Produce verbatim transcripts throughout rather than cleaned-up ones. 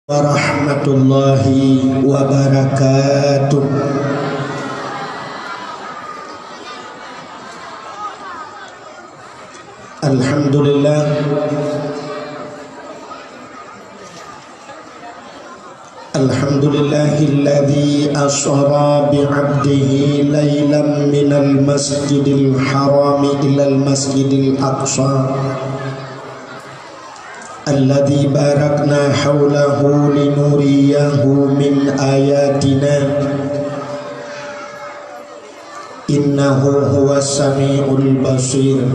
Warahmatullahi wabarakatuh. Alhamdulillah. Alhamdulillahilladzi asra bi'abdihi lailan minal masjidil harami ilal masjidil aqsa. Alladzi barakna haulahu linuriyahu min ayatina. Innahu huwas samiul basir.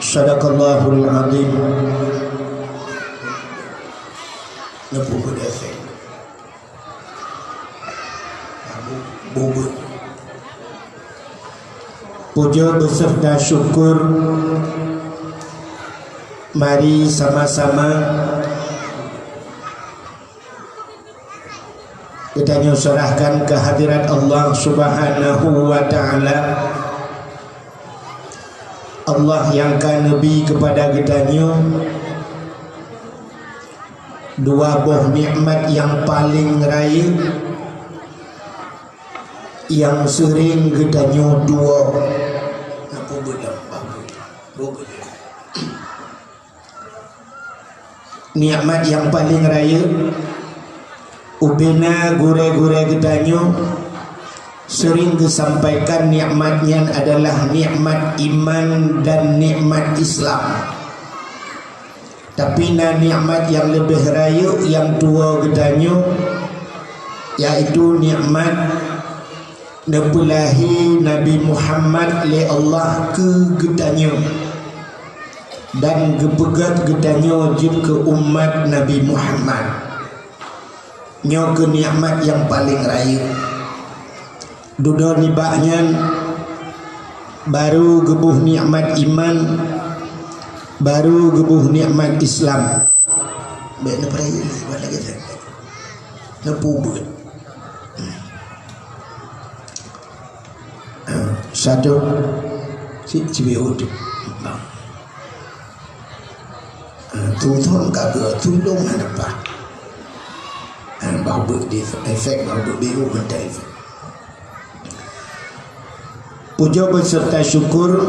Sadaqallahul azim. Neupeubuet efek. Bubuet. Puja beserta syukur, mari sama-sama geutanyoe serahkan keu hadirat Allah Subhanahu wa Ta'ala. Allah nyang ka neubri keupada geutanyoe dua boh nikmat nyang paleng rayeuk, nyang seuring geutanyoe tuwoe. Nikmat nyang paleng rayeuk, ubena gurée-gurée geutanyoe seuring geusampaikan nikmat nyan adalah nikmat iman dan nikmat Islam. Tapi na nikmat nyang leubeh rayeuk nyang tuwoe geutanyoe, yaitu nikmat neupeulahé Nabi Muhammad lé Allah keu geutanyoe dan geupeugét geutanyoe jeuet keu umat Nabi Muhammad. Nyoe keuh nikmat nyang paleng rayeuk. Dudoe nibak nyan, baru geuboh nikmat iman, baru geuboh nikmat Islam. Bék neupeurayeuk lé, buat lagée nyan. Neupeubuet. Satu, si, si bieu tu. Ah, tu thon ka geu, tulông hana paih. Ah, bak beuet di efek, bak beuet biru mantong efek. Puja beserta syukur,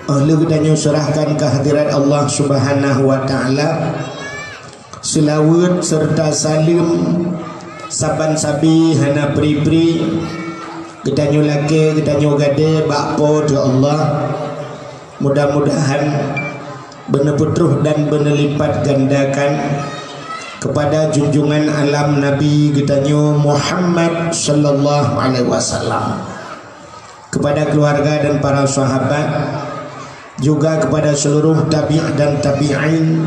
eh, lheueh geutanyoe serahkan keu hadirat Allah Subhanahu wa Ta'ala. Seulaweuet serta saleuem saban sabe hana pri-pri geutanyoe lakée, geutanyoe gadée bak Po teu Allah. Mudah-mudahan beuneupeutroh dan beuneulipat gandakan keupada junjungan alam Nabi geutanyoe Muhammad sallallahu alaihi wasallam, keupada keuluwarga dan para sahabat, juga keupada seuluruh tabi' dan tabi'in,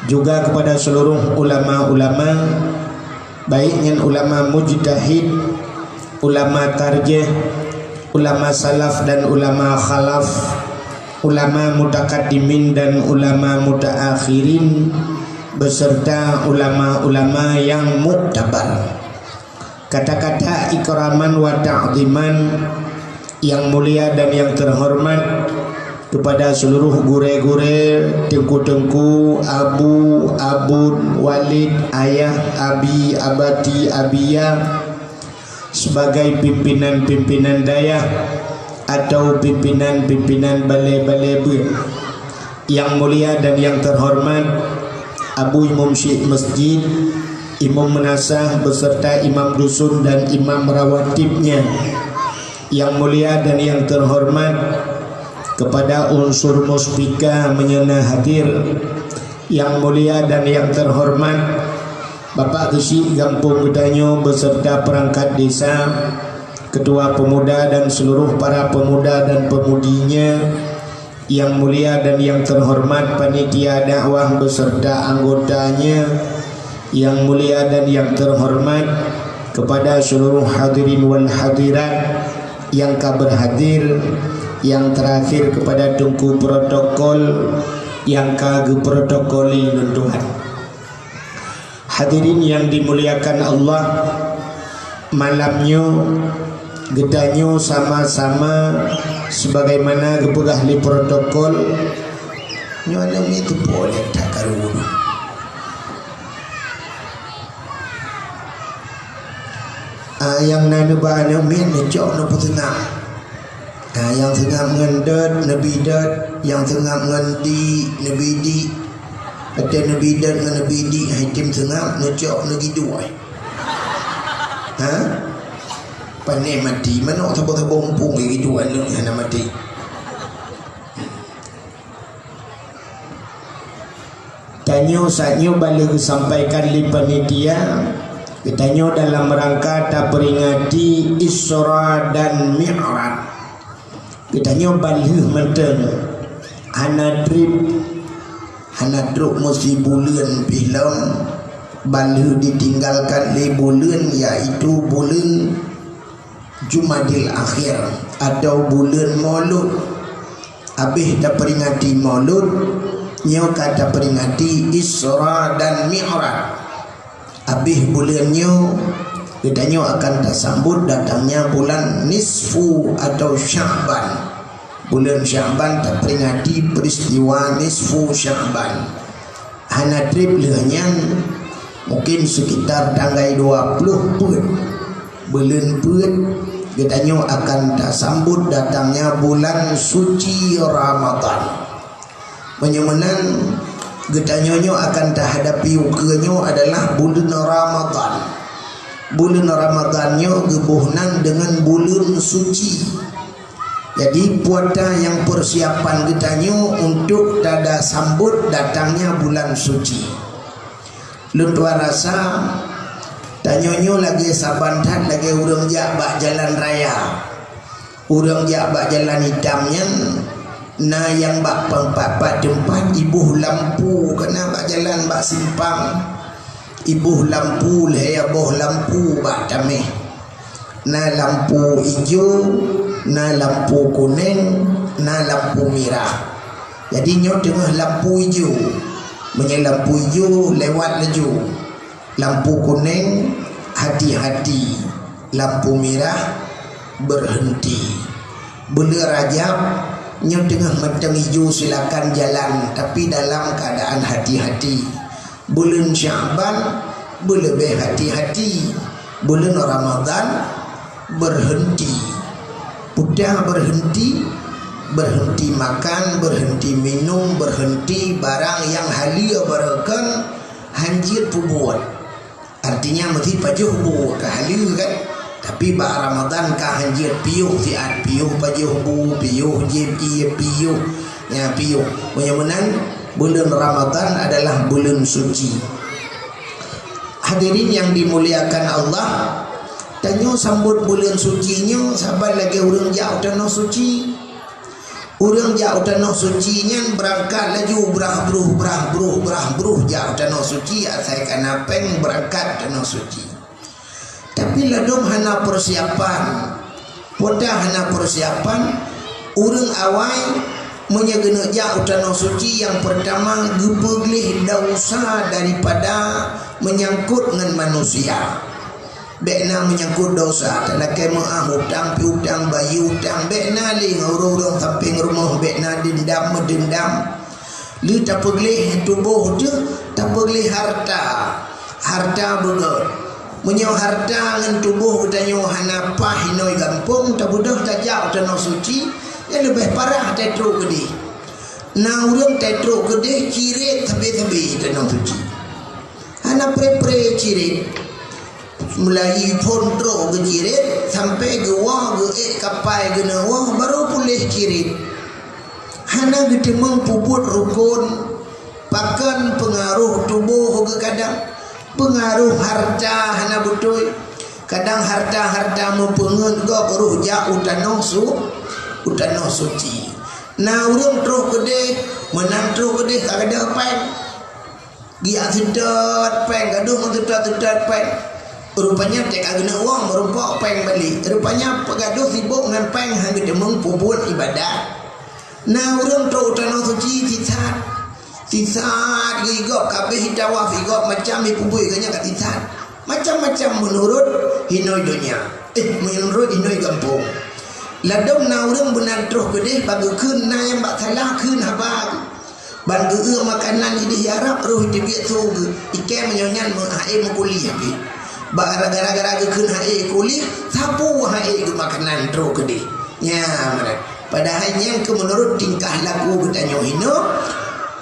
juga keupada seuluruh ulama-ulama, baik nyan ulama mujtahid, ulama tarjih, ulama salaf dan ulama khalaf, ulama mutakaddimin dan ulama mutaakhirin, beserta ulama-ulama nyang muktabar. Kata-kata ikraman wa ta'ziman, nyang mulia dan nyang teuhoreumat, keupada seuluruh gurée-gurée, teungku-teungku, abu, abon, walid, ayah, abi, abati, abiya, sebagai pimpinan-pimpinan dayah atau pimpinan-pimpinan balée-balée beuet. Nyang mulia dan nyang teuhoreumat, Abu Imum Syik Masjid, Imum Meunasah beserta Imam Dusun dan Imam Rawatibnya. Nyang mulia dan nyang teuhoreumat, keupada unsur muspika meunyoe na hadir. Nyang mulia dan nyang teuhoreumat, Bapak Geuchik gampông geutanyoe beserta peurangkat desa, ketua pemuda dan seuluruh para pemuda dan pemudinya, nyang mulia dan nyang teuhoreumat panitia dakwah beserta anggotanya, nyang mulia dan nyang teuhoreumat keupada seuluruh hadirin wal hadirat nyang ka beurhadir, nyang teurakhir keupada teungku protokol nyang ka geuprotokoli lôn tuan. Hadirin nyang dimuliakan Allah, malam nyoe geutanyoe sama-sama sebagaimana geupeugah lé protokol, nyoe aneuk miet teupeue lé that karu. Nyang na neuba aneuk miet neucok neupeuseungab. Ha, nyang seungab ngon dot neubi dot, nyang seungab ngon di neubi di. Watèe neubi dot ngon neubi di hai tem seungab, neucok neugiduek. Ha? Pané maté, manok saboh-saboh muphom giduek aneuk hana maté. Tanyoe saat nyoe ban lheueh geusampaikan lé panitia, geutanyoe dalam rangka taperingati Isra dan Mi'raj. Geutanyoe ban lheueh mantong hana trép, hana trok meusi buleuen pih lom, ban lheueh ditinggalkan lé buleuen, yaitu buleuen Jumadil Akhir atau buleuen Maulud. Abéh taperingati Maulud, nyoe ka taperingati Isra dan Mi'raj. Abéh buleuen nyoe, geutanyoe akan tasambot datangnya bulan Nisfu atau Sya'ban. Buleuen Sya'ban taperingati peristiwa Nisfu Sya'ban. Hana trép lheueh nyan, mungkin sekitar tanggai dua ploh peuet, buleuen peuet, geutanyoe akan tasambot datangnya bulan suci Ramadan. Meunyoe meunan, geutanyoe nyoe akan tahadapi ukeue nyoe adalah buleuen Ramadan. Buleuen Ramadan nyoe geuboh nan deungon buleuen suci. Jadi, peue ta nyang persiapan geutanyoe untuk tada sambot datangnya bulan suci? Lôn tuan rasa, tanyoe nyoe lagèe saban that lagèe ureueng jak bak jalan raya. Ureueng jak bak jalan itam nyan, na nyang bak pat-pat teumpat iboh lampu, ka na bak jalan bak simpang. Iboh lampu, lhèe boh lampu bak tamèh. Na lampu ijo, na lampu kunèng, na lampu mirah. Jadi nyoe teungoh lampu ijo. Meunyoe lampu ijo, lewat laju. Lampu kunèng, hati-hati. Lampu mirah, berhenti. Buleuen Rajab, nyoe teungoh mantong ijo, silakan jalan, tapi dalam keadaan hati-hati. Buleuen Sya'ban, beuleubeh hati-hati. Buleuen Ramadan, berhenti. Peue ta berhenti? Berhenti makan, berhenti minum, berhenti barang nyang haleue barokon, hanjeuet peubuet. Artinya, meusti pajoh bu ka haleue kan? Tapi bak Ramadan ka hanjeuet piôh siat, piôh pajoh bu, piôh jieb ié, piôh, ya, piôh. Meunyoe meunan, buleuen Ramadan adalah buleuen suci. Hadirin yang dimuliakan Allah, tanyoe sambot buleuen suci nyoe saban lagèe ureueng jak u tanoh suci. Ureueng jak u tanoh suci nyan beurangkat laju brah bruh, brah bruh, brah bruh jak u tanoh suci, asai ka na pèng beurangkat u tanoh suci. Tapi ladôm hana persiapan. Peue ta hana persiapan, ureueng awai meunyoe geuneuk jak u tanoh suci, nyang peurtama geupeugleh desya daripada meunyangkot ngon manusia. Bèk na meunyangkot desya, talakèe meu'ah utang, piutang, bayeue utang, bèk na lé ngon ureueng-ureueng sampéng rumoh, bèk na deundam, meudeundam. Lheueh tapeugleh tuboh teuh, tapeugleh hareuta. Hareuta beugöt. Meunyoe hareuta ngon tuboh geutanyoe hana paih inong gampông, tabeudôh tajak u tanoh suci, nyan leubeh parah tatrok keudeh. Na ureueng tatrok keudeh cirét sabe-sabe tanoh suci. Hana pré-pré cirét. Meulayeue phôn trok geucirét, sampoe geuwoe geuék kapai geuneuk woe, barô puléh cirét. Hana geuteumeung peubuet rukon, pakon peungaroh tuboh geuh kadang, peungaroh hareuta hana beutôi. Kadang hareuta-hareuta meupeungeut gob roh jak u tanoh su-, u tanoh suci. Na ureueng troh keudeh, meunan troh keudeh ka gadôh péng. Geujak seutôt péng, gadôh meuseutôt-seutôt péng. Rupanya teuka geuneuk woe meurumpok péng balek. Rupanya peugadôh sibok ngon péng, han geuteumeung peubuet ibadat. Na ureueng trok u tanoh suci sisat. Sisat geuh gob ka abéh tawaf, gob macam ipubuet geuh nyan ka sisat. Macam-macam meunurot hinoe donya. Eh, meunurot hinoe gampông. Ladôm na ureueng meunan troh keudeh bak geukheun na nyang bak salah kheun haba geuh. Ban geueu makanan ideh Arab roh teubiet su geuh, ikei meunyoe nyan meu-, hase meukuliah pih. Ba-, gara-gara geukheun han ék kulit, sapeue han ék geumakanan trok keudeh. Nyan meunan. Padahai nyan keuh meunurot tingkah laku geutanyoe hinoe.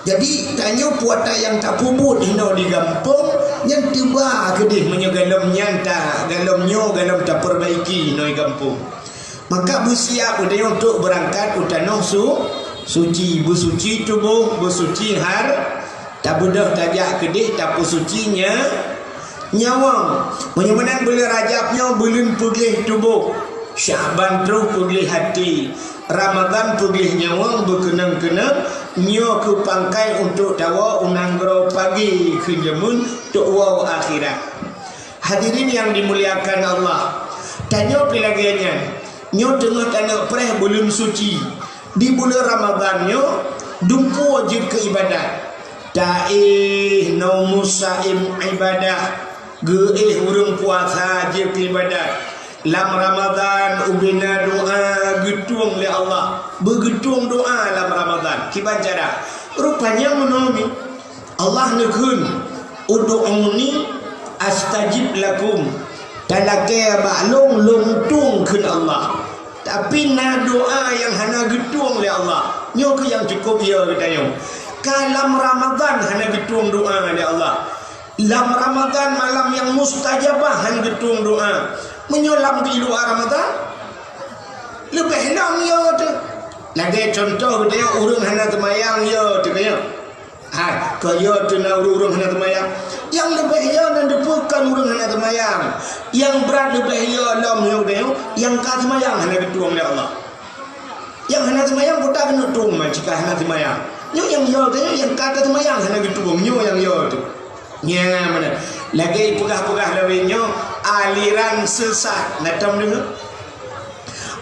Jadi, tanyoe puasa nyang tapeubuet hinoe di gampông, nyan teuba keudeh meunyoe galom nyan ta-, galom nyoe galom tapeurbaiki hinoe di gampông. Maka beusiap geutanyoe untuk beurangkat u tanoh su-, suci, beusuci tuboh, beusuci har-, tabeudôh tajak keudeh, tapeusuci nya-, nyawöng. Meunyoe meunan buleuen Rajab nyoe buleuen peugleh tuboh, Syakban troh peugleh até, Ramadhan peugleh nyawöng beukeunong-keunong, nyoe keuh pangkai untuk tawoe u nanggroe pagée kheun jameun, untuk woe akhirat. Hadirin yang dimuliakan Allah, tanyoe pih lagée nyan, nyoe teungoh taneuk preh buleuen suci. Di buleuen Ramadhan nyoe, dumpeue jeuet keu ibadat. Taéh, nomus saim ibadah, geuéh ureuëng puasa jeuet keu ibadat. Lam Ramadhan ubena doa geutueng lé Allah. Beugeutueng doa lam Ramadhan. Kiban cara? Rupanya meunoe nyoe. Allah neukheun, "Ud'uni astajib lakum." Talakée bak lôn, lôn tueng kheun Allah. Tapi na doa nyang hana geutueng lé Allah. Nyoe keuh nyang cukôp yo geutanyoe. Ka lam Ramadhan hana geutueng doa lé Allah. Lam Ramadhan malam nyang mustajabah hana geutueng doa. Meunyoe lam di luwa Ramadhan, leubeh lom yo teuh. Lagée cuntoh geutanyoe ureuëng hana teumayang yo teuh keu nyoe. Hai, keu yo teuh na ureuëng-ureuëng hana teumayang. Nyang leubeh yo nan teupeue kon ureuëng hana teumayang. Nyang brat leubeh yo lom nyoe, nyang ka teumayang hana geutueng lé Allah. Nyang hana teumayang peue ta keuneuk tueng man cit ka hana teumayang. Nyoe nyang yo teuh, nyang ka teumayang hana geutueng, nyoe nyang yo teuh. Nyan meunan. Lagée peugah-peugah lawét nyoe, aliran sesat. Na tom deungoe?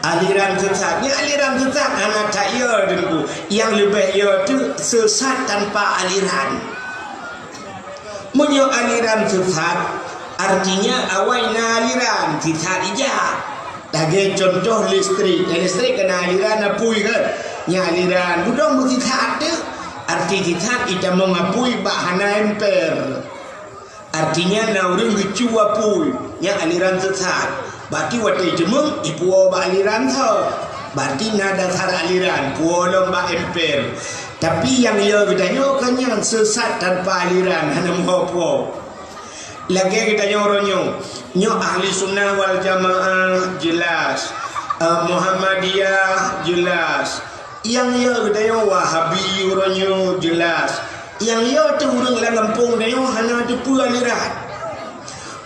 Aliran sesat. Nyan aliran sesat hana that yo Teungku. Nyang leubeh yo teuh sesat tanpa aliran. Meunyoe aliran sesat, artinya awai na aliran, sesat ijak. Lagée cuntoh listrik. Nyan listrik ka na aliran apui kan? Nyan aliran. Budong meusesat teuh. Arti sesat itamong apui bak hana emper. Artinya na ureuëng geucue apui, nyan aliran sesat. Berarti watée jeumeung, ipuwoe bak aliran soe? Berarti na dasar aliran, puwoe lom bak emper. Tapi nyang yo geutanyoe kon nyan sesat tanpa aliran, hana meuho puwoe. Lagée geutanyoe uroe nyoe, nyoe Ahli Sunnah wal Jamaah jeulaih, eh, Muhammadiyah jeulaih, nyang yo geutanyoe Wahabi uroe nyoe jeulaih. Nyang yo teuh ureuëng lam gampông tanyoe hana teupeue aliran.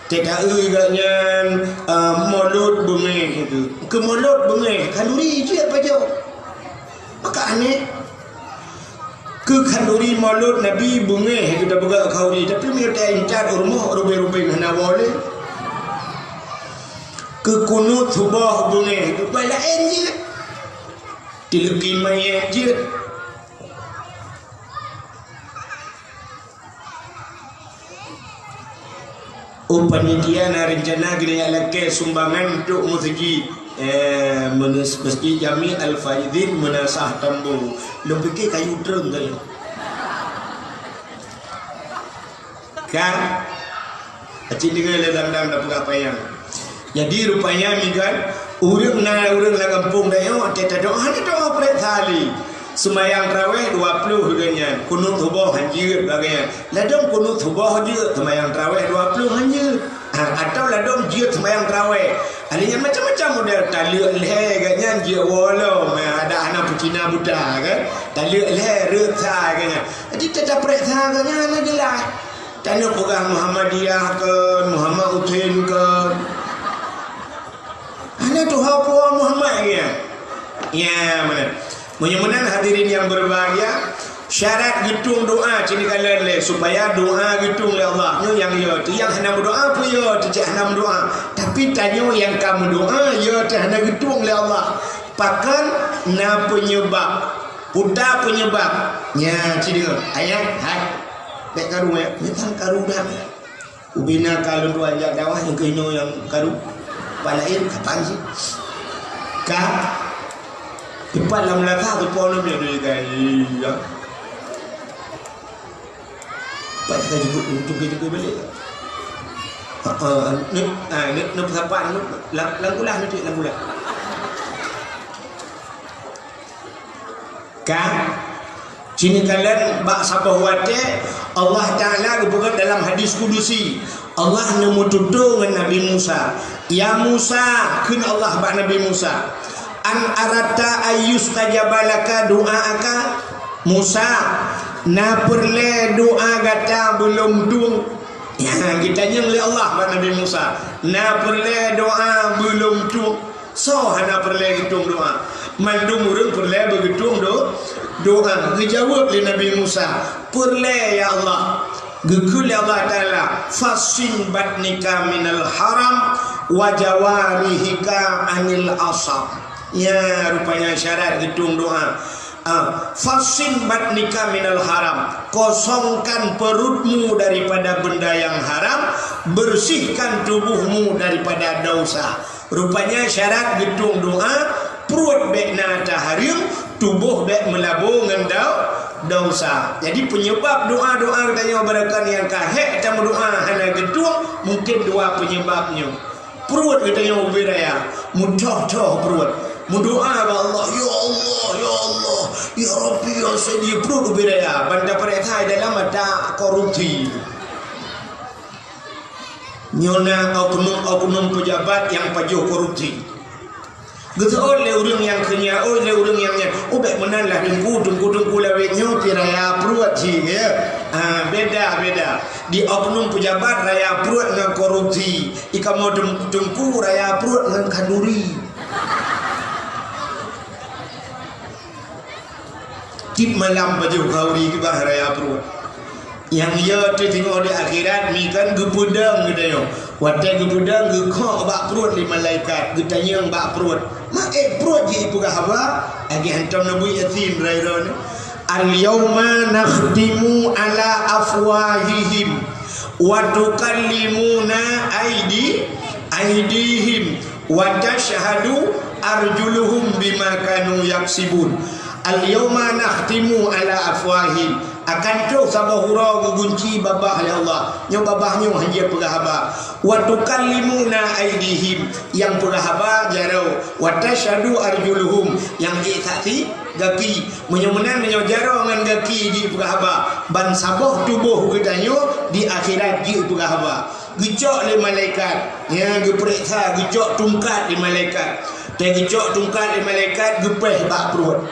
Teuka eu gobnyan, eh, Molot beungéh teuh. Keu Molot beungéh, khanduri jeuet pajoh. Maka aneh. Keu khanduri Molot Nabi beungéh teuh tapeugah khanduri, tapi meunyoe taintat u rumoh rubeng-rubeng hana woe lé. Keu kunut suboh beungéh teuh, bah laén jeuet. Tileuki manyét jeuet. Oh, panitia na rencana geuneuk lakée sumbangan untuk meuseujid, eh, meunus-, Mesjid Jami Al-Faizin Meunasah Tambo. Lôn pike kayu treun tadi. Kan? Aci deungoe lé dang-dang da peugah panyang. Jadi, rupanya migan, ureuëng na ureuëng lam gampông tanyoe, watée tadoa, hana doa prek sali. Seumayang tarawéh dua ploh lagée nyan, kunut suboh han jeuet lagée nyan. Ladom kunut suboh jeuet, seumayang tarawéh dua ploh han jeuet. Ha, atawa ladom jeuet seumayang tarawéh. Ahli nyan macam-macam model, taleuek lhée gobnyan jeuet woe lom, ada hana peucina buta kan. Taleuek lhée reuet sa gobnyan. Jadi, teutab prek sa gobnyan hana jeulaih. Tanyoe peugah Muhammadiyah kon, Muhammad Hussein kon. Hana tuha puwoe Muhammad lagée nyan. Ya, meunan. Meunyoe meunan hadirin yang berbahagia, syarat geutueng doa cit dikalon lé supaya doa geutueng lé Allah. Nyoe nyang yo teuh, nyang hana meudoa peue yo teuh cit hana meudoa. Tapi tanyoe nyang ka meudoa yo teuh hana geutueng lé Allah. Pakon na peunyeubab. Peue ta peunyeubab? Nyan cit deungoe. Ayah, hai. Bék karu ya. Nyan tan karu dah. Ubena ka lôn tuan jak dakwah nyang keunoe nyang karu. Palaén kapan sih? Ka. Tepat lam laka tu pon lom ya doi gai. Ya. Pat ka jemput untuk ke jemput balik. Ah, ah, ni, ah, ni, ni peusapa ni, lam, lam kulah ni, lam kulah. Kan? Sini kalian bak saboh watée Allah Taala geupeugah dalam hadis kudusi. Allah neumeututoe ngon Nabi Musa. "Ya Musa," kheun Allah bak Nabi Musa, "an aratta ayyustajaba laka du'aaka?" Musa, na peureulée doa gata beulom tueng? Ya, geutanyong lé Allah bak Nabi Musa, na peureulée doa beulom tueng? Soe hana peureulée geutueng doa? Mandum ureuëng peureulée beugeutueng do-, doa. Geujaweueb lé Nabi Musa, "Peureulée, ya Allah." Geukheun lé Allah Taala, "Fassin batnika minal haram wa jawarihika anil asab." Ya, rupanya syarat geutueng doa. Ah, "Fassin batnika minal haram." Kosongkan perutmu daripada benda yang haram, bersihkan tubuhmu daripada dosa. Rupanya syarat geutueng doa, pruet bék na ata hareuem, tuboh bék meulabo ngon dau-, dosa. Jadi, penyebab doa-doa geutanyoe barangkali nyang ka hék tameudoa hana geutueng, mungkin dua penyebab nyoe. Pruet geutanyoe ubé raya, meutoh-toh pruet. Meudoa bak Allah, "Ya Allah, ya Allah, ya Rabbi, ya Sayyidi," pruet ubé raya. Ban tapareksa dalam ata korupsi. Nyoe na oknum-oknum pejabat nyang pajoh korupsi. Geuseuôt lé ureuëng nyang keu nyan, ôt lé ureuëng nyang nyan, "Oh, bék meunan lah, Teungku, Teungku, Teungku, lawét nyoe pih raya pruet cit, ya." Ah, beda, beda. Di oknum pejabat raya pruet ngon korupsi. Di kamoe Teung-, Teungku raya pruet ngon khanduri. Tiep malam pajoh khanduri kiban raya pruet. Nyang yo teuh singoh di akhirat, mi kan geupeudong geutanyoe. Watée geupeudong, geukhok bak pruet lé malaikat, geutanyong bak pruet. Maét pruet jih ipeugah haba, lagée hantom Nabi Yasin droe-droe nyoe. "Al-yauma nakhtimu ala afwahihim wa tukallimuna aidi-, aidihim wa tasyhadu arjuluhum bima kanu yaksibun." "Al-yauma nakhtimu ala afwahihim." Akan troh saboh uroe geugunci babah lé Allah. Nyoe babah nyoe hanjeuet peugah haba. "Wa tukallimuna aidihim." Nyang peugah haba jaroe. "Wa tasyhadu arjuluhum." Nyang jeuet saksi gaki. Meunyoe meunan, meunyoe jaroe ngon gaki jeuet peugah haba, ban saboh tuboh geutanyoe di akhirat jeuet peugah haba. Geucok lé malaikat, ya, geupareksa, geucok tungkat lé malaikat. Watée geucok tungkat lé malaikat, geupéh bak pruet.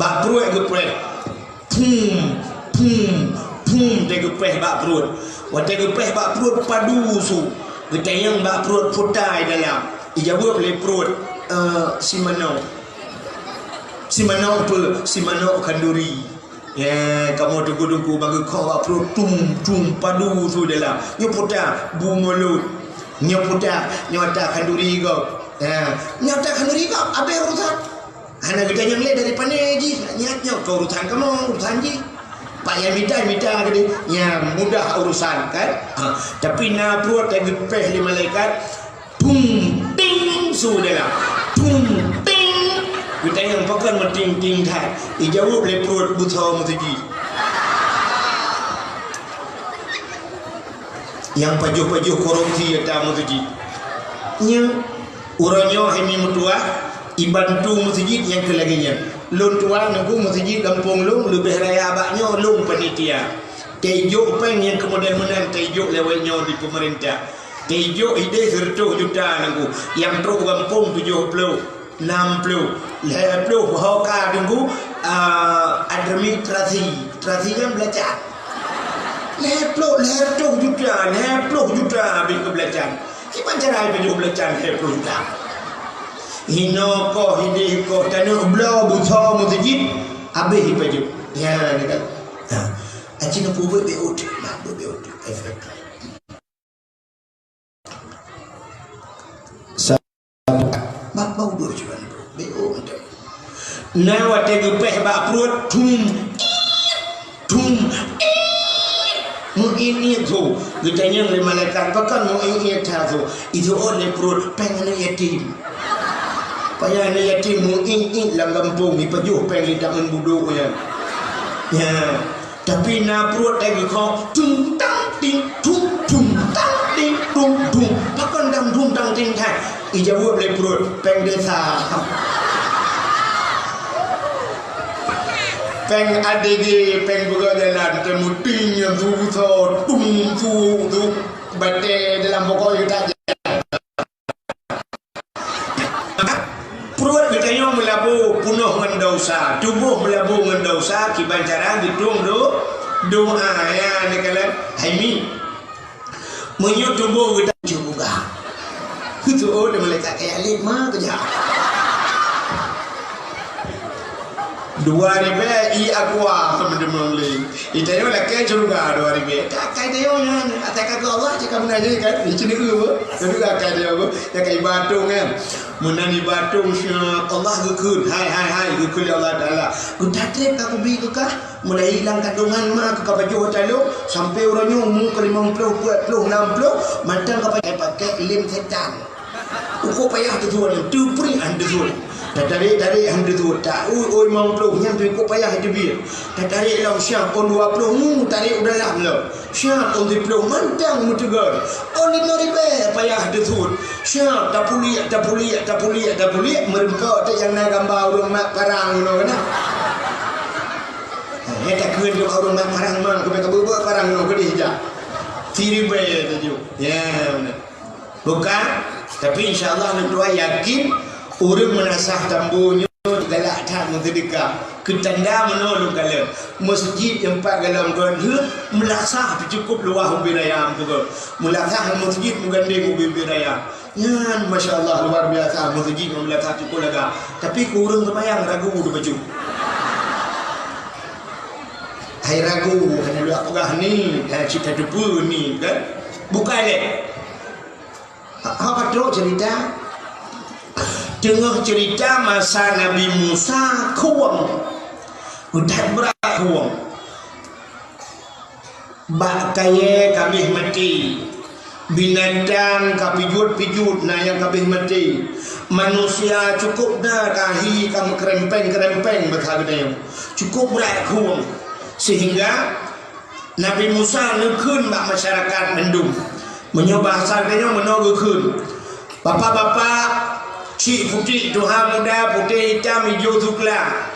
Bak pruet geupéh. Phum, phum, phum, watée geupéh bak pruet. Watée geupéh bak pruet, padum su. Geutanyong bak pruet, "Peue ata dalam?" Ijaweueb lé pruet, "Eh, si manok." "Si manok peue?" "Si manok khanduri." Ya, kamoe Teungku-teungku bak geukhok bak pruet, tum, tum, padum su dalam. "Nyoe peue ata?" "Bu mulod." "Nyoe peue ata?" "Nyoe ata khanduri gob." Ya, "Nyoe ata khanduri gob, abéh urusan." Hana geutanyong lé dari pané jih, nyan nyoe keu urusan kamoe, urusan jih. Pak nyang mita, mita keudeh, nyan mudah urusan, kan? Ha, tapi na pruet nyang geupéh lé malaikat, pum, ting, su dalam. Pum, ting. Geutanyong pakon meuting-ting that. Ijaweueb lé pruet, "Beusoe meuseujid." Nyang pajoh-pajoh korupsi ata meuseujid. Nyoe Uroe nyoe hai mi meutuwah, ibantu meuseujid nyang keu lagée nyan. Lôn tuan Teungku, meuseujid gampông lôn leubeh raya bak nyoe, lôn panitia. Teuijok péng nyang keu model meunan, teuijok lewat nyoe di peumeurintah. Teuijok hideh sireutôh juta Teungku, nyang trok gampông tujoh ploh, nam ploh, lhée ploh ho ka Teungku, ah, administrasi, administrasi nyan beulacan. Lhée ploh, lhée reutôh juta, lhée ploh juta habéh keu beulacan. Kiban cara ipajoh beulacan lhée ploh juta? Hinoe koh, hideh koh, taneuk bloe beusoe meuseujid, habéh ipajoh. Ya, ni kan? Ha. Aci neupeubuet B O T, nah, buet B O T, efek. Sa-, bak bau dua cuman. B O T. Na watée geupéh bak pruet, thum, thum, meuiet-iet su. Geutanyong lé malaikat, "Pakon meuiet-iet that su?" Ijaweueb lé pruet, "Péng aneuk yatim." Payah aneuk yatim meuiet-iet lam gampông, ipajoh péng lé tangan budok nyan. Ya. Tapi na pruet lagée kong, tung tang ting, tung tung tang Ijaweueb lé pruet, "Péng desa." Péng A D G, péng peugah jalan, teumuting nyan susah, tung, su, su, batée dalam pokok yu tajak. Pruet geutanyoe meulabu peunoh ngon desya, tuboh meulabu ngon desya, kiban cara geutueng do-, doa, ya, neukalon hai mi. Meunyoe tuboh geutanyoe cuba. Itu oh, dah malaikat kaya lima kerja. Dua ribée i aqua sama demam lé. Itu yang lakée syurga dua ribée. Tak kai dia nyan. Atai kata Allah cakap benar je kan. Di sini ke apa? Tapi tak kai dia apa? Ya kai batung kan. Meunan di batung siap Allah geukheun. Hai hai hai geukheun lé Allah Taala. Geutatrék ka kubi keu kah? Mulai lam kandungan ma keu ka pajoh talong sampai uroe nyoe umu ka limong ploh, peuet ploh, nam ploh, mantong ka pakai, pakai lem setan. Uko payah teusuet, teupring han teusuet. Tatarék-tarék han teusuet. Tak ui, ui limong ploh nyan tu uko payah teubiet. Tatarék lom siang pon dua ploh mu tarék u dalam lom. Siap pon siploh mantong meuteugor. Pon lima ribée payah teusuet. Siap tapuliek, tapuliek, tapuliek, tapuliek meureumpok tu nyang na gamba ureuëng mat parang nyoe keunan. Hai takheun keu ureuëng mat parang ma keubiet ka beubuet parang nyoe keudeh jak. Siribée tujoh. Ya, beuna. Bukan, tapi insya Allah lôn tuan yakin ureuëng meunasah tambo nyoe galak that meuseudeukah. Keu tanda meunoe lôn kalon. Meuseujid nyang pat galom dua lheueh meulasah teucukôp luwah ubé raya meupeugah. Meulasah meuseujid meugandeng ubé-ubé raya. Nyan masya Allah luar biasa meuseujid ngon meulasah cukôp laga. Tapi keu ureuëng seumayang ragu teubacut. Hai ragu hana lôn peugah ni, hai cit tateupeue ni kan. Bukai lé. Ha, ha, ka trok cerita. Teungoh cerita masa Nabi Musa khueng. Udah brat khueng. Bak kayée ka abéh maté. Binatang ka pijuet-pijuet na nyang ka abéh maté. Manusia cukôp na ka hi ka meukeurempeng-keurempeng beusa geutanyoe. Cukôp brat khueng. Sehingga Nabi Musa neukheun bak masyarakat mandum. Meunyoe bahasa geutanyoe meunoe geukheun, "Bapak-bapak, chik putik, tuha muda, putéh itam, ijo sukla,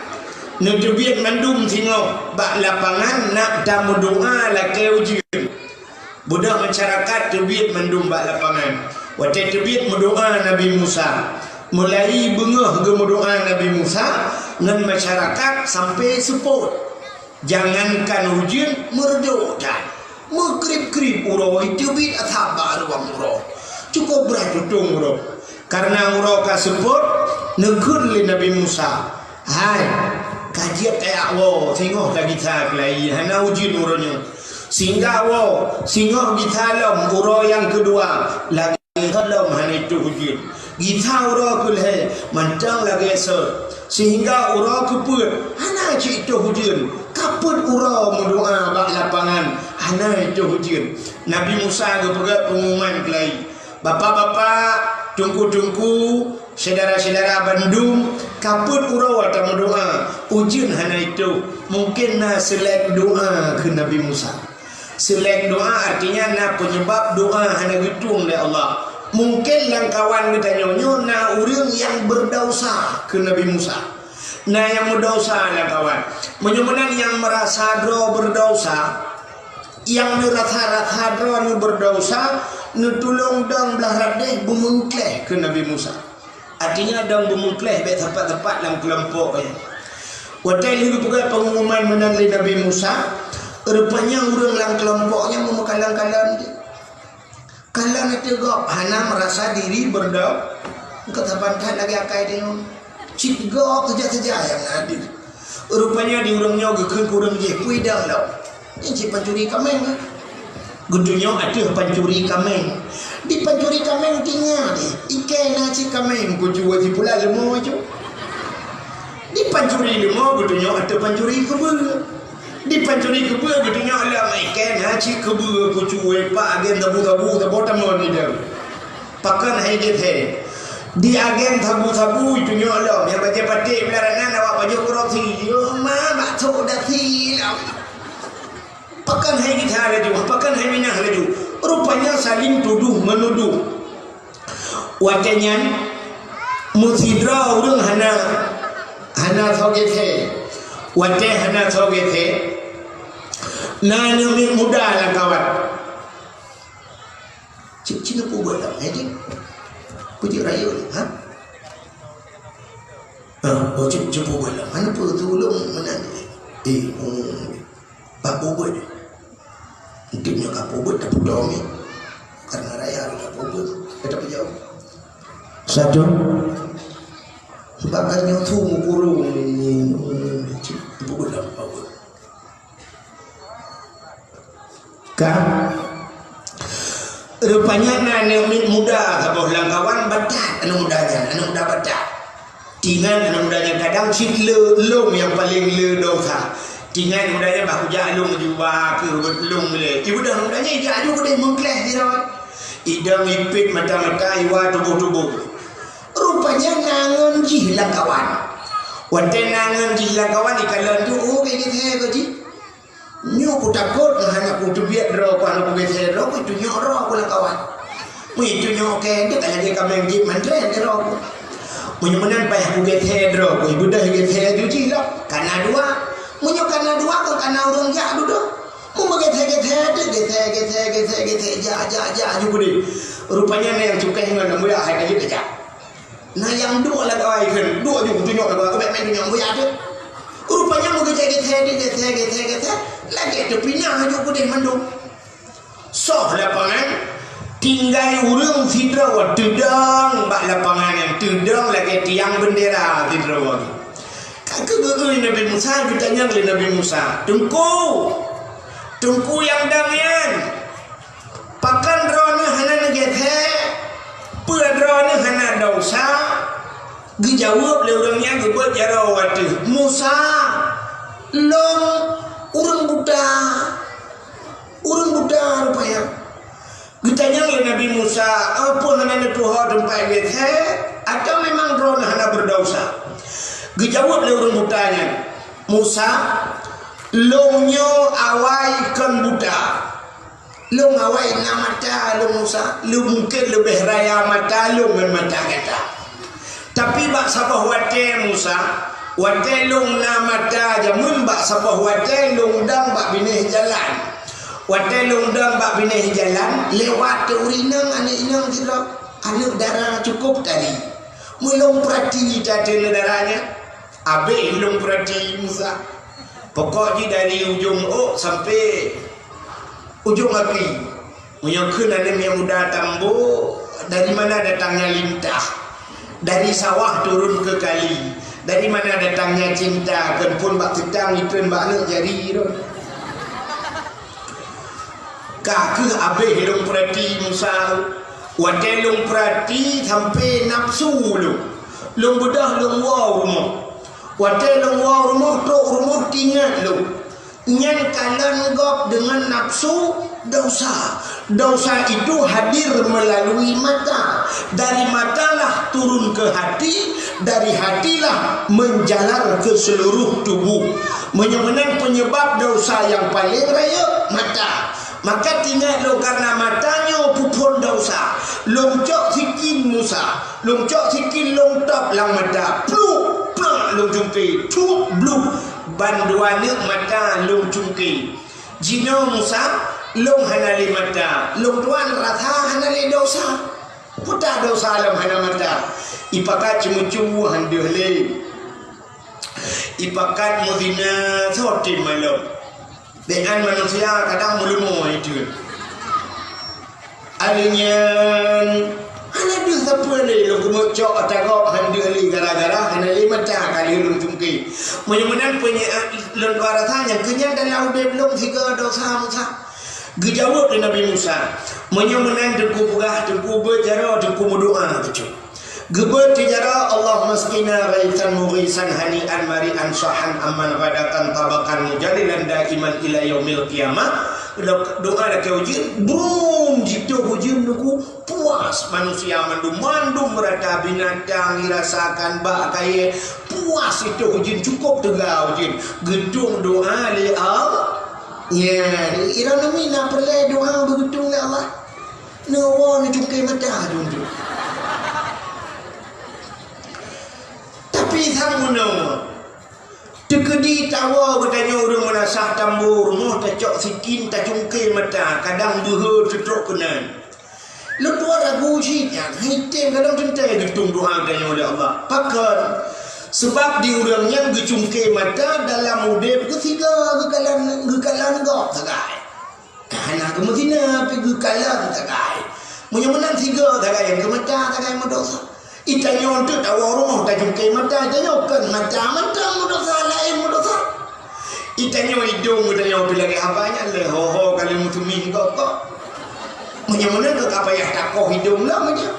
neuteubiet mandum singoh bak lapangan nak tameudoá lakée ujeuen." Beudôh masyarakat teubiet mandum bak lapangan. Watée teubiet meudoá Nabi Musa. Mulai beungoh geumeudoá Nabi Musa ngon masyarakat sampai seupôt. Jangankan ujeuen, meureudok that. Meukrib-krib uroe teubiet asab bak ruwang uroe. Cukôp brat tutong uroe. Kareuna uroe ka seupôt, neukheun lé Nabi Musa, "Hai, ka jeuet kajak woe, singoh ka gisa keulayi, hana ujeuen uroe nyoe. Singgah woe, singoh gisa lom uroe nyang keudua, lagée lom hana itôh ujeuen. Gisa uroe keulhée, mantong lagée sot. Sehingga uroe keupeuet, hana cit itôh ujeuen. Ka peuet uroe meudoá bak lapangan, hana itôh ujeuen." Nabi Musa geupeugah peungumuman keulayi. Bapak-bapak, teungku-teungku, syedara-syedara bandum, ka peuet uroe tameudoá, ujeuen hana itôh. Mungken na seulek doá keu Nabi Musa. Seulek doá artinya na peunyeubab doá hana geutueng lé Allah. Mungken lam kawan geutanyoe nyoe na ureuëng nyang beudesya keu Nabi Musa. Na nyang meudesya lam kawan. Meunyoe meunan nyang meurasa droe beudesya, nyang neurasa-rasa droe nyoe beudesya, neutulông dong blah radeh beumeukleh keu Nabi Musa. Artinya dong beumeukleh bék teumpat-teumpat lam keulompok nyan. Watée lheueh geupeugah peungumuman meunan lé Nabi Musa, rupanya ureuëng lam keulompok nyan meumeukalon-kalon jih. Kalon ateueh gob hana meurasa diri beudesya, engkau saban that lagée akai tanyoe. Cit gob saja-saja nyang hadir. Rupanya di ureuëng nyoe geukheun keu ureuëng jih, "Peue idong lom? Nyan cit pancuri kaméng." Geutunyok ateueh pancuri kaméng. Di pancuri kaméng tinggai deh, ikée na cit kaméng kucue sipula leumo cu. Di pancuri leumo geutunyok ateueh pancuri keubeue. Di pancuri keubeue geutunyok lom ikée na cit keubeue kucue pak agen sabu-sabu saboh tamon idong. Pakon hai jeuet he. Di agen sabu-sabu itunyok lom, nyang bajée paték blah ranan awak pajoh korupsi. Yo ma bak thok dasi lom. Pakon hai gisa laju, pakon hai minah laju. Rupanya saling tuduh menuduh. Watée nyan, meusidroe ureuëng hana, hana soe gét thée. Watée hana soe gét thée, na aneuk miet muda lam kawan. Cit, cit neupeubuet lam, eh, cit? Peujeuet rayeuk, ha? Ha, oh, cit, cit peubuet lam. Hana peue, tulông meunan. Eh, oh. Bak peubuet. Mungkin nyoe ka peubuet, tapi domi. Karena raya ka peubuet, ka tapeujaweueb. Satu. Sebab kan nyoe su meukurong ni, hmm, cit, peubuet lam peubuet. Ka? Rupanya na aneuk miet muda saboh lam kawan batat aneuk muda nyan, aneuk muda batat. Tingat aneuk muda nyan kadang cit le lông nyang paleng le dosa. Tingat aneuk muda nyan bah kujak lông juba keu rubet lông le. Ibu dah aneuk muda nyan ijak aju keudeh meukleh sidroe. Idong ipit mata-mata iwa tuboh-tuboh. Rupanya na ngon jih lam kawan. Watée na ngon jih lam kawan ikalon tu, oh, keu jih, keu jih. Nyoe kutakot ngon hana kuteubiet droe ku, hana kugeusé droe ku, itunyok droe ku lam kawan. Meunyoe itunyok keu nyoe ka lagée kaméng jih mandré droe ku. Meunyoe meunan payah kugeusé droe ku, ibeudôh geusé ju jih lom. Kana dua. Meunyoe kana dua kon kana ureuëng jak dudoe. Meunyoe geusé-geusé teuk, geusé, geusé, geusé, geusé, jak, jak, jak ju keudeh. Rupanya na nyang cukéh ngon lam buya hai ka jeuet jak. Na nyang duek lam kawan kheun, duek ju kutunyok lam kawan, kubek main tunyok buya tu. Rupanya meugeujak geusé, geusé, geusé, geusé, lagée teupinah ju keudeh mandum. Soh lapangan, tinggai ureuëng sidroe teudong bak lapangan nyan, teudong lagée tiang beundera sidroe. Ka geugeueue Nabi Musa, geutanyong lé Nabi Musa, "Teungku, Teungku nyang dong nyan, pakon droeneueh hana neugeusé? Peue droeneueh hana desya?" Geujaweueb lé ureuëng nyan geubeuet jaroe u ateueh, "Musa, lôn ureuëng buta." Ureuëng buta rupanya. Geutanyong lé Nabi Musa, "Peue hana neutuho teumpat geusé, atawa memang droeneueh hana beudesya?" Geujaweueb lé ureuëng buta nyan, "Musa, lôn nyoe awai kon buta." Lôn awai na mata lôn Musa, lôn mungken leubeh raya mata lôn ngon mata gata. Tapi bak saboh watée Musa, watée lôn na mata jameun bak saboh watée lôn dong bak binéh jalan. Watée lôn dong bak binéh jalan, lewat teu ureuëng inong, aneuk inong sidroe, aneuk dara cukôp tali. Meulôn peurati tateun dara nyan, abéh lôn peurati Musa. Pokok jih dari ujong ôk sampai ujong api. Meunyoe kheun aneuk miet muda tambô, dari mana datangnya lintah? Dari sawah turun ke kali. Dari mana datangnya cinta? Kheun phon bak teutang, ikheun bak aneuk jari droe. Ka kheueh abéh lôn peurati Musa. Watée lôn peurati sampai nafsu lôn. Lôn beudôh lôn woe u rumoh. Watée lôn woe u rumoh, trok u rumoh teuingat lôn. Nyan kalon gob deungon nafsu desya. Desya itu hadir melalui mata. Dari matalah turun ke hati, dari hatilah menjalar ke seluruh tubuh. Meunyoe meunan penyebab desya nyang paleng rayeuk, mata. Maka teuingat lôn, karena mata nyoe peuphon desya. Lôn cok sikin Musa. Lôn cok sikin lôn top lam mata, pluk, plak lôn cungke, truk, bluk, bandua neuk mata lôn cungke. Jinoe Musa, lôn hana lé mata, lôn tuan rasa hana lé desya. Peue desya lôn hana mata? Ipakat ceumeucue han deuh lé. Ipakat meuzina soe tem malom. Bék an manusia kadang meulumoe itu. Alèh nyan, hana deuh sapeue lé lôn keumeuk cok ata gob han deuh lé gara-gara hana lé mata ka lheueh lôn cungke. Meunyoe meunan peue nyang lôn tuan rasa nyang keu nyan dalam udeb lôn sigoe desya Musa. Geujaweueb lé Nabi Musa, "Meunyoe meunan Teungku peugah, Teungku beuet jaroe, Teungku meudoa bacut." Geubeuet keu jaroe, "Allahumma asqina ghaitsan mughisan hani'an mari'an syahan amman ghadaqan tabakan mujalilan daiman ila yaumil qiyamah." Doa lakée ujeuen, brum, jitoh ujeuen nunggu, puas manusia mandum, mandum rata binatang irasakan bak kayée, puas jitoh ujeuen cukôp teuga ujeuen. Geutong doa lé Allah. Ya, ironomi na peureulée doa beugeutong lé Allah. Neuwoe neucungke mata dum tu. Sang meunoe. Teukeudi tawoe geutanyoe ureuëng meunasah tambo rumoh tacok sikin tacungke mata, kadang beuhe teutrok keunan. Lôn tuan ragu cit nyan, hai tem kadang teuntée geutueng doa geutanyoe lé Allah. Pakon? Seubab di ureuëng nyan geucungke mata dalam udeb geusigoe geukalan, geukalan gob sagai. Hana geumeuzina pih geukalan sagai. Meunyoe meunan sigoe sagai nyang geumata sagai meudosa. Itanyoe teuk tawoe rumoh tacungke mata, itanyoe kon mata mantong meudosa, laén meudosa. Itanyoe idong geutanyoe pih lagée haba nyan lé ho-ho ka lheueh meuteumih gob-gob. Meunyoe meunan ka payah takoh idong lom nyan.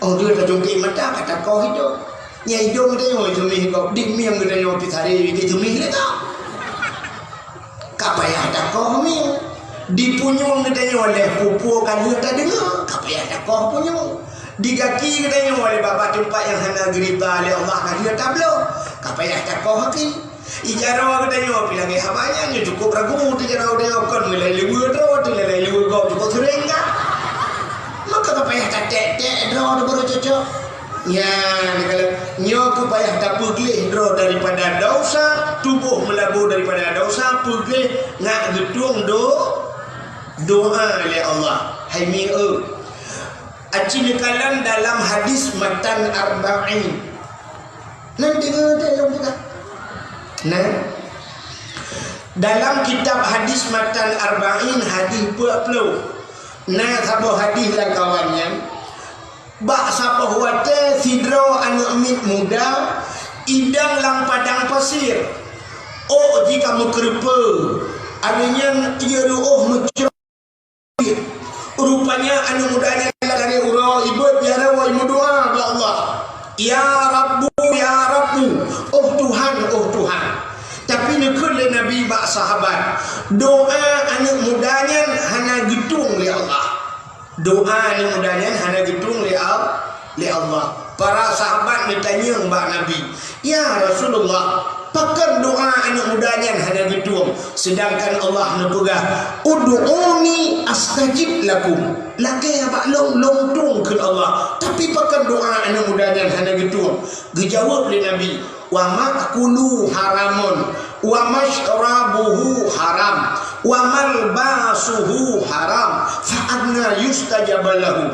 Oh, dua tacungke mata ka takoh idong. Nyang idong geutanyoe teumih gob, di mieng geutanyoe pih sare jiteumih lé gob. Ka payah takoh mieng. Di punyueng geutanyoe lé peue-peue ka lheueh tadeungoe, ka payah takoh punyueng. Di gaki geutanyoe lé babah teumpat nyang hana geurida lé Allah ka lheueh tabloe, ka payah takoh gaki. Ijaroe geutanyoe pih lagée haba nyan, nyoe cukup ragu teujaroe geutanyoe kon meulai leubeh droe, teulai leubeh gob cukup seuring ka. Maka ka payah tatek-tek droe teuh baru cocok. Nyan, kalau nyoe keu payah tapeugleh droe daripada dosa, tuboh meulaboh daripada dosa, peugleh ngat geutueng do-, doa lé Allah. Hai mieng eu. Aci neukalon dalam hadis matan arba'in. Nan deungoe teuh lôn peugah. Nah. Dalam kitab hadis matan arba'in hadis peuet ploh. Na saboh hadis lam kawan nyan. Bak saboh watée sidroe aneuëk miet muda idong lam padang pasir. Ôk jih ka meukeureupeue, awaknyan ié reuôh meucroh. Rupanya aneuëk muda nyan lam uroe ibeuet jaroe meudoa bak Allah, "Ya Rabbu, ya Rabbu, oh Tuhan, oh Tuhan." Tapi neukheun lé Nabi bak sahabat, doa aneuëk muda nyan hana geutueng lé Allah. Doa aneuëk muda nyan hana geutueng lé Al-, lé Allah. Para sahabat neutanyong bak Nabi, "Ya Rasulullah, pakon doa aneuëk muda nyan hana geutueng, seudangkan Allah neupeugah, 'Ud'uni astajib lakum'? Lakée bak lôn, lôn tueng kheun Allah, tapi pakon doa aneuëk muda nyan hana geutueng?" Geujaweueb lé Nabi, "Wa ma'kuluhu haramun, wa masyrabuhu haram, wa malbasuhu haram, fa anna yustajabu lahu."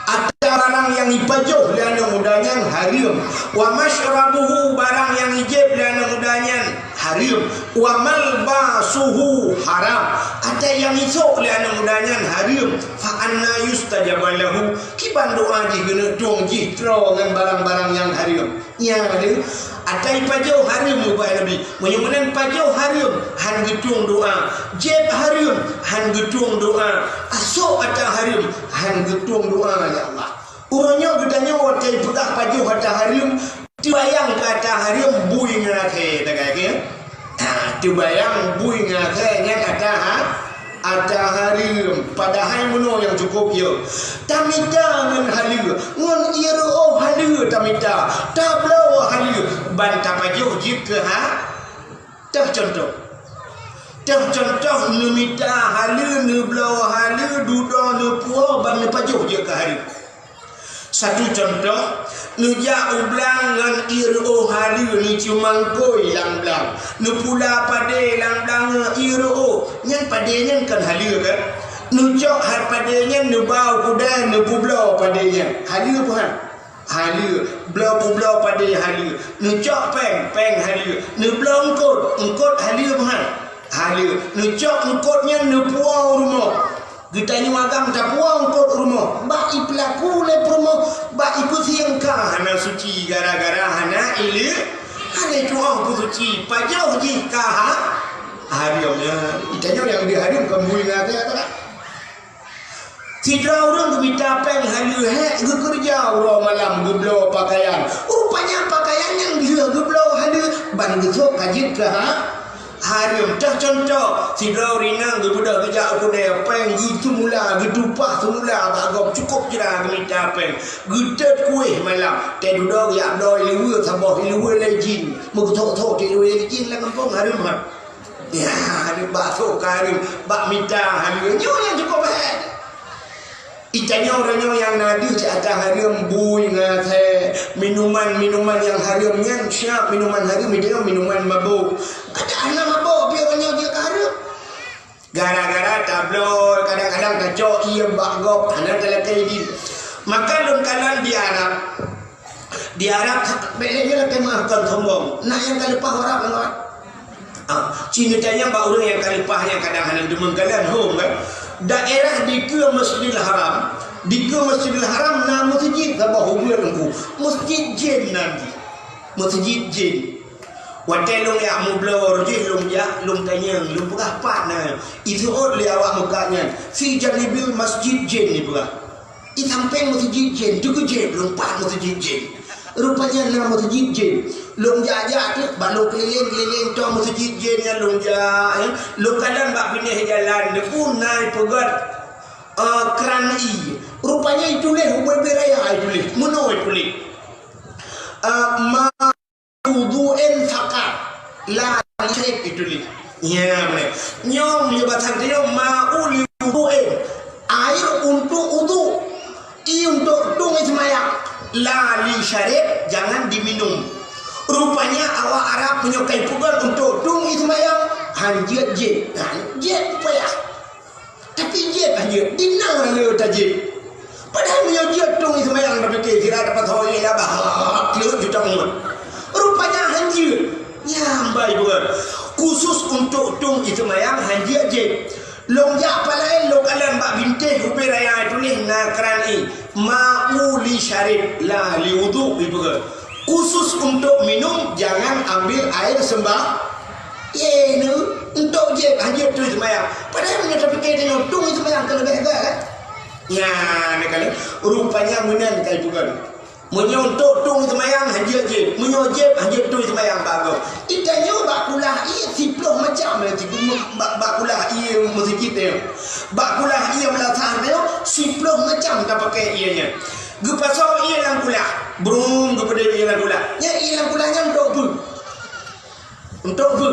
Ata barang nyang ipajoh lé aneuëk muda nyan hareuem, wa masyrabuhu, barang nyang ijieb lé aneuëk muda nyan hareuem, wa malbasuhu haram, ata nyang isok lé aneuëk muda nyan hareuem, fa anna yustajabu lahu, kiban doa jih geuneuk tueng jih troe ngon barang-barang nyang hareuem. Nyan deuh, ata ipajoh hareuem ubak Nabi. Meunyoe meunan pajoh hareuem, han geutueng doa. Jieb hareuem, han geutueng doa. Asok ata hareuem, han geutueng doa, ya Allah. Uroe nyoe geutanyoe watée peugah pajoh ata hareuem, teubayang keu ata hareuem bui ngon asée, tagai keu? Ha, teubayang bui ngon asée nyan ata ha-, ata hareuem, padahai meunoe nyang cukôp yo. Tamita ngon haleue, ngon ié reuôh haleue tamita, tabloe haleue, ban tapajoh jeuet keu ha-, teuh cuntoh. Teuh cuntoh neumita haleue, neubloe haleue, dudoe neupuwoe ban neupajoh jeuet keu hareuem. Satu cuntoh, neujak u blang ngon ié reuôh haleue neucumangkôi lam blang, neupula padé lam blang ngon ié reuôh, nyan padé nyan kon haleue kan? Neucok hat padé nyan neuba u keudè neupeubloe padé nyan, haleue peue han? Haleue, bloe peubloe padé haleue, neucok péng, péng haleue, neubloe eungkôt, eungkôt haleue peue han? Haleue, neucok eungkôt nyan neupuwoe u rumoh. Geutanyoe agam tapuwoe eungkôt u rumoh, bak ipeulaku lé peurumoh, bak ipeusieng ka hana suci gara-gara hana ileu-, hana tuoh peusuci, pajoh jih ka ha-, hareuem nyan. Geutanyoe nyang deuh hareuem kon bui ngon asée ata. Sidroe ureuëng geumita péng haleue hék geukeureuja uroe malam geubloe pakaian. Rupanya pakaian nyang lheueh geubloe haleue ban geusok ka jeuet keu ha-, hareuem. Teuh cuntoh, sidroe ureuëng inong geubeudôh geujak u keudè, péng geuseumula, geutupah seumula bak gob cukôp jra geumita péng. Geutot kueh malam, teuh dudoe geujak bloe ileue saboh ileue lé jin. Meugeusok-sok ileue lé jin lam gampông hareuem ha. Ya, bak sok ka hareuem, bak mita haleue. Nyoe nyang cukôp hék. Tanyoe uroe nyoe nyang na deuh cit ata hareuem, bui ngon asèe, minuman-minuman nyang hareuem nyan, siap minuman hareuem, itu nyan minuman mabök. Ada hana mabök, pih uroe nyoe jeuet hareuem. Gara-gara tabloe, kadang-kadang tacok ié bak gob, hana talakèe idin. Maka lôn kalon di Arab. Di Arab, bèk lé nyoe lakèe meuah kon sombong. Na nyang ka leupah Arab ngon. Ah, ci neutanyong bak ureueng nyang ka leupah nyang kadang hana deungon kalon hom kan. Daerah dikeue Masjidil Haram, dikeue Masjidil Haram na meuseujid saboh ubit teungku. Meuseujid jin nan. Meuseujid jin. Watèe lôn jak mubloe jih lôn jak lôn tanyong lôn peugah pat na. Iseuôt lé awak meukat nyan. Fi janibil masjid jin ipeugah. I sampéng meuseujid jin, teukeujot lôn pat meuseujid jin. Rupanya na meuseujid jin. Lôn jak-jak teuk, bak lôn keulileng-keulileng tô meuseujid jin nyan lôn jak, ya. Lôn kalon bak binéh jalan, deungon na ipeugöt, eh, kran ié. Rupanya ituléh ubé-ubé raya ituléh, meunoe ituléh. Eh, ma Wudu'in faqat, la li syarib ituléh. Ya, beuna. Nyoe, nyoe bahasa geutanyoe, ma'u li wudu'in. Air untuk wudu. Ié untuk tueng ié seumayang. La li syarib, jangan diminum. Rupanya awak Arab meunyoe ka ipeugöt untuk tueng ié seumayang, han jeuet jieb. Han jeuet payah. Tapi jieb han jeuet, di nang le tajieb. Padahai meunyoe jeuet tueng ié seumayang, tapike sira dapat thô ié labah, kleuet juta umat. Rupanya han jeuet. Nyan bai buet. Khusus untuk tueng ié seumayang han jeuet jieb. Lôn jak pat laén, lôn kalon bak bintéh ubé raya tuléh na kran ié. Ma'u li syarib, la li wudu, ipeugah. Khusus untuk minum, jangan ambil air sembah-, Ye, nu, untuk jieb, han jeuet tueng ié seumayang. Padahai meunyoe tapike tanyoe tueng ié seumayang ka leubeh hebat, kan? Nyan, kan? Rupanya meunan ka ipeugah. Meunyoe untuk tueng ié seumayang, han jeuet jieb. Meunyoe jieb, han jeuet tueng ié seumayang, bagoe. Itanyoe bak kulah ié siploh macam, bak, bak kulah ié meuseujid nyoe. Bak kulah ié meulasah nyoe, siploh macam tapake ié nyan. Geupasoe ié lam kulah. Brum, geupeudeh ié lam kulah. Nyan ié lam kulah nyan untuk peue? Untuk peue?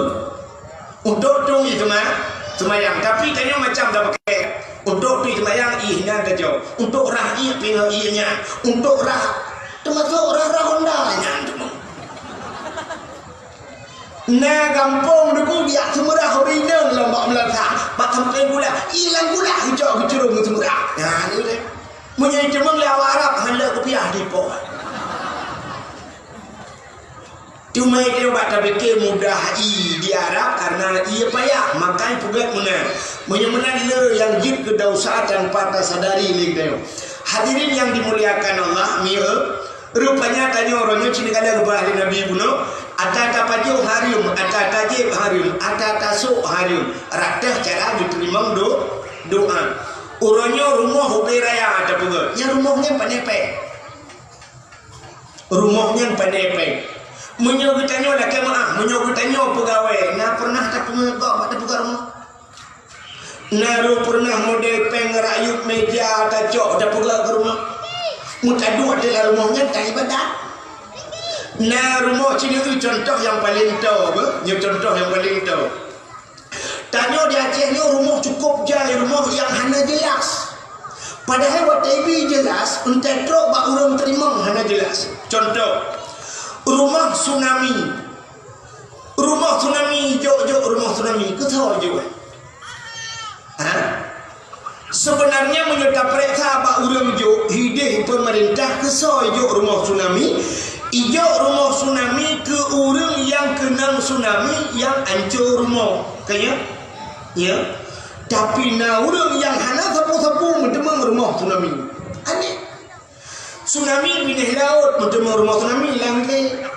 Untuk tueng ié seuma-, seumayang. Tapi tanyoe macam tapake. Untuk tueng ié seumayang, ié nyan tajoe. Untuk rhah ié, pingoh ié nyan. Untuk rhah, teumasok rhah-rhah honda nyan teuma. Na gampông deungon biak seumeurah uri inong lom bak meulasah. Bak sampéng kulah, ié lam kulah geucok geucurông seumeurah. Nyan, ié lé. Meunyoe iteumeung lé awak Arab, han leuek kupiah dipoh. Teuma tanyoe bak tapike mudah ié di Arab karena ié payah, maka ipeugöt meunan. Meunyoe meunan le nyang jeuet keu desya tanpa tasadari lé geutanyoe. Hadirin yang dimuliakan Allah, mieu, rupanya tanyoe uroe nyoe cit ka lheueh geupeugah lé Nabi bunoe, ata tapajoh hareuem, ata tajieb hareuem, ata tasok hareuem, rot teuh cara geuteurimong do-, doá. Uroe nyoe rumoh ubé raya tapeugöt, nyan rumoh nyan pané péng. Rumoh nyan pané péng. Meunyoe geutanyoe lakèe meuah, meunyoe geutanyoe peugawée, na peureunah tapeugöt bak tapeugöt rumoh? Na ru-, peureunah model péng rakyueb meja tacok tapeugöt keu rumoh? Meutaduek ateueh lam rumoh nyan ka ibadat. Na rumoh cit nyoe contoh nyang paleng toe, beuh? Nyoe contoh nyang paleng toe. Tanyoe di Aceh nyoe rumoh cukôp jai, rumoh nyang hana jeulaih. Padahai watèe ibi jeulaih, entah trok bak ureueng teurimong hana jeulaih. Contoh, rumoh tsunami. Rumoh tsunami, jok-jok rumoh tsunami, keu soe jok? Ha? Seubeunarnya meunyoe tapareksa bak ureueng jok, hideh peumeurintah keu soe ijok rumoh tsunami, ijok rumoh tsunami keu ureueng nyang keunong tsunami nyang anco rumoh. Ka nyo? Ya. Tapi na ureueng nyang hana sapeue-sapeue meuteumeung rumoh tsunami. Aneh. Tsunami binéh laôt, meuteumeung rumoh tsunami langgée.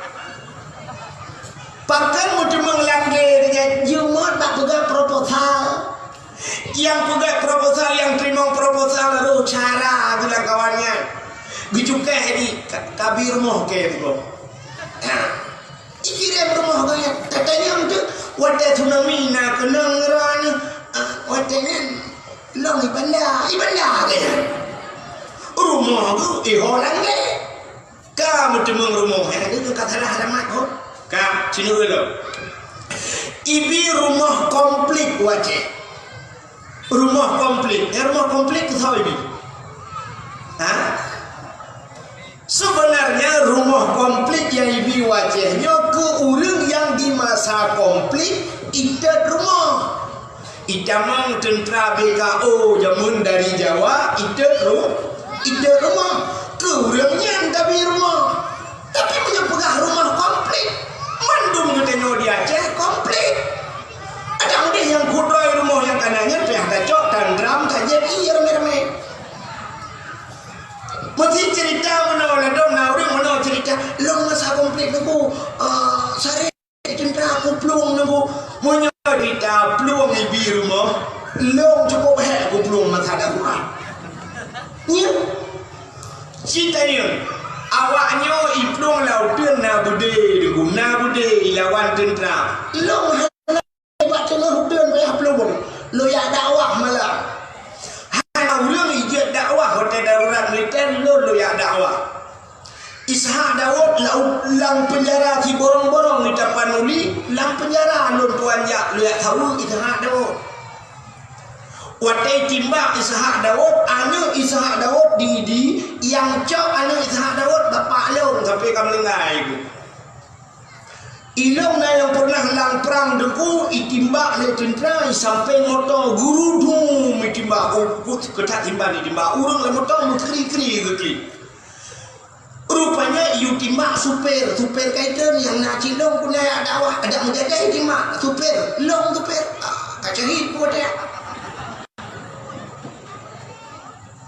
Pakon meuteumeung langgée, jeuet bak peugah proposal. Nyang peugah proposal, nyang teurimong proposal, roh cara geuh lam kawan nyan. Geucukéh di ka-, kabi rumoh kèe sigoe. Nah. Ikirém rumoh geuh nyan. Tatanyong teuk, watèe tsunami na keunong droeneuh, ah, watèe nyan lôn i banda, i banda geuh nyan. Rumoh geuh iho langgée. Ka meuteumeung rumoh, eh, nyoe ka salah alamat ho. Ka, sinoe lom. Ibi rumoh konflik watèe. Rumoh konflik. Eh, rumoh konflik keu soe ibi? Aceh nyoe keu ureuëng nyang di masa konflik itot rumoh. Itamong teuntra B K O jameun dari Jawa itot ru-, itot rumoh. Keu ureuëng nyan tabi rumoh. Tapi meunyoe peugah rumoh konflik, mandum geutanyoe di Aceh konflik. Adak udeh nyang kudroe rumoh nyang kana nyan payah tacok, tandram, tajieb ié ramé-ramé. Meusti cerita meunoe ladôm na ureuëng meunoe cerita, lôn masa konflik nunggu, eh, saré teuntra kuplueng nunggu. Meunyoe cerita plueng ibi rumoh, lôn cukup hék kuplueng masa darurat. Nyoe. Cit tanyoe, awak nyoe iplueng lam uteuen na beudé, nunggu na beudé ilawan teuntra. Lôn Bak teungoh uteuen payah plueng, lôn jak dakwah malam. Hana ureuëng ijeuet dakwah watée darurat militer, lôn lôn jak dakwah. Ishak Daud lau-, lam peunjara siborong-borong di Tapanuli, lam peunjara lôn tuan jak, lôn jak saweue Ishak Daud. Watée timbak Ishak Daud, aneuëk Ishak Daud di, di, nyang cok aneuëk Ishak Daud bapak lôn sampai ka meuninggai. Ilôn na nyang peureunah lam prang Teungku, itimbak lé teuntra, isampai moto gurudum itimbak, oh, keutat simban itimbak, ureuëng lam moto meukri-kri geuklik. Rupanya iyue timbak supir, supir kaitreun nyang na cit lôn pun na dakwah, adak meujajai timbak supir, lôn supir, ah, ka syahid pun watée.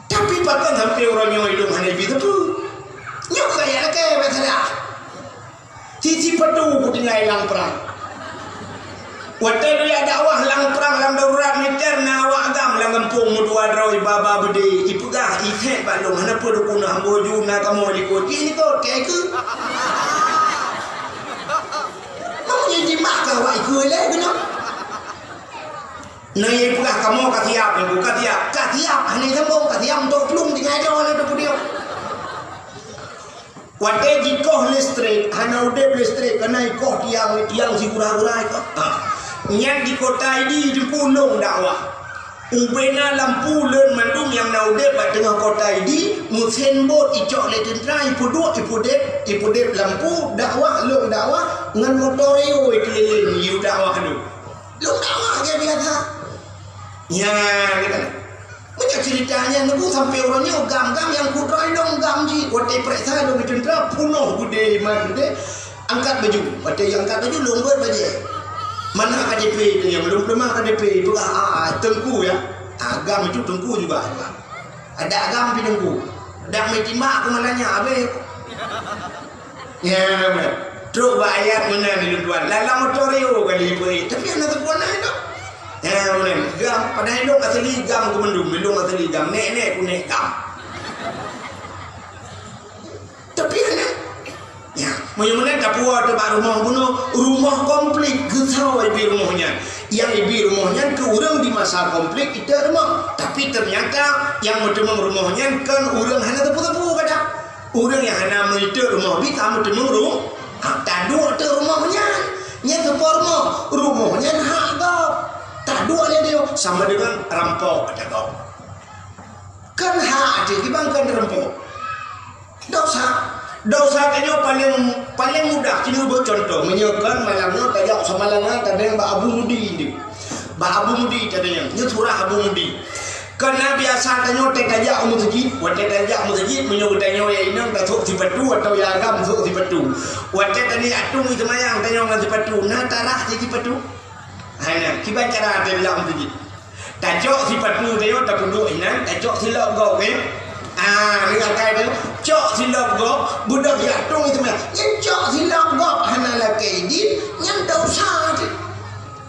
Tapi pakon sampai uroe nyoe ilôn hana ibi teupeu. Nyoe keuh nyang lakée masalah. Sisi patu kutinggai lam prang. Watée lôn jak dakwah lam prang lam darurat militer na awak GAM lam gampông meudua droe iba-ba beudé ipeugah isék bak lôn hana peue dukun hamba ju na kamoe likot. Jih likot keu keu. Meunyoe jimak ka awak ikeu lé keunoe. Na nyang peugah kamoe ka siap, nyoe ka siap. Ka siap, hana sambông, ka siap untuk plueng tinggai droe lé teupeudiyong. Watée jikoh listrik, hana udeb listrik, kana ikoh tiang, tiang sigura-gura ikoh. Ha. Nyan di kota Idi teungku lôn dakwah. Ubena lampu lôn mandum nyang na udeb bak teungoh kota Idi, meusén bot icok lé teuntra, ipeuduek, ipudeb, ipudeb lampu, dakwah, lôn dakwah, ngon motor yo ikeulileng yue dakwah lôn. Lôn dakwah lagée biasa. Nyan, kan. Meunyoe ceurita nyan, nunggu sampoe uroe nyoe GAM-GAM nyang kudroe lôn GAM jih. Watée peuriksa lôn di teuntra, peunoh beudé, iman beudé. Angkat baju. Watée angkat baju, lôn beuet bajée. Mana K T P teuh nyang lôn peuleumah K T P. Peugah, ah, ah, teungku ya. Ah, GAM itu teungku juga. Adak GAM pih teungku. Adak meuitima aku malah nyak habéh. Ya, beuna. Trok bak ayat meunan lôn tuan. Lam motor yo kali ipeue. Tapi hana teupeue na itu. Ya, beuna. GAM, padahai lôn asli GAM keu mandum. Lôn asli GAM. Nek-nek pun nek GAM. Tapi hana. Ya, meunyoe meunan tapuwoe teuh bak rumoh bunoe, rumoh konflik geusawa ibi rumoh nyan. Nyang ibi rumoh nyan keu ureuëng di masa konflik itot rumoh. Tapi teunyata nyang meuteumeung rumoh nyan kon ureuëng hana teupeue-teupeue kadang. Ureuëng nyang hana meuitot rumoh bi ka meuteumeung ru-, ha, taduek teuh rumoh nyan. Nyan keupeue rumoh? Rumoh nyan hak gob. Taduek lé dia sama dengan rampok ata gob. Kan hak jih, kiban kan rampok. Dosa. Dosa tanyoe paleng, paleng mudah. Ci lôn beuet cuntoh. Meunyoe kan malam nyoe tajak Samalanga, tadeng bak Abu Mudi nyoe. Bak Abu Mudi tadeng. Nyoe surah Abu Mudi. Kan na biasa tanyoe tajak u meuseujid. Watée tajak u meuseujid, meunyoe geutanyoe ya inong tasok sipatu atau ya agam sok sipatu. Watée tani atong seumayang tanyoe ngon sipatu. Na tarah di sipatu? Hana. Kiban cara tajak u meuseujid. Tacok sipatu tanyoe tapeuduek inan, tacok silop gob, eh. Ah, ni akai tu, cok silop gob, beudôh jak tueng itu meh. Nyan cok silop gob hana lakée idin, nyan dosa tu.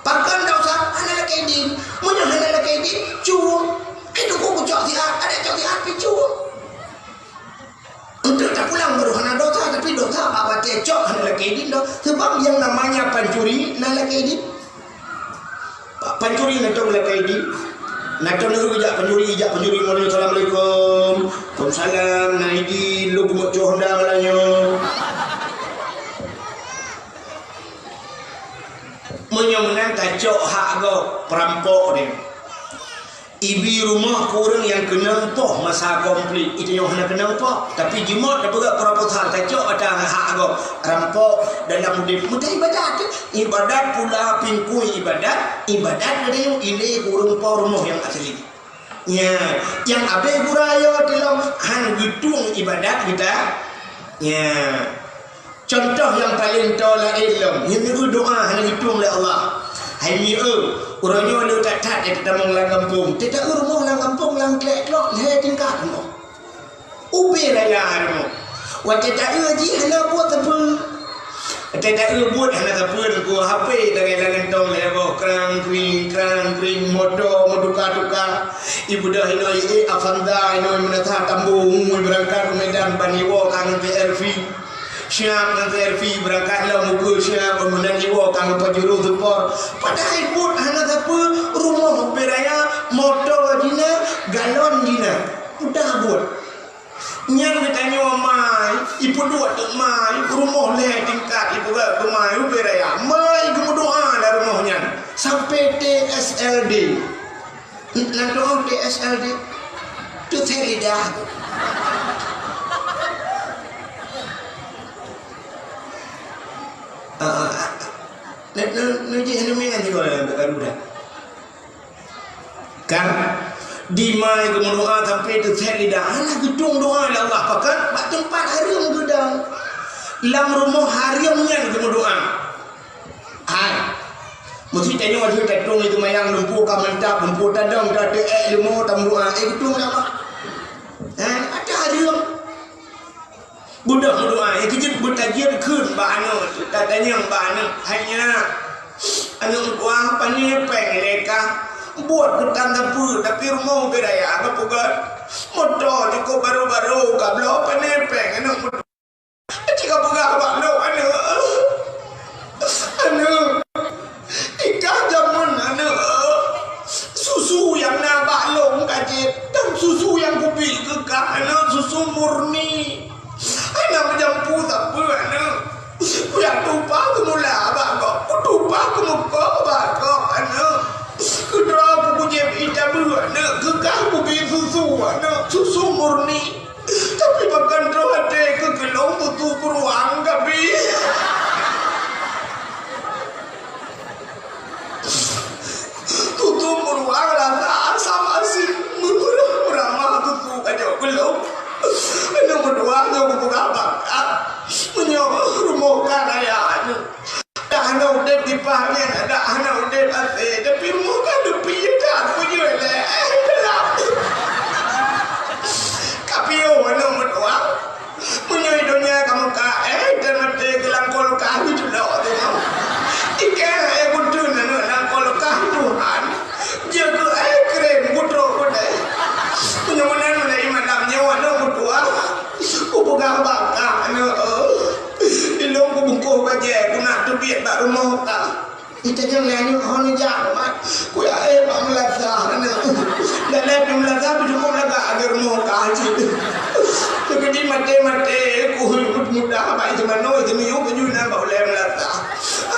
Pakon dosa hana lakée idin? Meunyoe hana lakée idin, cuwong. Hai tu ku cok siat, ada cok siat pi cuwong. Untuk tapulang baru hana dosa, tapi dosa bak watée cok hana lakée idin doh. Sebab yang namanya pancuri na lakée idin. Pancuri na tong lakée idin. Na tong nyoe jak pancuri, jak pancuri, mulai, "Assalamualaikum." "Waalaikumsalam." Na idin, lu bungok coh honda malam nyoe. Meunyoe meunan tacok hak gob, perampok dia. Ibi rumoh keu ureueng nyang keunong poh masa konflik, itu nyoe hana keunong poh. Tapi jimot tapeugah proposal, tacok ata hak gob, rampok dalam udeb. Meutai ibadat, ibadat pula pingkui ibadat, ibadat geutanyoe ilée keu ureueng po rumoh nyang asli. Nya, nyang abée gura yo tilom han geutueng ibadat geuta. Nya. Contoh nyang paleng toe laén lom, nyoe doa hana geutueng lé Allah. Hai mi eu, uroe nyoe le that-that eh, tatamong lam gampông. Teuta eu rumoh lam gampông lam klek-klok lhée tingkat rumoh. Ubé raya rumoh. Watée ta eu jih hana buet sapeue. Watée ta eu buet hana sapeue, nunggu H P lagée lam gantong lhée boh, krang kring krang kring, moto meutuka-tuka. Ibeudôh inoe, eh, Avanza inoe, meunasah tambong, beurangkat u Medan ban iwoe ka ngon V R V. Siap ngon V R V beurangkat lom ukeue siap, meunan iwoe ka ngon Pajero Sport. Padahai buet hana sapeue, rumoh ubé raya, moto jina, galon jina. Udah buet. Nyan geutanyoe mai, ipeuduek teuk mai, rumoh lhée tingkat, ipeugah keu mai ubé raya. Mai geumeudoa lam rumoh nyan. Sampai T S L D. Lam doa T S L D. Teuthée lidah. Ah, ah, ah. Neu-, neu-, neujih hana meuingat sigoe lam garu dah. Kan? Dimai geumeudoa sampai teuthée lidah. Hana geutueng doa lé Allah. Pakat bak teumpat hareuem geudang. Lam rumoh hareuem nyan geumeudoa. Hai. Meusti tanyoe lheueh tatueng itu mayang lumpur ka mantap, lumpur tadong, ta teuék leumo, tameudoa, ék geutueng dak, Mak? Hai, ata hareuem. Beudôh meudoa, ék keujeuet beutajiet kheun bak aneuk, tatanyong bak aneuk, "Hai nyak, aneuk meutuah, pané péng lé kah? Buet keutan sapeue, tapi rumoh ubé raya ka peugöt. Moto cukôp barô-barô ka bloe, pané péng aneuk meutuah?" Cit ka peugah bak lôn, "Aneuk, aneuk, di kah jameun, aneuk, susu nyang na bak lôn ka jép, dan susu nyang kubi keu kah, aneuk, susu murni. Hana meujampu sapeue, aneuk. Kujak tupa keumula bak gob, kutupa keumeukoh bak gob, aneuk. Keudroe kujép ie cabeueng, aneuk, keu kah kubi susu, aneuk, susu murni." Tapi pakon troh até keu keulôn tutu peuruang kabi. Tutu peuruang rasa asam asin, meurah-meurah tutu ka jok keulôn. Aneuk meutuah nyoe kupeugah bak kah, meunyoe rumoh ka raya nyoe. Dak hana udép dipah nyan, dak hana udép asée, tapi muka dupi that peujeuet lé, eh, gelap. Ka piôh aneuk meutuah. Meunyoe donya ka meuka, eh, dan maté keu lam kulkas geuculok teuh. Ikée, eh, geuteun aneuk lam kulkas Tuhan. Jeuet keu, eh, krém geutrok keudée. Meunyoe meunan lé malam nyoe aneuk meutuah. Kupeugah bak kah, aneuk, eh. Ilôn kubungkôh bajée, kunak teubiet bak rumoh kah. Itanyong lé aneuk, "Ho neujak, Mak?" "Kujak éh bak meulasah, aneuk." Dak lé pih meulasah, pih cukôp lagak lagée rumoh kah cit. Teukeudi maté-maté, kuhôi mudah bak ijeumanoe, ijeumiyueb baju na bak ulée meulasah.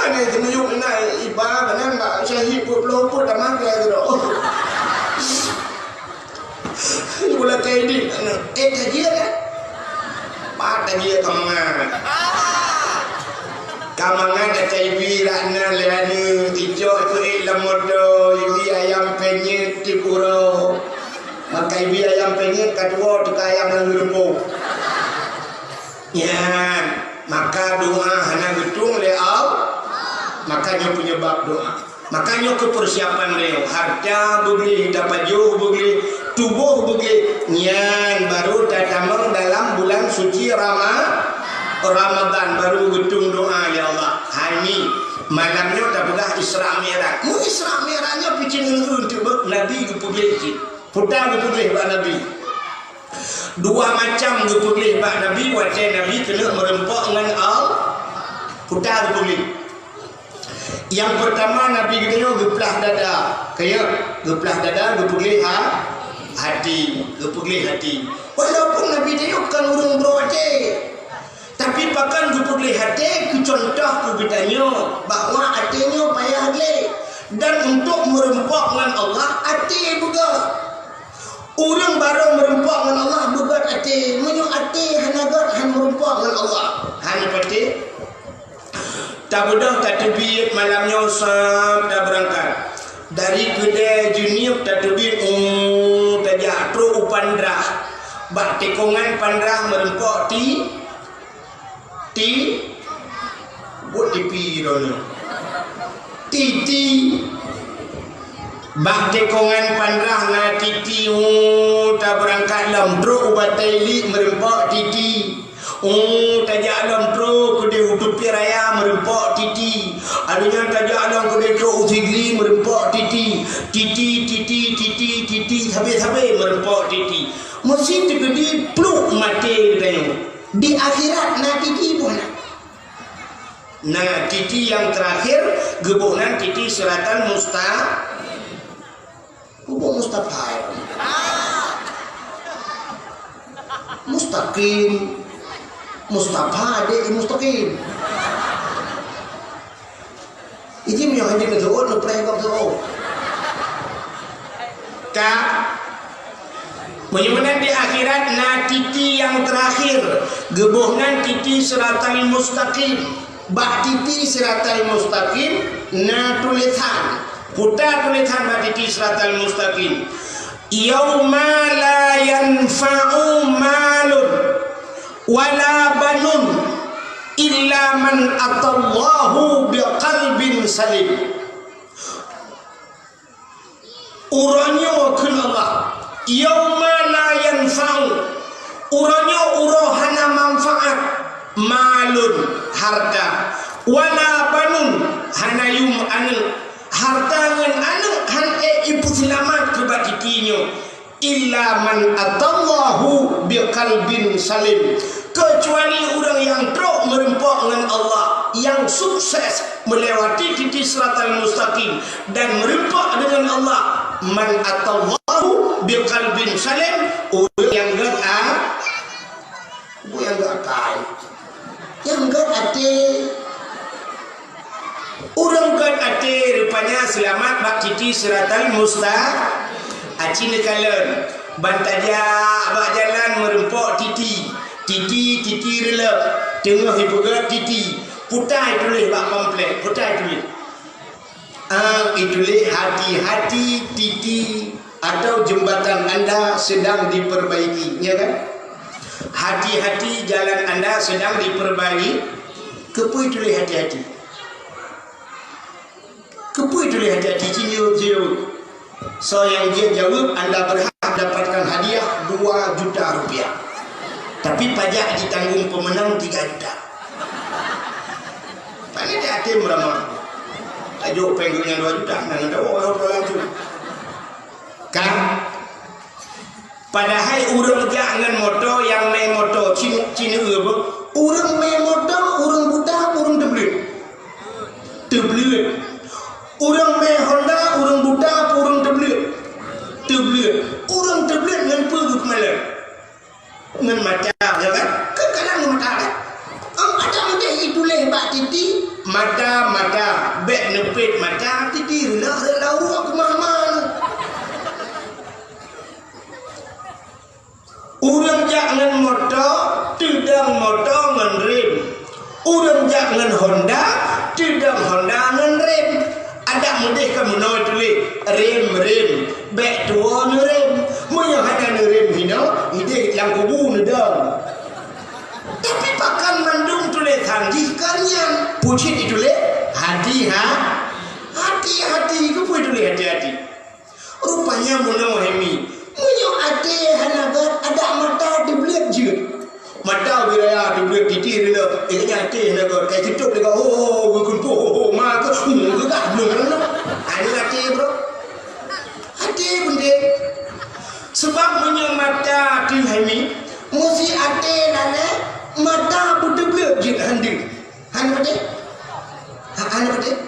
Aneuk ijeumiyueb na iba, keunan bak syahid peuet ploh peuet tamah keu droe. Gula kredit, eh, tajir kan? Pat tajir ka mangat. Ka mangat dah cai bi rak na lé aneuk, icok tu ék lam moto, ibi ayam penyet di pura. Maka ibi ayam penyet ka tuwo teuka ayam lam geureumpok. Nyan, maka doa hana geutueng lé Allah. Maka nyoe penyebab doa. Maka nyoe keu persiapan lé, harta beugléh, tapajoh beugléh, tuboh beugléh, nyan baru tatamong dalam bulan suci Rama-, Ramadan, baru geutueng doa, "Ya Allah, hai ni, malam nyoe tapeugah Isra Mi'raj." Mun Isra Mi'raj nyoe picéng ngon ureuëng teubeuet Nabi geupeugléh cit. Peue geupeugléh bak Nabi. Dua macam geupeugléh bak Nabi watée Nabi keuneuk meureumpok ngon Allah. Peue geupeugléh. Nyang peurtama, Nabi geutanyoe geuplah dada. Keu nyoe, geuplah dada, geupeugléh ha-, hati, geupeugléh hati. Walaupun Nabi tanyoe kon ureuëng broe até, tapi pakon geupeugléh até keu contoh keu geutanyoe bahwa até nyoe payah gleh. Dan untuk meureumpok ngon Allah, até beugét. Ureuëng barô meureumpok ngon Allah beugét até. Meunyoe até hana gét, hana meureumpok ngon Allah. Hana patéh. Tabeudôh tateubiet malam nyoe sab tabeurangkat. Dari keudè Jeunieb tateubiet, uh, tajak trok u Pandrah. Bak tikongan Pandrah meureumpok ti, ti, buet tipi droeneuh. Titi. Bak tikongan Pandrah na titi, uh, tabeurangkat lom trok u Batèe Iliek meureumpok titi. Oh, tajak lom trok keudeh u Teupie Raya meureumpok titi. Alheuh nyan tajak lom keudeh trok u Sigli meureumpok titi. Titi, titi, titi, titi, sabe-sabe meureumpok titi. Meusi teukeudi pluek maté geutanyoe. Di akhirat na titi boh na. Na titi nyang teurakhir, geuboh nan titi siratal musta-, Geuboh Mustafa ya. Mustaqim. Mustafa dek mustaqim. Iji meunyoe hana geuseuôt, neupreh gob seuôt. Ka. Meunyoe meunan di akhirat na titi nyang teurakhir, geuboh nan titi siratal mustaqim. Bak titi siratal mustaqim na tulésan. Puta tulésan bak titi siratal mustaqim. Yauma la yanfa'u malun wala banun illa man atallahu biqalbin salim. Uroe nyoe kheun Allah, yauma la yanfa'u, uroe nyoe uroe hana manfaat, malun, harta, wala banun, hana yum aneuëk, harta ngon aneuëk han ék jipeuseulamat keu bak titi nyoe, illa man atallahu biqalbin salim, keucuali ureuëng nyang trok meureumpok ngon Allah, nyang sukses meulewati titi siratal mustaqim dan meureumpok deungon Allah, man atallahu biqalbin salim, ureuëng nyang gét a-, ureuëng nyang gét akai, nyang gét até. Ureuëng gét até rupanya seulamat bak titi siratal musta-, aci neukalon, ban tajak bak jalan meureumpok titi, titi, titi reulok, teungoh jipeugét titi, putai tuléh bak pamflet, putai tuléh. Ah, ituléh hati-hati titi atau jembatan anda sedang diperbaiki, ya kan? Hati-hati jalan anda sedang diperbaiki. Keupeue ituléh hati-hati? Keupeue ituléh hati-hati? Ci jaweueb, ci jaweueb. Soe nyang jeuet jaweueb, anda berhak mendapatkan hadiah dua juta rupiah. Tapi pajak ditanggung pemenang tiga juta. Pane di até meurama. Tajok péng geuh nyang dua juta, na geutanyoe langsung. Kan? Padahai ureuëng jak ngon moto, nyang mé moto, ci-, ci neueu beuh. Ureuëng mé moto, ureuëng buta, ureuëng teubleuet. Teubleuet. Ureuëng mé Honda, ureuëng buta, ureuëng teubleuet. Teubleuet. Ureuëng teubleuet ngon peue geupeumalon? Ngon mata, ya kan? Kan kadang ngon mata, kan? Em, ada mudeh ituléh bak titi. Mata, mata. Bék neupet mata, titi reulah, reulah uroe keumaman. Ureuëng jak ngon moto, teudong moto ngon rem. Ureuëng jak ngon Honda, teudong Honda ngon rem. Adak mudeh ka meunoe tuléh, rem, rem. Bék tuwoe neurem. Meunyoe hana neurem hinoe, ideh lam kubu neudong. Tapi pakon mandum tulésan jih ka nyan? Peue cit ituléh? Hati, ha? Hati-hati. Keupeue ituléh hati-hati? Rupanya meunoe, Hemi, meunyoe até hana gét, adak mata teubleuet jeuet. Mata ubé raya teubleuet, titi reulah, eh, nyan até hana gét, eh, tutôp lé gét, ho, ho, ho, geukheun, ho, ho, ho, ma keuh, hmm, geugah, blong, blong, blong. Hana até, bro. Até peunteng. Sabab meunyoe mata teuh, Hemi, meusi até lalé, mata beuteubleuet jeuet han deuh. Hana patéh? Ha, hana patéh?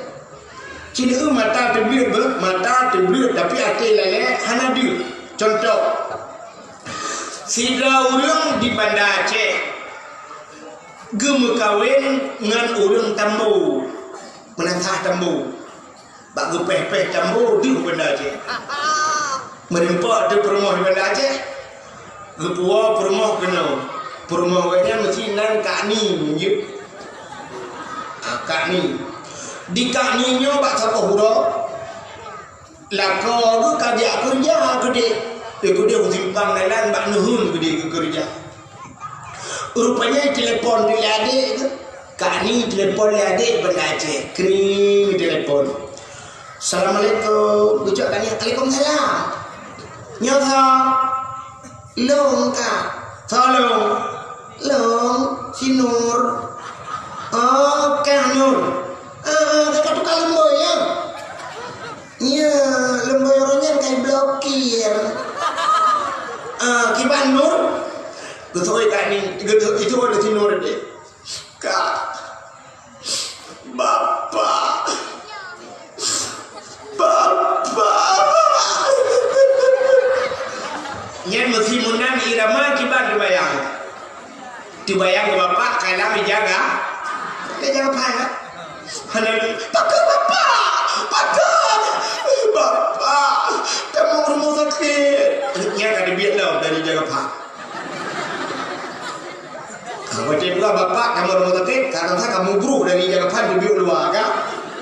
Ci neueu mata teubleuet beuh, mata teubleuet tapi até lalé hana deuh. Cuntoh, sidroe ureuëng di Banda Aceh geumeukawen ngon ureuëng Tambo, meunasah Tambo. Bak geupéh-péh Tambo deuh Banda Aceh. Meureumpok teuh peurumoh di Banda Aceh. Geupuwoe peurumoh keunoe. Peurumoh gobnyan meusti nan Kak Ni, jeuet. Ah, Kak Ni. Di Kak Ni nyoe bak saboh uroe, lakoe geuh ka jak keureuja keudeh. Eh, keudeh u simpang dalan bak neuheun keudeh geukeureuja. Rupanya telepon lé adék geuh. Kak Ni telepon lé adék Banda Aceh. Kring telepon. "Assalamualaikum." Geucok Kak Ni, "Waalaikumsalam." "Nyoe soe?" "Lôn, Kak." "Soe lôn?" "Lôn, si Nur." "Oh, Kak Nur. Ah, ah, Kak tukang leumbôi, ya?" "Ya, leumbôi uroe nyan ka iblokir." "Ah, kiban Nur?" Geuseuôt Kak Ni, geuseuôt, itu ada si Nur deh. "Kak, Bapak, Bapak." Nyan meusi meunan irama kiban teubayang. Teubayang keu bapak ka lam ija ga-, ija gapha, ya. Hana lé, "Pakon bapak? Pakon? Bapak, tamong rumoh sakét." Nyan ka teubiet lom dari ija gapha. Ka watèe peugah bapak tamong rumoh sakét, ka rasa ka mubrok dari ija gapha teubiet luwa, kan?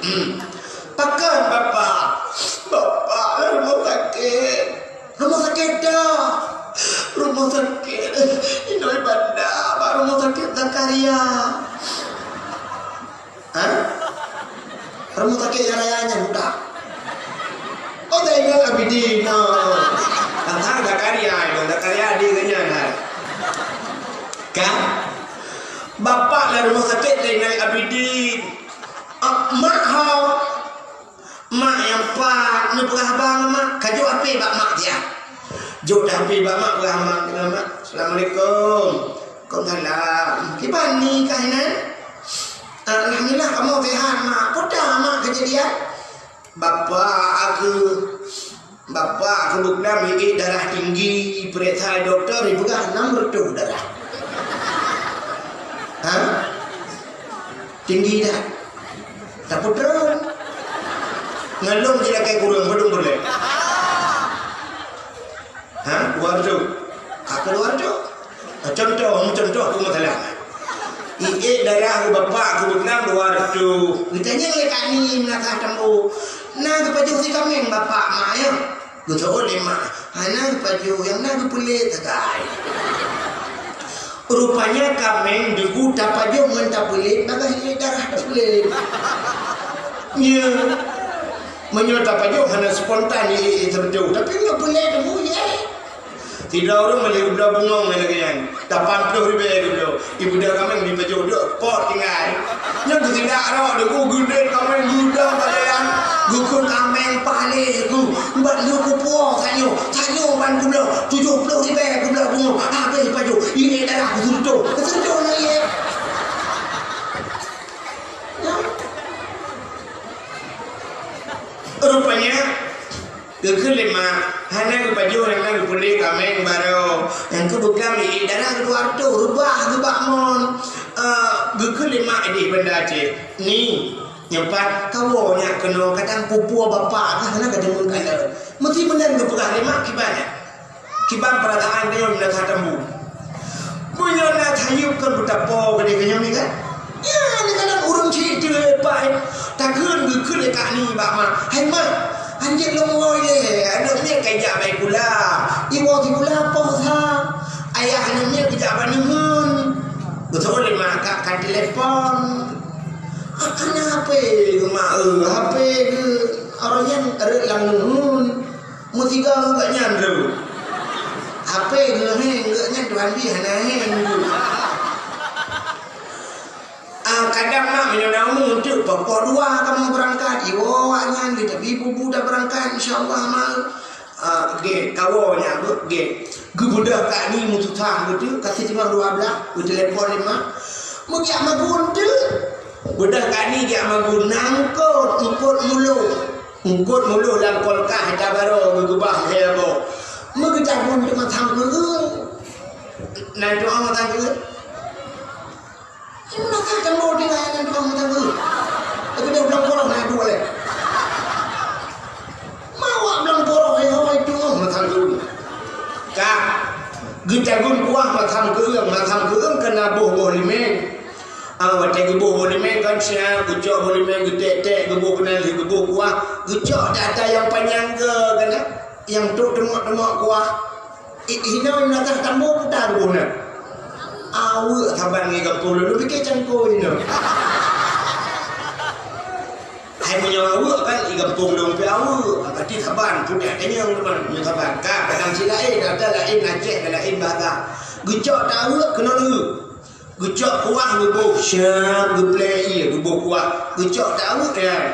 Hmm. "Pakon bapak? Bapak lam rumoh sakét." "Rumoh sakét dah. Rumoh sakét. Inong Ibanda bak rumoh sakét Zakaria." "Hah? Rumoh sakét nyang raya nyan dah?" "Oh, Zainal Abidin. Oh. Tantang Zakaria, Imam Zakaria di nyan, hai." Kan? "Bapak lam rumoh sakét Zainal Abidin. Ah, mak ho?" "Mak nyang pat neupeugah haba ngon mak, ka jok H P bak mak siat." Jok dah H P bak mak, peugah mak, "Mak, assalamualaikum." "Waalaikumsalam. Kiban ni kah inan?" "Alhamdulillah, kamoe sehat, Mak. Peue mak keujadian?" "Bapak aku, bapak aku beuklam iék darah tinggi, peuriksa dokto, ipeugah enam reutôh darah." "Hah? Tinggi dah?" "Tapeutron. Ngon lôn jih lakèe kureueng, padum peureulèe?" "Ha? Dua reutôh?" "Ka keu dua reutôh. Contoh, meucontoh peue masalah. Iék darah keu bapak keu beuklam dua reutôh." Geutanyong lé Kak Ni meunasah Tambo, "Na geupajoh si kaméng bapak, Mak, ya?" Geuseuôt lé mak, "Hana geupajoh, nyang na geupeulét sagai." Rupanya kaméng deungon tapajoh ngon tapeulét bagaih iék darah tapeulét. Nyo. Meunyoe tapajoh hana spontan iék, iék teureutôh, tapi meunyoe peulét deungon iék. Sidroe ureueng meulhèe geubloe bungong lagèe nyan, lapan ploh ribèe geubloe. Ibeudôh kaméng dipajoh duek pot tinggai. Nyan geusindak rot deungon geundét kaméng geudong bak jalan. Geukheun kaméng paléh geuh. Bak lheueh kupuwoe tanyoe, tanyoe ban kubloe tujoh ploh ribèe kubloe bungong. Habéh pajoh, iék darah geuseureutôh. Geuseureutôh na iék. Rupanya, geukheun lé mak, hana geupajoh, hana geupeulét kaméng baroe. Nyang keu beuklam iék darah dua reutôh, reubah geubak mon. Eh, geukheun lé mak idéh Banda Aceh, "Ni, nyoe pat kawoe nyak keunoe, kadang pupuwoe bapak ka hana ka deungon kalon." Meusti meunan geupeugah lé mak kiban nyan. Kiban peurasaan tanyoe meunasah Tambo. Meunyoe na tayue kon beutapo keudéh tanyoe nyan kan? Nyan kadang ureueng cit teuh leupah. Takheun geukheun lé Kak Ni bak mak, "Hai mak, hanjeuet lôn woe lé, aneuk miet ka jak bak sikula. Iwoe sikula poh sa. Ayah aneuk miet geujak bak neuheun." Geuseuôt lé mak ka, ka telepon. "Ah, hana H P geuh mak, eh, H P geuh." Awak nyan rhot lam neuheun. Meusigoe geuh nyan rhot. H P geuh héng, geuh nyan tuan bie hana héng geuh. Ah, kadang mak meunyoe na umu teuk, poh dua kamoe beurangkat, iwoe awak nyan, geutabi bu-bu tabeurangkat, insya Allah, mak. Ah, gét, kawoe nyan, gét. Geubeudôh Kak Ni meususah geuh teuk, ka sitimong dua blah, geutelepon lé mak. Meugiak magun teuk. Beudôh Kak Ni giak magun, na eungkôt, eungkôt muloh. Eungkôt muloh lam kulkas, hita baroe geukeubah lhèe boh. Meugeutagun teuk mantong keueun. Nan tuha mantong keueun. Nyang na ka Tambo tinggai nan tuha mantong keueun. Tapi dah bulan poloh na duek lé. Geutagun kuah masam keueung, masam keueung keunan boh-boh limeng. Ah, watée geuboh boh limeng kan siat, geucok boh limeng geutek-tek, geuboh keunan lheueh geuboh kuah, geucok data nyang panyang keu keunan, nyang trok teumok-teumok kuah. I-, inoe meunasah tambô puta geuboh na. Aweuek saban ngon gampông lôn, lôn pike cangkôi inoe. Hai meunyoe aweuek kan, i gampông lôn pih aweuek. Berarti saban, pudah kenyang teuma meunyoe saban. Ka, kadang cit laén, ada laén Aceh, ada laén bahasa. Geucok ta aweuek keunoe lheueh. Geucok kuah geuboh, syam, geuplé ié, geuboh kuah. Geucok ta aweuek nyan.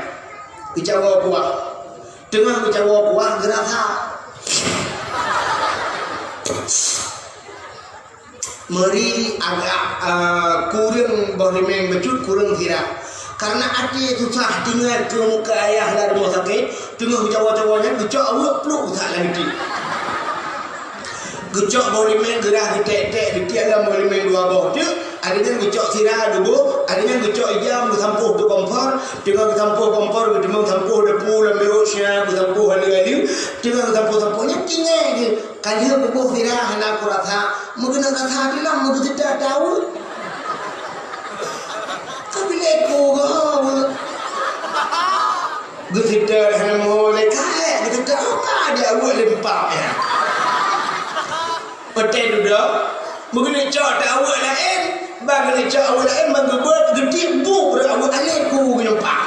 Geucawoe kuah. Teungoh geucawoe kuah, geurasa. Meuri agak, eh, kureueng boh limeng bacut, kureueng sira. Karena até susah teuingat keu muka ayah lam rumoh sakét, teungoh geucawoe-cawoe nyan geucok aweuek pluek that lam geuti. Geucok boh limeng geurah geutek-tek, geutiek lam boh limeng dua boh teuk, akhé nyan geucok sira geuboh, akhé nyan geucok ijam geusampôh keu kompor, teungoh geusampôh kompor geuteumeung sampôh dapu lam biôk sia geusampôh aleue-aleue, teungoh geusampôh-sampôh nyan tinggai geuh. Ka lheueh geuboh sira hana kurasa, meugeunong rasa dilam meugeuseuta tahu. Tapi leko geuh. Geuseuta hana moh lé kaék, geuseuta ka dia aweuek lé empat ya. Otai dudoe, meugeunong cok ta aweuek laén, bang geunong cok aweuek laén, bang geubeuet geutiek bu beuraweuek alé ku geunyoe empat.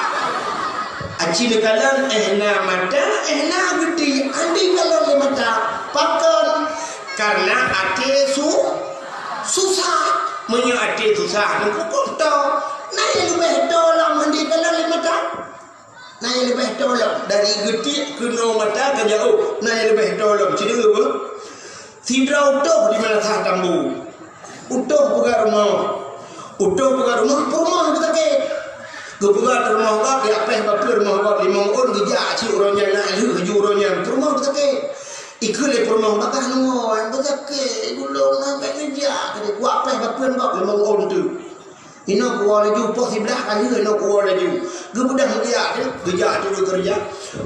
Aci neukalon éh na mata, éh na geuti, andi kalon lé mata. Pakon? Karena até su-, susah. Meunyoe até susah, neupukon to. Na nyang leubeh to lom andi kalon lé mata. Na nyang leubeh to lom. Dari geuti keunoe mata ka jauh. Na nyang leubeh to lom. Ci deungoe beuh? Sidroe utôh di Meunasah Tambu. Utôh peugah rumoh. Utôh peugah rumoh, peurumoh geusakét. Geupeugah rumoh gob, geujak péh bapeue rumoh gob limong ôn, geujak cit uroe nyan na lheueh laju uroe nyan. Peurumoh geusakét. Ikheun lé peurumoh, "Bagaih nyoe, beusakét, gulong na bék geujak." Geujak péh bapeue gob limong ôn teuk. Inoe kuwoe laju, poh siblaih ka lheueh inoe kuwoe laju. Geubeudôh meugeujak teuk, geujak teuk geukeureuja.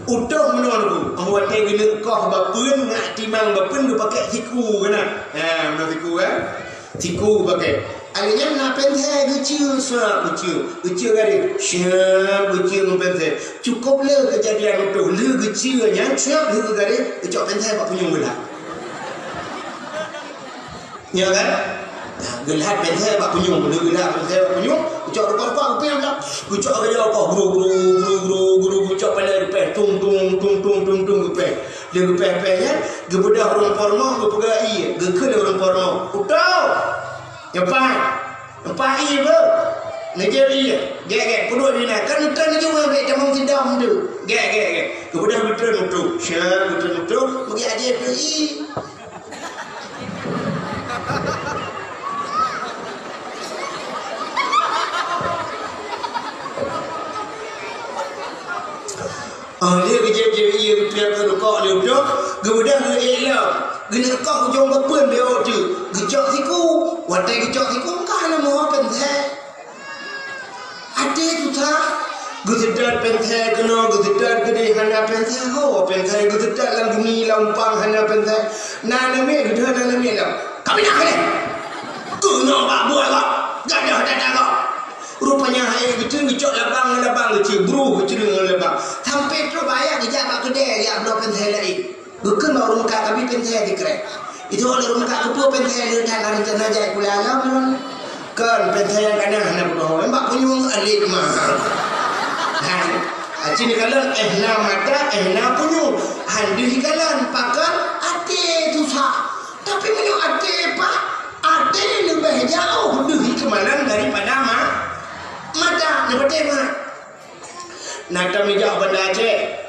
Utôh meunoe Teungku, óh watée geuneuk koh bapeuen ngat timang bapeuen geupakèk siku keunan. Ha, meunoe siku kan? Siku geupakèk. Akhé nyan na pensé geucue, seuap geucue. Geucue garéh, seuap geucue ngon pensé. Cukôp le keujadian utôh, le geucue nyan, seuap le geugaréh, geucok pensé bak punyueng geulah. Nyo kan? Nah, geulhat pensé bak punyueng, geulhat pensé bak punyueng, geucok rupa-rupa geupéh lam. Geucok keudroe koh, gru, gru, gru, gru, gru, geucok palai geupéh, tung, tung, tung, tung, tung, tung, geupéh. Lheueh geupéh-péh nyan, geubeudôh ureueng po rumoh, geupeugah ié, geukheun lé ureueng po rumoh, "Utôh! Nyoe pat! Nyoe pat ié beuh! Neujép ié! Gèt, gèt, peuduek di na! Kan, kan neujeuet bék tamong sidom tu! Gèt, gèt, gèt!" Geubeudôh geutreun utôh. Syah geutreun utôh, meugi até tu ié. Ah, lheueh geujép-jép ié geupiak keu rukok lé udôh, geubeudôh geuék lom. Geuneuk koh ujong bapeuen bék teuk. Geucok siku. Watée geucok siku, ka leumoh pensé. Até susah. Geuseutôt pensé keunoe, geuseutôt keudéh hana pensé ho. Pensé geuseutôt lam gumi, lam umpang hana pensé. Na namiet geudoh, na namiet lom. Ka pinah keudéh. Keunoe bak buet gob. Gadoh dada gob. Rupanya hai geucue geucok labang ngon labang geucue, bruh geucue ngon labang. Sampoe trok bak ayah geujak bak keudè geujak bloe pensé laén. Geukheun bak ureueng meukat, "Kabi pensé sikrek." Itu ureueng meukat, "Keupeue pensé leueh that, rencana jai pula lom lôn." "Kon, pensé nyang ka na hana peunoh, bak punyueng alet mah." Hai, aci neukalon, éh na mata, éh na punyueng. Han deuh ikalon, pakon até susah. Tapi meunyoe até pah, até leubeh jauh deuh ikeumalon daripada ma-, mata. Neupatéh mat. Na tom neujak u Banda Aceh.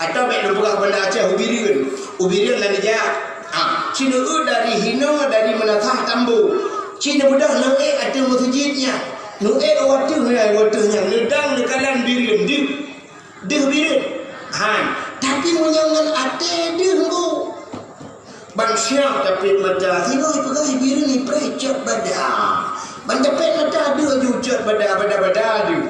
Atawa bék lôn peugah u Banda Aceh, u Bireuen. U Bireuen na neujak. Ah, ci neueu dari hinoe, dari Meunasah Tambo. Ci neubeudôh neuék ateueh meuseujid nyan. Neuék u ateueh nyan, u ateueh nyan. Neudong neukalon Bireuen deuh. Deuh Bireuen. Han. Tapi meunyoe ngon até deuh, Bu. Ban siang tapék mata, singoh ipeugah Bireuen ipreh cot bada. Ban tapék mata deuh aju cot bada, bada-bada deuh.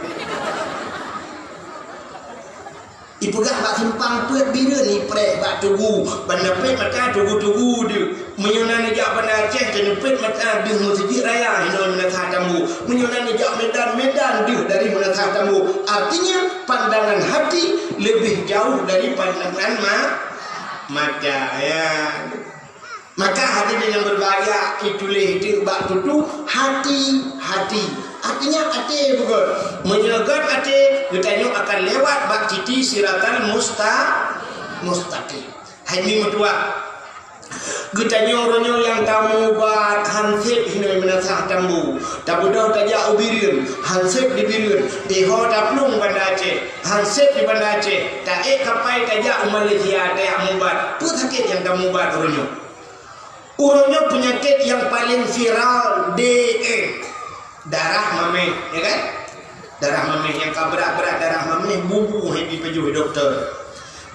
Ipeugah bak simpang peuet Bireuen ipreh bak tugu. Ban tapék mata tugu-tugu deuh. Meunyoe na neujak Banda Aceh keuneupet mata deuh Meuseujid Raya hinoe Meunasah Tambu. Meunyoe na neujak Medan, Medan deuh dari Meunasah Tambu. Artinya, pandangan hati lebih jauh dari pandangan ma-, mata. Ya. Maka hadirin yang berbahagia, itulah itu bak tutu hati-hati. Artinya até beugöt. Meunyoe göt até, geutanyoe akan lewat bak titi siratal musta-, mustaqim. Hai mi meutuah. Geutanyoe uroe nyoe nyang tamubat han sép hinoe Meunasah Tambu. Tabeudôh tajak u Bireuen, han sép di Bireuen. Iho taplueng Banda Aceh, han sép di Banda Aceh. Taék kapai tajak u Malaysia, tajak mubat. Peue sakét nyang tamubat uroe nyoe? Uroe nyoe peunyakét nyang paleng viral, D M. Darah maméh, ya kan? Darah maméh nyang ka brat-brat darah maméh, bu-bu hai bi pajoh dokto.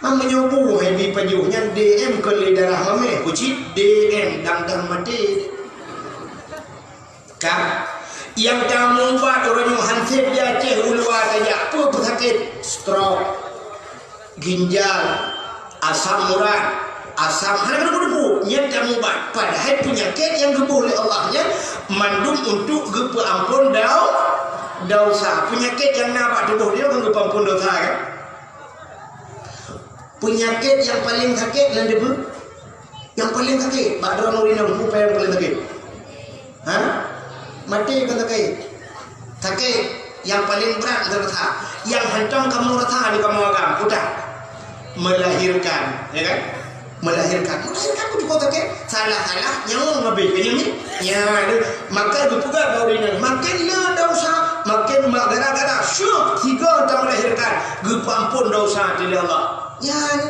Meunyoe bu hai bi pajoh nyan D M kon lé darah maméh, kucit D M dang-dang maté. Ka, nyang tamubat uroe nyoe han sép di Aceh u luwa tajak, peue peusakét? Stroke. Ginjal, asam urat, asam, hana keuneuk-keuneuk, nyan tamubat. Padahai peunyakét nyang geuboh lé Allah nyan mandum untuk geupeuamphon dau-, desya. Peunyakét nyang na bak tuboh droe kan geupeuamphon desya, kan? Peunyakét nyang paleng sakét nan deubeue. Nyang paleng sakét, bak droeneuh inong, peue nyang paleng sakét? Ha? Maté kon sakét. Sakét nyang paleng brat meunan rasa. Nyang hantom kamoe rasa di kamoe agam, peue? Melahirkan, ya kan? Melahirkan. Melahirkan pun cukup sakét. Salah-salah, nyawöng habéh. Kan nyan, ya? Maka geupeugah bak ureueng inong, makin na desya, makin ma-, gara-gara syok sigoe tamelahirkan, geupeuamphon desya lé Allah. Nyan.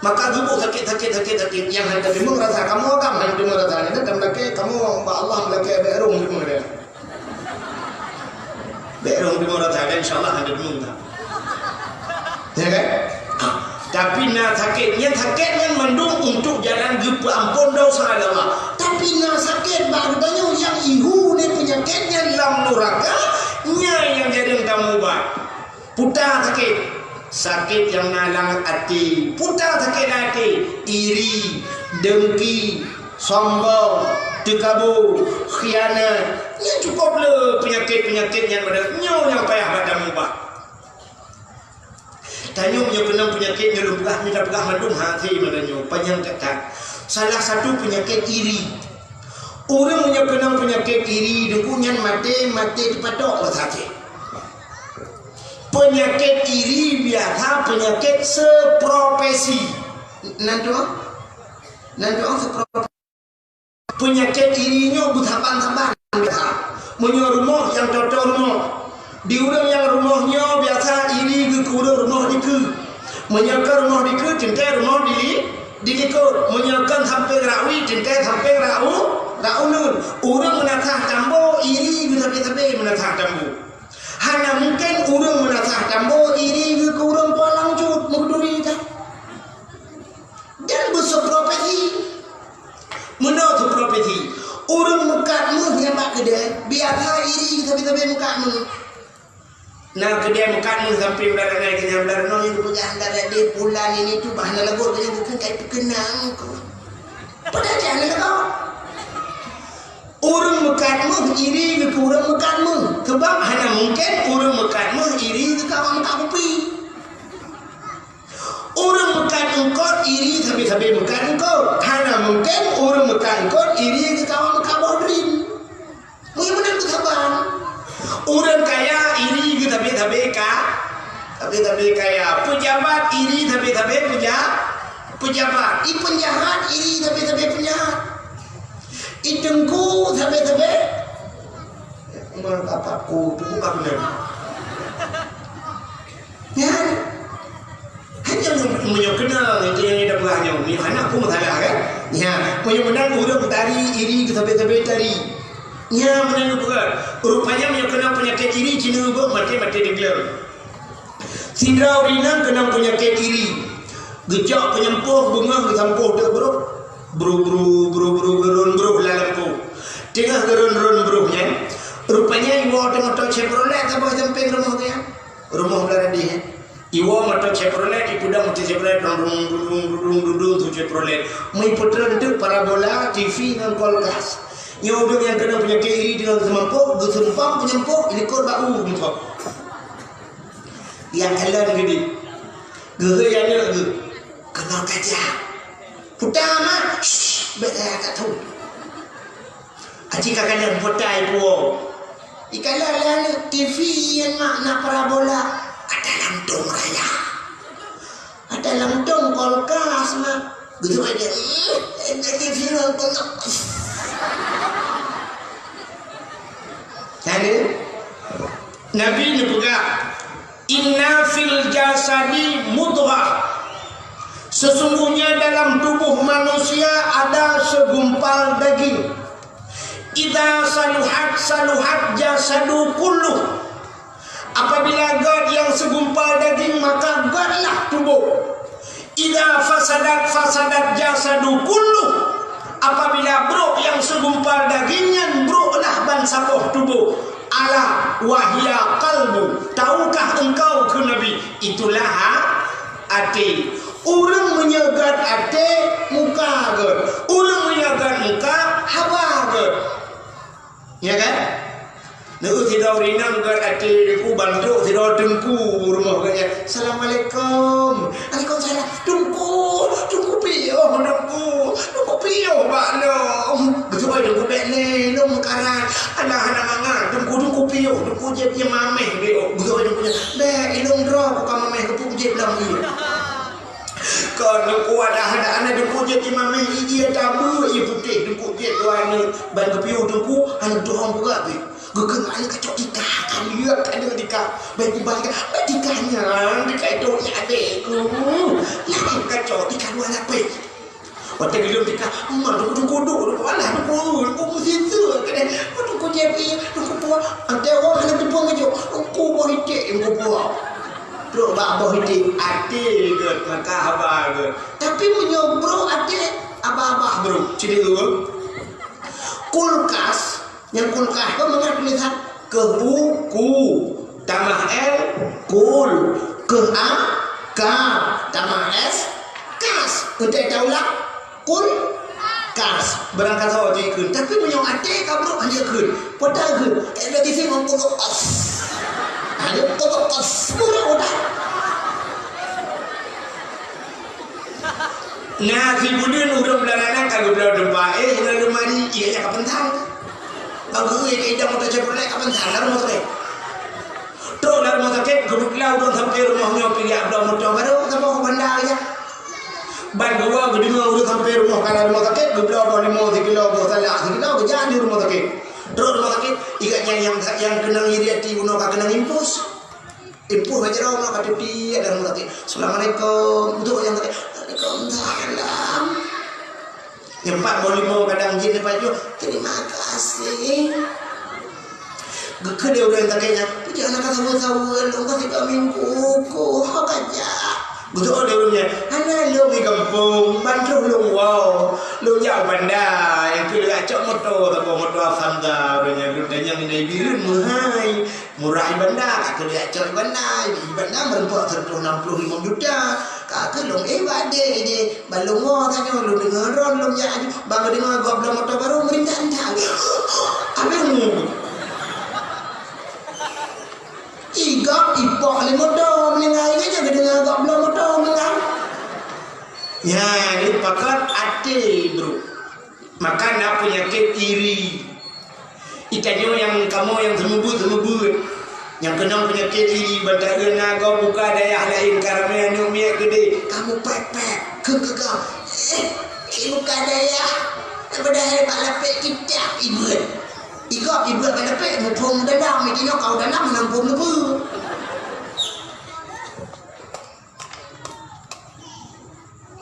Maka geuboh sakét, sakét, sakét, sakét. Nyang hana teurimong rasa, kamoe agam hana teurimong rasa. Nyan kan meulakée, kamoe bak Allah meulakée bék rhong teurimong rasa. Bék rhong teurimong rasa, dan insya Allah hana teurimong rasa. Ya kan? Ah, tapi na sakét, nyang sakét nyan mandum untuk jalan geupeuamphon desya lé Allah. Tapi na sakét bak geutanyoe nyang ihu lé peunyakét nyan lam nuraka, nyan nyang jadi tamubat. Peue sakét? Sakét nyang na lam até. Peue sakét lam até? Iri, dengki, sombong, teukabô, khianat. Nyan cukup le peunyakét-peunyakét nyan, nyoe nyang payah bak tamubat. Tanyoe nyoe keunong peunyakét nyoe lôn peugah, mita peugah mandum hase malam nyoe, panyang that-that. Salah satu peunyakét iri. Ureueng nyoe keunong peunyakét iri, deungon nyan maté, maté teupatok rasa sakét. Peunyakét iri biasa peunyakét seupropesi. Nan tuan? Nan tuan seupropesi. Peunyakét iri nyoe beusaban-saban. Meunyoe rumoh nyang toe-toe rumoh, di ureueng nyang rumoh nyoe biasa iri geuh keu ureueng rumoh dikeue. Meunyoe kon rumoh dikeue, teuntée rumoh di, di likot. Meunyoe kon sampéng rawi, teuntée sampéng rau, rau uneun. Ureueng meunasah tambo iri geuh sabe-sabe meunasah tambo. Hana mungken ureueng meunasah tambo iri geuh keu ureueng po lam cut, meuduri ka. Dan beuseupropesi. Meunoe seupropesi. Ureueng meukat méuh nyang bak keudè, biasa iri sabe-sabe meukat méuh. Na keudè meukat méuh sampéng blah nai keu nyang blah nyoe nyang geupeugah blah deh pulan ini tu bah na lagot nyang geukheun kai peukeunang ko. Padahai hana lagot. Ureueng meukat méuh iri geuh keu ureueng meukat méuh. Sebab hana mungken ureueng meukat méuh iri geuh keu awak meukat kupi. Ureueng meukat eungkot iri sabe-sabe meukat eungkot. Hana mungken ureueng meukat eungkot iri geuh keu awak meukat boh drim. Meunyoe meunan beusaban. Ureueng kaya iri geuh sabe-sabe ka-, sabe-sabe kaya. Peujabat iri sabe-sabe peuja-, peujabat. I peunjahat iri sabe-sabe peunjahat. I teungku sabe-sabe. Meukapat ku, teungku ka beunang. Nyan. Hanya meunyoe keunong, itu nyang ida peugah nyoe. Meunyoe hana pun masalah, kan? Nya, meunyoe meunan ureueng tari iri geuh sabe-sabe tari. Nya, meunan geupeugah. Rupanya meunyoe keunong peunyakét iri, jineuk beuet maté-maté teugleng. Sidroe ureueng inong keunong peunyakét iri. Geucok peunyampoh beungoh geusampôh teuk brôh. Brôh, brôh, brôh, brôh, geuron brôh lam lampôh. Teungoh geuron-ron brôh nyan, rupanya iwoe teumoto Chevrolet saboh sampéng rumoh geuh nyan. Rumoh blah deh nyan. Iwoe moto Chevrolet, ipeudong moto Chevrolet, dung, dung, dung, dung, dung, dung, tu Chevrolet. Meuipeutreun teuk parabola, T V ngon kulkas. Nyoe ureueng nyang keunong peunyakét iri deungon seumampôk, geuseumpang peunyumpôk, ilikot bak u meuthok. Nyang kalon geude. Geuhôi aneuk geuh. Keunong kaca. Puta mak. Shh, bèk lagak that thon. Aci ka kalon puta ipuwoe. Ikalon lé aneuk T V nyan mak na parabola. Ada lantong raya. Ada lantong kulkas mak. Beutôi aja. Eh, eh, T V nyan kulkas. Jadi, Nabi neupeugah, "Inna fil jasadi mudghah." Sesungguhnya dalam tubuh manusia ada segumpal daging. Idza saluhat, saluhat jasadu kulluh. Apabila gét nyang segumpal daging, maka gétlah tuboh. Idza fasadat, fasadat jasadu kulluh. Apabila brok nyang segumpal daging nyan, broklah bansaboh tuboh. Ala wa hiya qalbu. Tahukah engkau, kheun Nabi, itulah ha-, até. Ureueng meunyoe gét até, muka gét. Ureueng meunyoe gét muka, haba gét. Ya kan? Neu sidroe inong gét até Teungku, bantuk sidroe teungku rumoh gét nyan. "Assalamualaikum." "Waalaikumsalam." "Teungku, teungku piôh, teungku. Teungku piôh bak lôn." Beutôi teungku, bèk lé, lôn meukarat. Alah, hana mangat. Teungku, teungku piôh, teungku jieb ié mamèh. Beutôi teungku nyan. Bèk, ilôn droe ku ka mamèh, keupeue jieb lom ié. Kon teungku, adak-adak aneuk teungku jieb ié mamèh, ié tabeue, ié putéh, teungku jieb dua aneuk. Ban geupiôh teungku, aneuk tuha peugah pih. Geukheun aneuk kacok tika, ka liek aneuk tika. Ban iban ka, ban tika nyan, tika itu ya adekku. Laén kacok tika dua lapéh. Watèe geuleuem tika, ma teungku, teungku duek, teungku alah, teungku, teungku meusiseuk keudéh. Teungku jieb ié, teungku puah. Watèe awak hana teupeu meujok, teungku boh iték, teungku puah. Trok bak boh iték, até gét, maka haba gét. Tapi meunyoe brok até, abah-abah brok. Cit ureueng. Kulkas, nyang kulkas keu mangat tulisan keu u, ku, tamah l, kul, keu a, ka, tamah s, kas. Eunteuk taulang, kul, kas. Barangkasoe jikheun. Tapi meunyoe até ka brok hana jikheun. Peue takheun? Eh, lagèe si ngon kulkas. Hana kulkas. Brok dah. Na sibuleuen ureueng beulangan ka geubloe teumpat, eh, lam lemari, ié nyan ka peuntan. Bak geuh ié idang moto Chevrolet ka peuntan lam rumoh sakét. Trok lam rumoh sakét, geubloe ureueng sampoe rumoh nyoe piléh bloe moto barô, saboh u Banda ija. Ban geuwoe geudeungoe ureueng sampoe rumoh ka lam rumoh sakét, geubloe boh limong sikilo, boh salak sikilo, geujak di rumoh sakét. Trok rumoh sakét, igat nyan nyang, nyang keunong iri até bunoe ka keunong impus. Impus bak jaroe ka teubiet lam rumoh sakét. "Assalamualaikum." Untuk nyang sakét, "Waalaikumsalam." Nyang pat boh limong kadang jih leupah jih, "Terima kasih." Geukheun lé ureueng sakét nyan, "Peue jih hana ka saweue-saweue, lôn ka sidroe minggu, ku ho ka jak." Geujaweueb lé ureueng nyan, "Hana lôn di gampông, ban troh lôn woe. Lôn jak u Banda, nyang keu lôn jak cok moto, saboh moto Avanza ureueng nyan, lôn tanyong inai Bireuen meuhai." Murah i Banda, ka keuneuk jak cok i Banda, i Banda meureumpok seratus enam puluh lima juta. Ka keuneuk lôn, eh, bak dek jih, ban lôn ngo tanyoe, lôn deungoe ron, lôn jak aju, ban geudeungoe gob bloe moto barô, meurindak-rindak. Abéh mu. Igop ipok lé moto, meuninggai nyan geudeungoe gob bloe moto, meuninggai. Nyan, ni pakat até, bro. Maka na peunyakét iri. Itanyoe nyang kamoe nyang seumeubeuet-seumeubeuet. Nyang keunong peunyakét iri, ban taeu na gob muka dayah laén ka ramé aneuk miet keudéh. Kamoe pèt-pèt, keu-keu gob. Eh, i muka dayah. Padahai bak lapék kitab ibeuet. Igob ibeuet bak lapék, muphom dalam, itanyoe kau dalam, meunan phom neubeuet.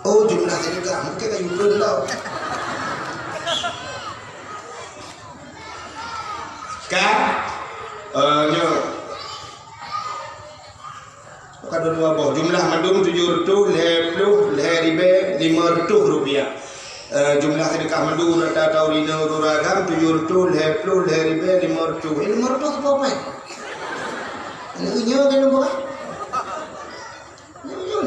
Oh, jumlah sedekah. Mungkin kayu belum tau. Kan? Eh, nyoe. Bukan dua boh. Jumlah mandum tujuh reutôh lhèe plôh lhèe ribèe lima reutôh rupiah. Eh, jumlah sedekah mandum rata tau rina ureueng agam tujuh reutôh lhèe plôh lhèe ribèe lima reutôh. Eh, lima reutôh apa, apa? Aneuk nyoe kan apa?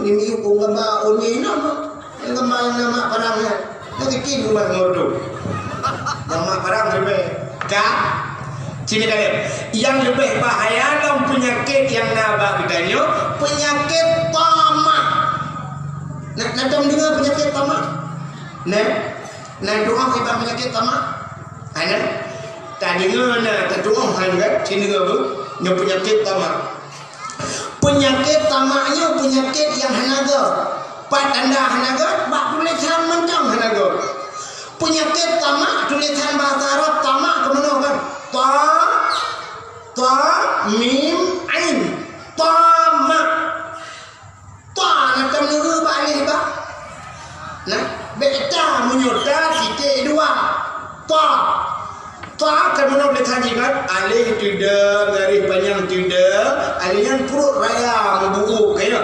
Ini hukum gamba unyei nama. Yang gamba nyang na mak parang nyan. Lagi kin rumah ngordo. Nyang mak parang leubeh. Ka? Sini kalian. Yang leubeh bahaya dalam penyakit yang na bak geutanyoe, penyakit tamak. Nak, nak tahu dengar penyakit tamak? Nah, nah doa kita penyakit tamak. Ana, tadeungoe na, tatuoh han kan? Sini dengar bu. Nyoe penyakit tamak. Penyakit tamak nyoe penyakit yang hana göt. Pat tanda hana göt, bak tulisan mantong hana göt. Penyakit tamak, tulisan bahasa Arab tamak keunoe kan? Ta, ta, mim, ain. Tamak. Ta na tam nureu bak aleh ba. Nah, beta meunyoe ta titik dua. Ta. Ta kan meunan lé tadi kan, aleh teude, garis panyang teude, aleh nyan pruet raya meubuuk kaya.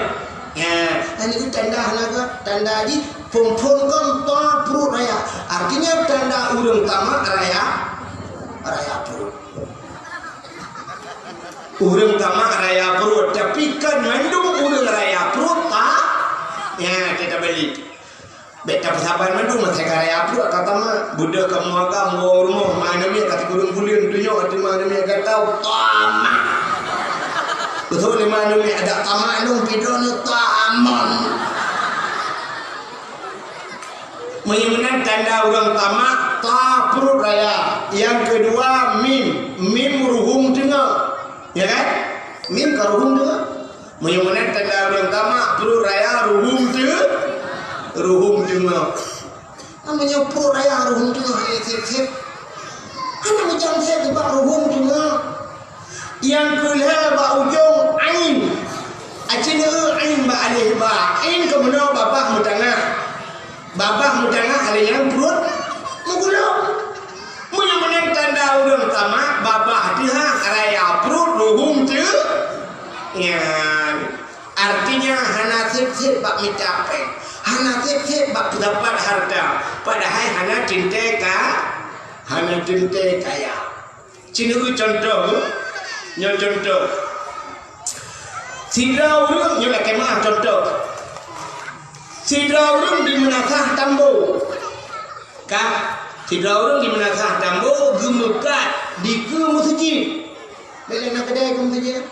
Ya, ini tanda hana göt, tanda jih phon-phon kon ta pruet raya. Artinya tanda ureuëng tamak raya, raya pruet. Ureuëng tamak raya pruet, tapi kan mandum ureuëng raya pruet ta. Ya, kita balik. Bèk tapeusaban mandum, masa ka raya pruet ka tamak. Beudôh kamoe agam woe rumoh, ma aneuk miet ka sikureueng buleuen, tunyok teuma aneuk miet ka tau tamak. Beutôi lé ma aneuk miet, adak tamak lôn pidon tamak. Meunyoe meunan tanda ureuëng tamak, ta pruet raya. Nyang keudua mim, mim ruhueng teungoh. Ya kan? Mim ka ruhueng teungoh. Meunyoe meunan tanda ureuëng tamak, pruet raya ruhueng teu-, ruhueng teungoh. Nah, meunyoe pruet raya ruhueng teungoh, eh, sép-sép. Hana meucam sép bak ruhueng teungoh. Nyang keulhèe bak ujong ain. Aci neu ain bak aleh ba. Ain keumeunyoe babah meutangah. Babah meutangah aleh nyang pruet meugulong. Meunyoe meunan tanda ureuëng tamak, babah teuhah raya pruet ruhueng teu-, nyan. Artinya hana sép-sép bak mita péng, hana sép-sép bak peudapat hareuta, padahai hana teuntèe ka, hana teuntèe kaya. Ci neu contoh, nyoe contoh. Sidroe ureuëng, nyoe lakèe meu'ah contoh. Sidroe ureuëng di meunasah tambo. Ka, sidroe ureuëng di meunasah tambo geumeukat dikeue meuseujid. Bèk lé na keudè keu meuseujid.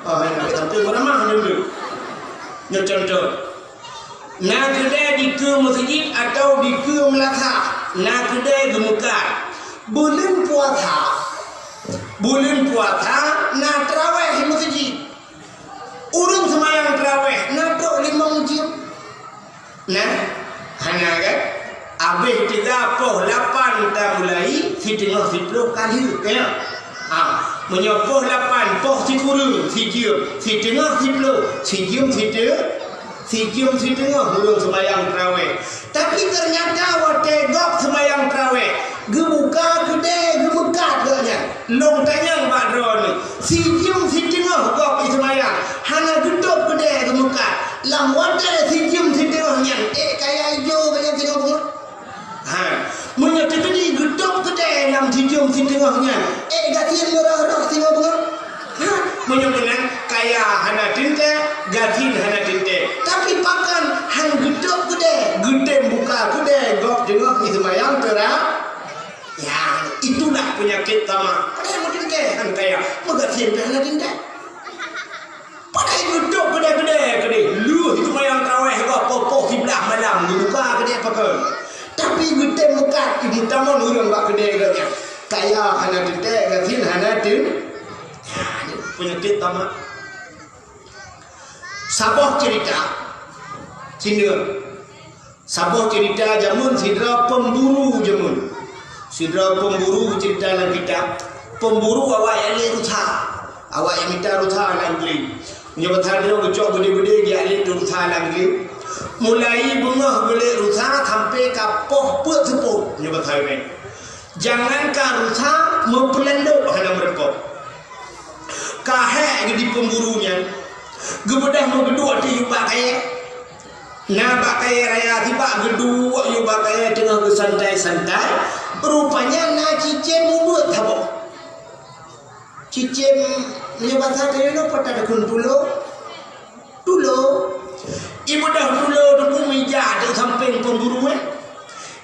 Oh, na keudè sampoe meuramah nyoe. Nyoe contoh. Na keudè dikeue meuseujid atawa dikeue meulasah, na keudè geumeukat. Buleuen puasa, buleuen puasa na teurawéh di meuseujid. Ureuëng seumayang teurawéh na trok limong jeuem. Nah, hana kan? Abéh teuga poh lapan tamulai, siteungoh siplôh ka lheueh, ya. Ha, meunyoe poh lapan, poh sikureueng, sijeuem, siteungoh siplôh, sijeuem site-, sijeuem siteungoh ureuëng seumayang teurawéh. Tapi teunyata watèe gob seumayang teurawéh, geubuka keudè geumeukat gobnyan. Lôn tanyong bak droeneuh, sijeuem siteungoh gob jiseumayang, hana geutôb keudè geumeukat. Lam watèe sijeuem siteungoh nyan, ék kaya ijo gobnyan singoh beungoh? Ha, meunyoe teukeudi geutôb keudè lam sijeuem siteungoh nyan, ék gasien meurôh-rôh singoh beungoh? Ha, meunyoe meunan, kaya hana teuntèe, gasien hana teuntèe. Tapi pakon han geutôb keudè, geutem buka keudè gob teungoh jiseumayang teura-, Ya, itulah penyakit tamak. Padahai meuteumé han kaya, meugasien pih hana teuntèe. Padahai geutôb keudè-keudè keudeh, lheueh jiseumayang teurawéh gob poh-poh siblaih malam geubuka keudè pakon. Tapi geutem meukat, geutamong ureuëng bak keudè gobnyan. Kaya hana teuntèe, gasien hana teu-, ya, ini penyakit tamak. Saboh cerita, sineueng. Saboh cerita jameun sidroe pemburu jameun. Sidroe pemburu cerita lam kitab. Pemburu awak jak lét rusa. Awak jak mita rusa lam glé. Meunyoe basa droe geucok beudé-beudé jak lét rusa lam glé. Mulai beungoh geulét rusa sampai ka poh peuet seupôt. Meunyoe basa droe. Jangankan rusa meupeulandôk hana meureumpok. Ka hék geuh di pemburu nyan, geubeudôh meugeuduek ateueh yub bak kayèe. Na bak kayèe raya sibak geuduek yub bak kayèe teungoh geusantai-santai, rupanya na cicém ubeuet saboh. Cicém, meunyoe basa keunoe peue takheun tulo? Tulo. Ibeudôh tulo teupeu mija teuk sampéng pemburu, eh.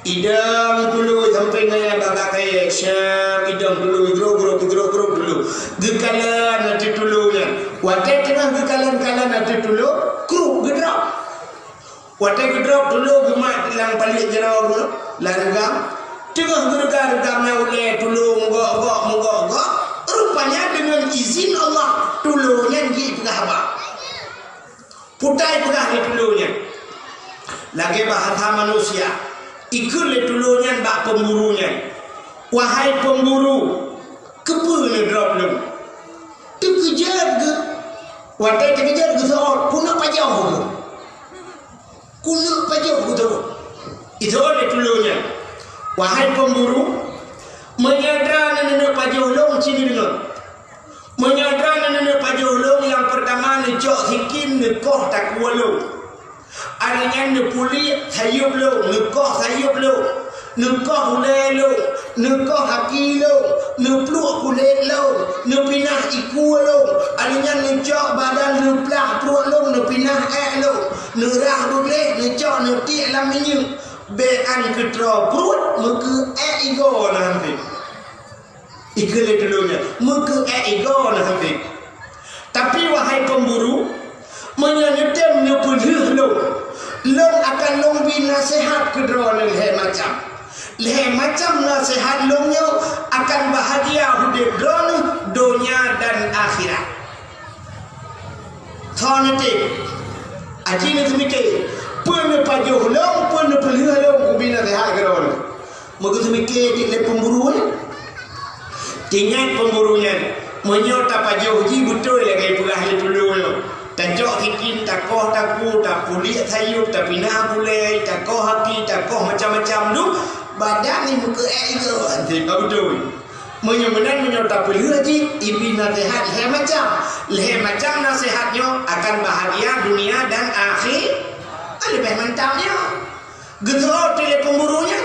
Idong tulo sampéng ngon babah kayèe, syam, idong tulo, grok, grok, grok, grok tulo. Geukalon ateueh tulo nyan. Watèe teungoh geukalon-kalon ateueh tulo, kruk geudrop. Watèe geudrop tulo geumat lam paliek jaroe geuh, lam reugam. Teungoh geureuga reugam nyan ulèe tulo meugok-gok, meugok-gok. Rupanya deungon izin Allah, tulo nyan jipeugah haba. Putai peugah lé tulo nyan. Lagèe bahasa manusia, ikheun lé tulo nyan bak pemburu nyan, "Wahai pemburu, keupeue neudrop lôn?" Teukeujot geuh. Watèe teukeujot geuseuôt, keuneuk pajoh geuh. Keuneuk pajoh geuseuôt. Iseuôt lé tulo nyan, "Wahai pemburu, meunyoe droeneuh neuk pajoh lôn, ci neudeungö." Meunyoe droeneuh neuk pajoh lôn, nyang peurtama neucok sikin neukoh takue lôn. Akhé nyan neupuliek sayeuep lôn, neukoh sayeuep lôn, neukoh ulèe lôn, neukoh aki lôn, neupluek kulét lôn, neupinah ikue lôn. Akhé nyan neucok badan, neuplah pruet lôn, neupinah èk lôn, neurah beugleh, neucok neutiek lam minyeuk. Bèk án keutroe pruet, meukeu èk igoe na han fik. Ikheun lé tulo nyan, meukeu èk igoe na han fik. Tapi, wahai pemburu, meunyoe neutem neupeulheueh lôn, lôn akan lôn bri naseuhat keu droeneuh lhèe macam. Lhèe macam naseuhat lôn nyoe akan bahagia udép droeneuh donya dan akhirat. Tho neutem, aci neuseumiké, peue neupajoh lôn, peue neupeulheueh lôn, kubri naseuhat keu droeneuh. Meugeuseumike cit lé pemburu nyan. Teuingat pemburu nyan, meunyoe tapajoh jih beutôi lagèe peugah lé tulo nyoe. Tacok sikin, takoh takue, tapuliek sayeuep, tapinah bulèe, takoh aki, takoh macam-macam dum, badan ni meukeu èk igoe, hana beutôi. Meunyoe meunan, meunyoe tapeulheueh jih, ibri naseuhat lhèe macam. Lhèe macam naseuhat nyoe akan bahagia dunia dan akhi-, leubeh mantap nyoe. Geuseuôt lé pemburu nyan,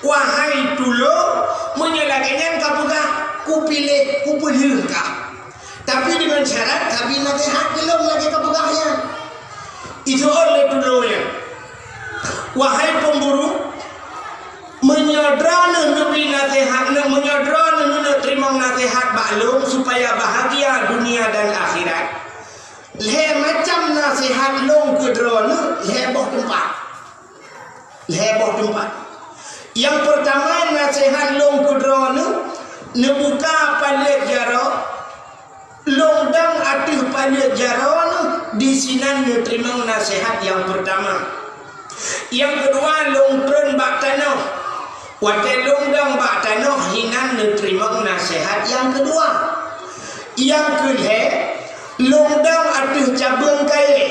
"Wahai tulo, meunyoe lagèe nyan kapeugah, kupiléh, kupeulheueh kah. Tapi deungon syarat kabri naseuhat keu lôn lagèe kapeugah nyan." Iseuôt lé tulo nyan, "Wahai pemburu, meunyoe droeneuh neubri naseuhat, meunyoe droeneuh neuteurimong naseuhat bak lôn supaya bahagia dunia dan akhirat, lhèe macam naseuhat lôn keu droeneuh lhèe boh teumpat." Lhèe boh teumpat. Nyang peurtama, naseuhat lôn keu droeneuh, neubuka paliek jaroe, lôn dong ateueh paliek jaroe neuh, disinan neuteurimong naseuhat nyang peurtama. Nyang keudua, lôn trôn bak tanoh. Watèe lôn dong bak tanoh, hinan neuteurimong naseuhat nyang keudua. Nyang keulhèe, lôn dong ateueh cabeueng kayèe.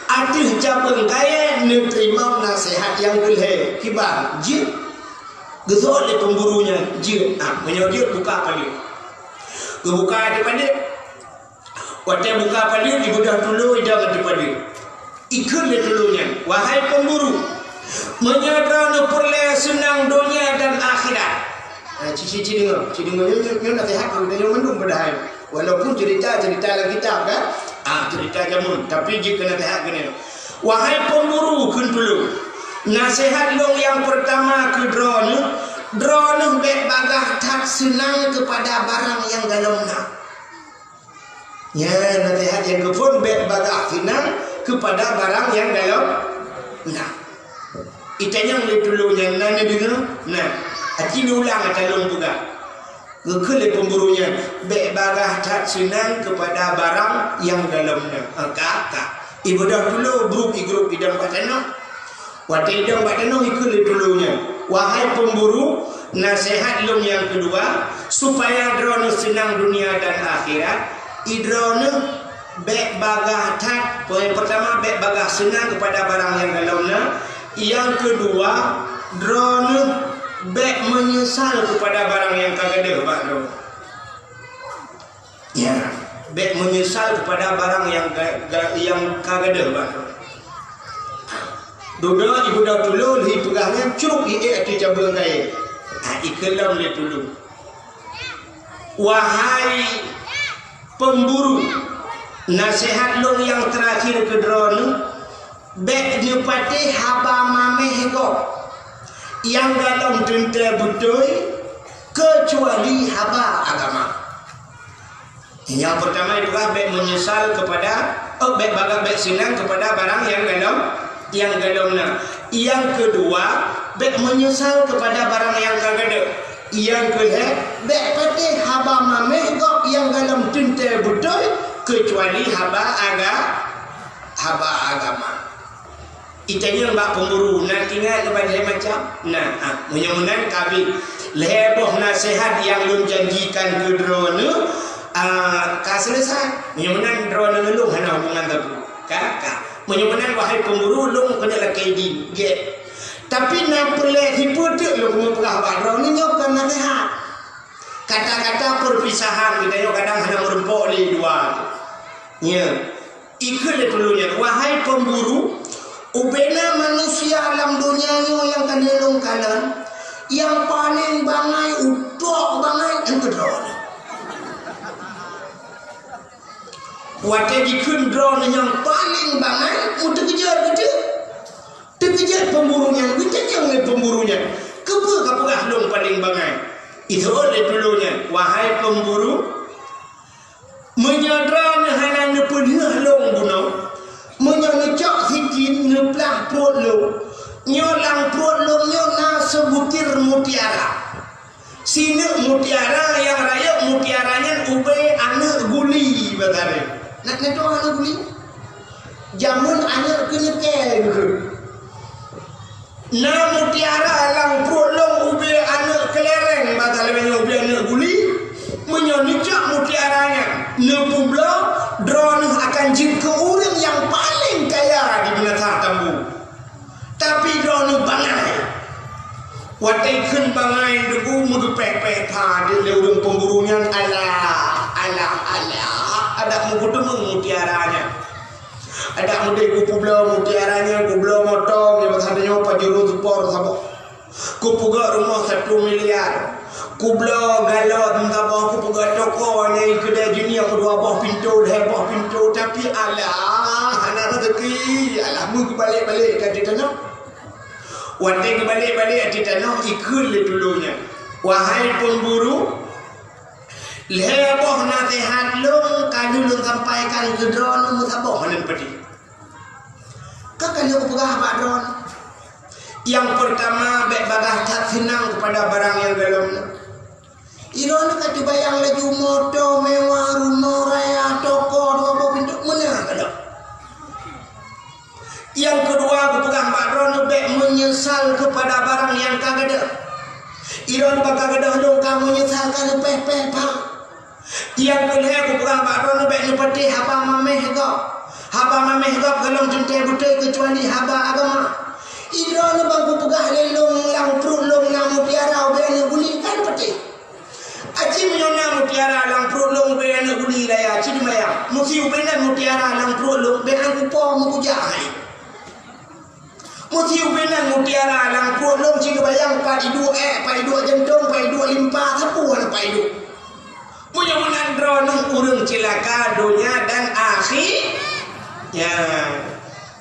Ateueh cabeueng kayèe neuteurimong naseuhat nyang keulhèe. Kiban, jeuet. Geuseuôt lé pemburu nyan, jeuet. Ah, meunyoe jeuet, buka paliek. Geubuka ateueh paliek. Watèe buka paliek, ibeudôh tulo idong ateueh paliek. Ikheun lé tulo nyan, "Wahai pemburu, meunyoe droeneuh peureulèe seunang donya dan akhirat." Nah, ci, ci, ci deungö, ci deungö, nyoe, nyoe, nyoe naseuhat keu geutanyoe mandum padahai. Walaupun cerita-cerita lam kitab, kan? Ah, cerita jameun, tapi jeuet keu naseuhat keunoe. "Wahai pemburu," kheun tulo, "naseuhat lôn nyang peurtama keu droeneuh, droeneuh bèk bagaih that seunang keupada barang nyang galom na." Nyan naseuhat nyang keuphôn, bèk bagaih seunang keupada barang nyang galom na. Itanyong lé tulo nyan, na neudeungö? Na. Aci neuulang ata lôn peugah. Geukheun lé pemburu nyan, bèk bagaih that seunang keupada barang nyang galom na. Ah, ka, ka. Ibeudôh tulo, grup, i grup idong bak tanoh. Watèe idong bak tanoh, ikheun lé tulo nyan, "Wahai pemburu, naseuhat lôn nyang keudua, supaya droeneuh seunang dunia dan akhirat, i droeneuh bèk bagaih that, poin peurtama, bèk bagaih seunang keupada barang nyang galom na, nyang keudua, droeneuh bèk meunyeusal keupada barang nyang ka gadôh bak droeneuh." Ya, bèk meunyeusal keupada barang nyang ga-, ga-, nyang ka gadôh bak droe. Dudoe ibeudôh tulo lheuh peugah nyan, crok iék ateueh cabeueng kayèe. Ha, ikheun lom lé tulo. Wahai pemburu, naseuhat lôn nyang teurakhir keu droeneuh, Bék neupatéh haba maméh gob nyang galom teuntée beutôi, keucuali haba agama. Nyang peurtama ipeugah bék meunyeusal keupada, oh, bék bagah bék seunang keupada barang nyang galom, nyang galom na. Nyang keudua, bék meunyeusal keupada barang nyang ka gadôh. Nyang keulhée, bék patéh haba maméh gob nyang galom teuntée beutôi, keucuali haba aga-, haba agama. Itanyong bak pemburu, na ingat keupada lhée macam? Nah, ah, meunyoe meunan ka abéh. Lhée boh naseuhat nyang lôn janjikan keu droeneuh, ah, ka seuleusai. Meunyoe meunan droeneuh ngon lôn hana hubungan sapeue. Ka, ka. Meunyoe meunan, wahai pemburu, lôn keuneuk lakée idin. Gét. Tapi na peulée sipeue teuk lôn keuneuk peugah bak droeneuh nyoe kon naseuhat. Kata-kata perpisahan geutanyoe kadang hana meurumpok lé dua. Nya. Ikheun lé tulông nyan, wahai pemburu, ubena manusia lam donya nyoe nyang ka lôn kalon, nyang paleng bangai, utok bangai, nyan keu droeneuh. Watée jikheun droeneuh nyang paleng bangai, meuteukeujot beutôi. Teukeujot pemburu nyan, geutanyong lé pemburu nyan, "Keupeue kapeugah lôn paleng bangai?" Iseuôt lé tulông nyan, "Wahai pemburu, meunyoe droeneuh hana neupeulheueh lôn bunoe, meunyoe neucok sikin neuplah pruet lôn, nyoe lam pruet lôn nyoe na seubutir mutiara. Sineuk mutiara nyang rayeuk mutiara nyan ubé aneuëk guli, bak sabe." Na, na tuan aneuëk guli? Jameun aneuëk keuneukée geuh. "Na mutiara lam pruet lôn ubé aneuëk keulereng, bak sabe nyoe ubé aneuëk guli. Meunyoe neucok mutiara nyan, neupeubloe, droeneuh akan jeuet keu ureuëng nyang paleng kaya di beunasaih tambu." Tapi droeneuh bangai. Watée kheun bangai, deungon meugeupéh-péh that lé ureuëng pemburu nyan, "Alah, alah, alah, adak meupeuteumeung mutiara nyan. Adak meudeh kupeubloe mutiara nyan, kubloe moto nyan, masa nyoe pajuru seupor saboh. Kupeugöt rumoh satu miliar. Kubloe galon saboh, kupeugöt toko nyang keudè jeunia dua boh pintoe, lhèe boh pintoe, tapi alah, hana raseuki, alah meugeubalik-balik ka ateueh tanoh." Watèe geubalek-balek ateueh tanoh, ikheun lé tulông nyan, "Wahai pemburu, lhèe boh naseuhat lôn ka lôn sampaikan keu droeneuh meusaboh lôn peudeh. Ka lôn peugah bak droeneuh, nyang peurtama, bèk bagaih that seunang keupada barang nyang gohlom nyoe. Droeneuh ka teubayang laju moto mewah, rumoh raya, toko dua boh pintoe, meunan ka lheueh. Nyang keudua, kupeugah bak droeneuh bèk meunyeusal keupada barang nyang ka gadôh. Droeneuh bak ka gadôh lôn ka meunyeusal, ka leupèh-pèh that. Nyang keulhèe, kupeugah bak droeneuh bèk neupatéh haba maméh gob. Haba maméh gob gohlom teuntèe beutôi keucuali haba agama. Droeneuh ban kupeugah lé lôn lam pruet lôn na mutiara ubé aneuëk guli, ka neupatéh. Aci meunyoe na mutiara lam pruet lôn ubé aneuëk guli raya, ci teumayang. Meusé ubé nan mutiara lam pruet lôn, bèk han kupo meukujak hai. Meusé ubé nan mutiara lam pruet lôn, ci teubayang pat iduek èk, pat iduek jantông, pat iduek limpa, sapeue hana pat iduek. Meunyoe meunan droeneuh ureuëng ceulaka donya dan akhi-, ya.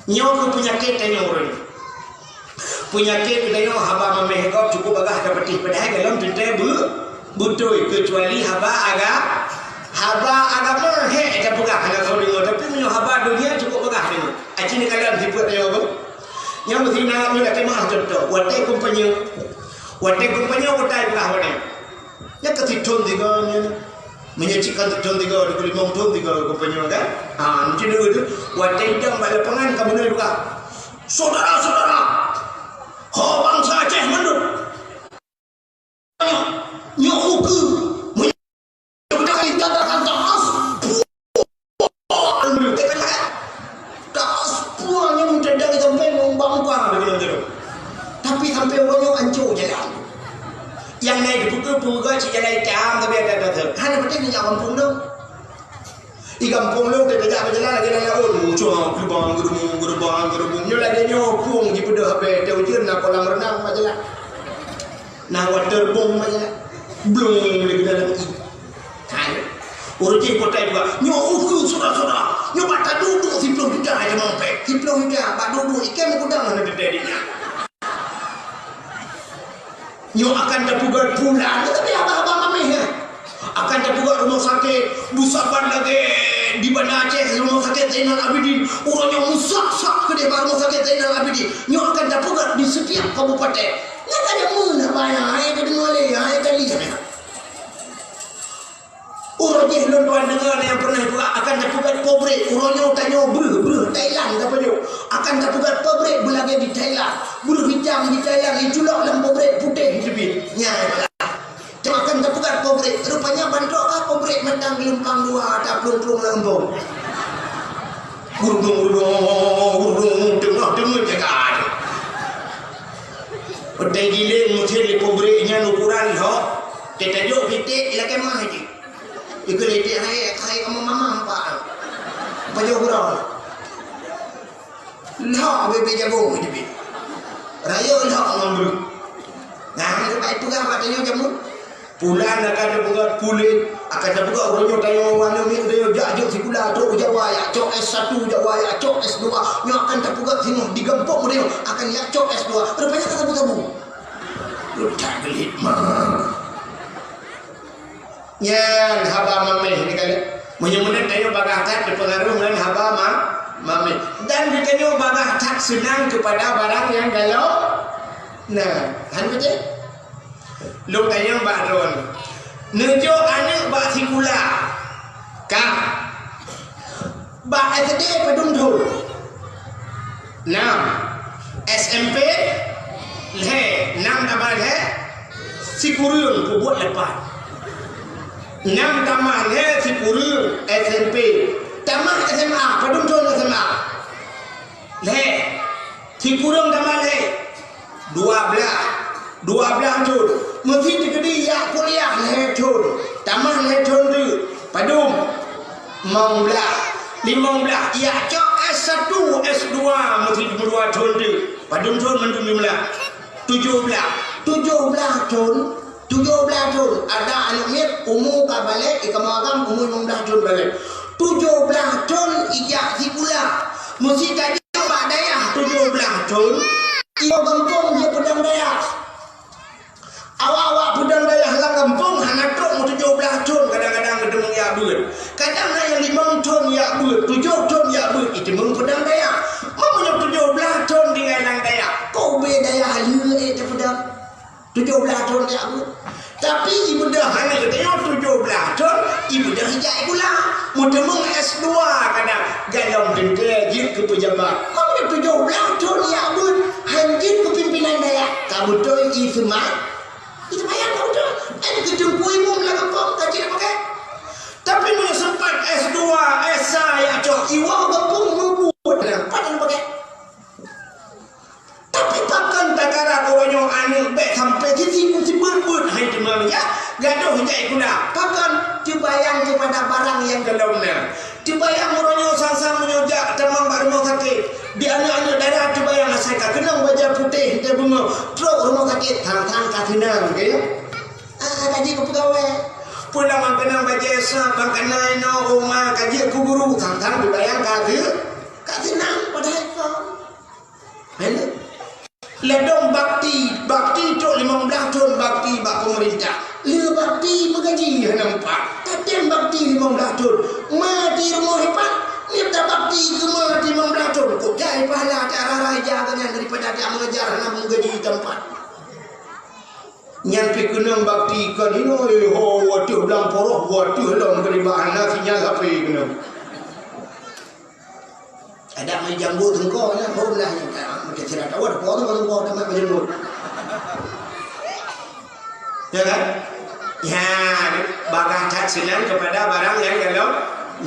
Nyoe keuh peunyakét tanyoe ureuëng. Peunyakét geutanyoe haba maméh gob cukôp bagaih tapatéh, padahai gohlom teuntèe beu-, beutôi, keucuali haba aga-, haba agama hék tapeugah hana soe deungoe, tapi meunyoe haba donya cukôp bagaih deungoe. Aci neukalon sifeuet tanyoe beuh. Nyang meusinan nyoe lakèe meu'ah cuntoh, watèe kumpanye, watèe kumpanye kutai peugah watèe. Nyan ka sithôn tiga nyan. Meunyoe cit ka sithôn tiga, dua puluh lima thôn tiga, kumpanye kan? Ha, mungkin dulu tu, watèe idong bak lapangan ka beuna juga. Saudara-saudara, ho bansa Aceh mandum. Nyoe ukeue, meunyoe kita akan taas. Taas puang nyang teuda sampai meumbang-mbang di dalam jeruk. Tapi sampai uroe nyoe ancô jalan. Nyang na di peue-peue cit jalan itam, tapi ada-ada tu. Hana patéh nyak gampông tu. Di gampông lôn teuka jak bak jalan lagèe lam laôt, mucah geurubang, geurubung, geurubang, geurubung. Nyoe lagèe nyoe, pueng jipeudeuh abèe, teuh ujeuen na kolam renang bak jalan. Na waterboom bak jalan. Blong lé keu dalam ié. Hai. Ureueng jih potai juga. Nyoe ukeue saudara-saudara. Nyoe bak taduek-duek siplôh juta Teuma pèng, siplôh juta, bak duek-duek, ikan mengudang hana teuntèe di nyan. Nyoe akan tapeugah pulan, tapi haba-haba mamèh nyan. Akan tapeugah rumoh sakét, beusaban lagèe di Banda Aceh, Rumoh Sakét Zainal Abidin. Uroe nyoe meusak-sak keudéh bak Rumoh Sakét Zainal Abidin. Nyoe akan tapeugah di setiap kabupaten. Nyan ka jameun haba nyan, hai ka deungoe lé, hai kali nyan. Uroe jih lôn tuan deungoe nyang pernah juga akan tapeugah pabrik. Uroe nyoe tanyoe breuh, breuh Thailand tapajoh. Akan tapeugah pabrik beulagèe di Thailand. Breuh itam di Thailand, iculok lam pabrik putéh teubiet. Nyan. Cuma akan tapeugah pabrik. Rupanya bantrok ka pabrik mantong geulumpang dua, taplueng-plueng lam embong. Gurdung, gurdung, gurdung, teungoh-teungoh jaga. Peutai giléng meusén lé pabrik nyan ukuran lhok. Teutajok piték ilakèe mah jih. Ikeu lé iték hai, hai kamoe mamah, Pak. Pajoh uroe. Lhok bibit jagong jih. Rayeuk lhok ngon breuh. Nah, nyoe baik peugah bak tanyoe jameun. Pulan akan tapeugah pulan, akan tapeugah uroe nyoe tanyoe, anu, miet tanyoe jak jeuet sikula, trok u Jawa, jak cok S satu u Jawa, jak cok S dua. Nyoe akan tapeugah singoh di gampông tanyoe akan jak cok S dua. Rupanya ka sabu-sabu. Lôn that geulit mah. Nyan haba mamèh ni kali. Meunyoe meunan tanyoe bagaih that teupeungaruh ngon haba ma-, mamèh. Dan geutanyoe bagaih that seunang keupada barang nyang galom. Nah, han beutôi? Lôn tanyong bak droeneuh. Neujok aneuk bak sikula. Ka. Bak S D padum thon? Nam. S M P? Lhèe. Nam tamah lhèe? Sikureueng peubuet lapan. Nam tamah lhèe sikureueng S M P. Tamah S M A, padum thon S M A? Lhèe. Sikureueng tamah lhèe? Dua blaih. Dua blaih thon. Meusé teukeudi jak kuliah lhèe thon. Tamah lhèe thon teuk. Padum? Limong blaih. Limong blaih. Jak cok S satu, S dua meusé meudua thon teuk. Padum thon mandum jumlah? Tujoh blaih. Tujoh blaih thon. Tujoh blaih thon. Ada aneuk miet, umu ka balek, ikamoe agam umu limong blaih thon balek. Tujoh blaih thon ijak sikula. Meusé tajak bak dayah tujoh blaih thon, iwoe gampông jeuet peudong dayah. Awak-awak peudong dayah lam gampông hana trok meutujoh blaih thon, kadang-kadang geuteumeung jak beuet. Kadang hana limong thon jak beuet, tujoh thon jak beuet, iteumeung peudong dayah. Meunyoe tujoh blaih thon tinggai lam dayah, kok ubé dayah lheueh ék teupeudong? Tujoh blaih thon jak beuet. Tapi ibeudôh hana geutanyoe tujoh blaih thon, ibeudôh ijak sikula. Meuteumeung S dua kadang galom teuntèe jeuet keu peujabat. Meunyoe tujoh blaih thon jak beuet, han jeuet keu pimpinan dayah. Ka beutôi i seuma-, i seumayang ka beutôi. Ai keu teungku imum lam gampông ka jeuet pakai. Tapi meunyoe sempat S dua, S sa jak cok, iwoe gampông mubuet, pat han pakai. Tapi pakon takarat uroe nyoe aneuk bèk sampai sisi sibeuet-beuet hai teuma ya, gadoh jak sikula. Pakon? Teubayang keupada barang nyang gohlom na. Teubayang uroe nyoe sang-sang meunyoe jak tamong bak rumoh sakét, di aneuk-aneuk dara teubayang asai ka keunong bajèe putéh teubeungoh, trok rumoh sakét, sang-sang ka seunang, ka ya? Ah, ka jeuet keu peugawèe. Peue lam keunong bajèe sab, bak kana inoe, oma, ka jeuet keu guru, sang-sang teubayang ka se-, ka seunang, padahai kon. Hai lé. Ladôm bakti, bakti trok limong blaih thon bakti bak peumeurintah. Lé bakti meugaji hana meupat. Tatém bakti limong blaih thon. Ma di rumoh ipat, nibak bakti keu ma di limong blaih thon. Kok jai pahala tak rara ija geuh nyan daripada tak mengajar hana meugaji tampat. Nyan pih keunong bakti kon inoe, ho, watèe blang poroh, watèe lom keulibah hana sinyal H P keunong. Ada mai janggut teungko nyan, ho lah nyan, ka, macam sira tawa, depo tu, depo, depo, depo, janggut. Ya kan? Ya, bagaih that seunang keupada barang nyang gohlom.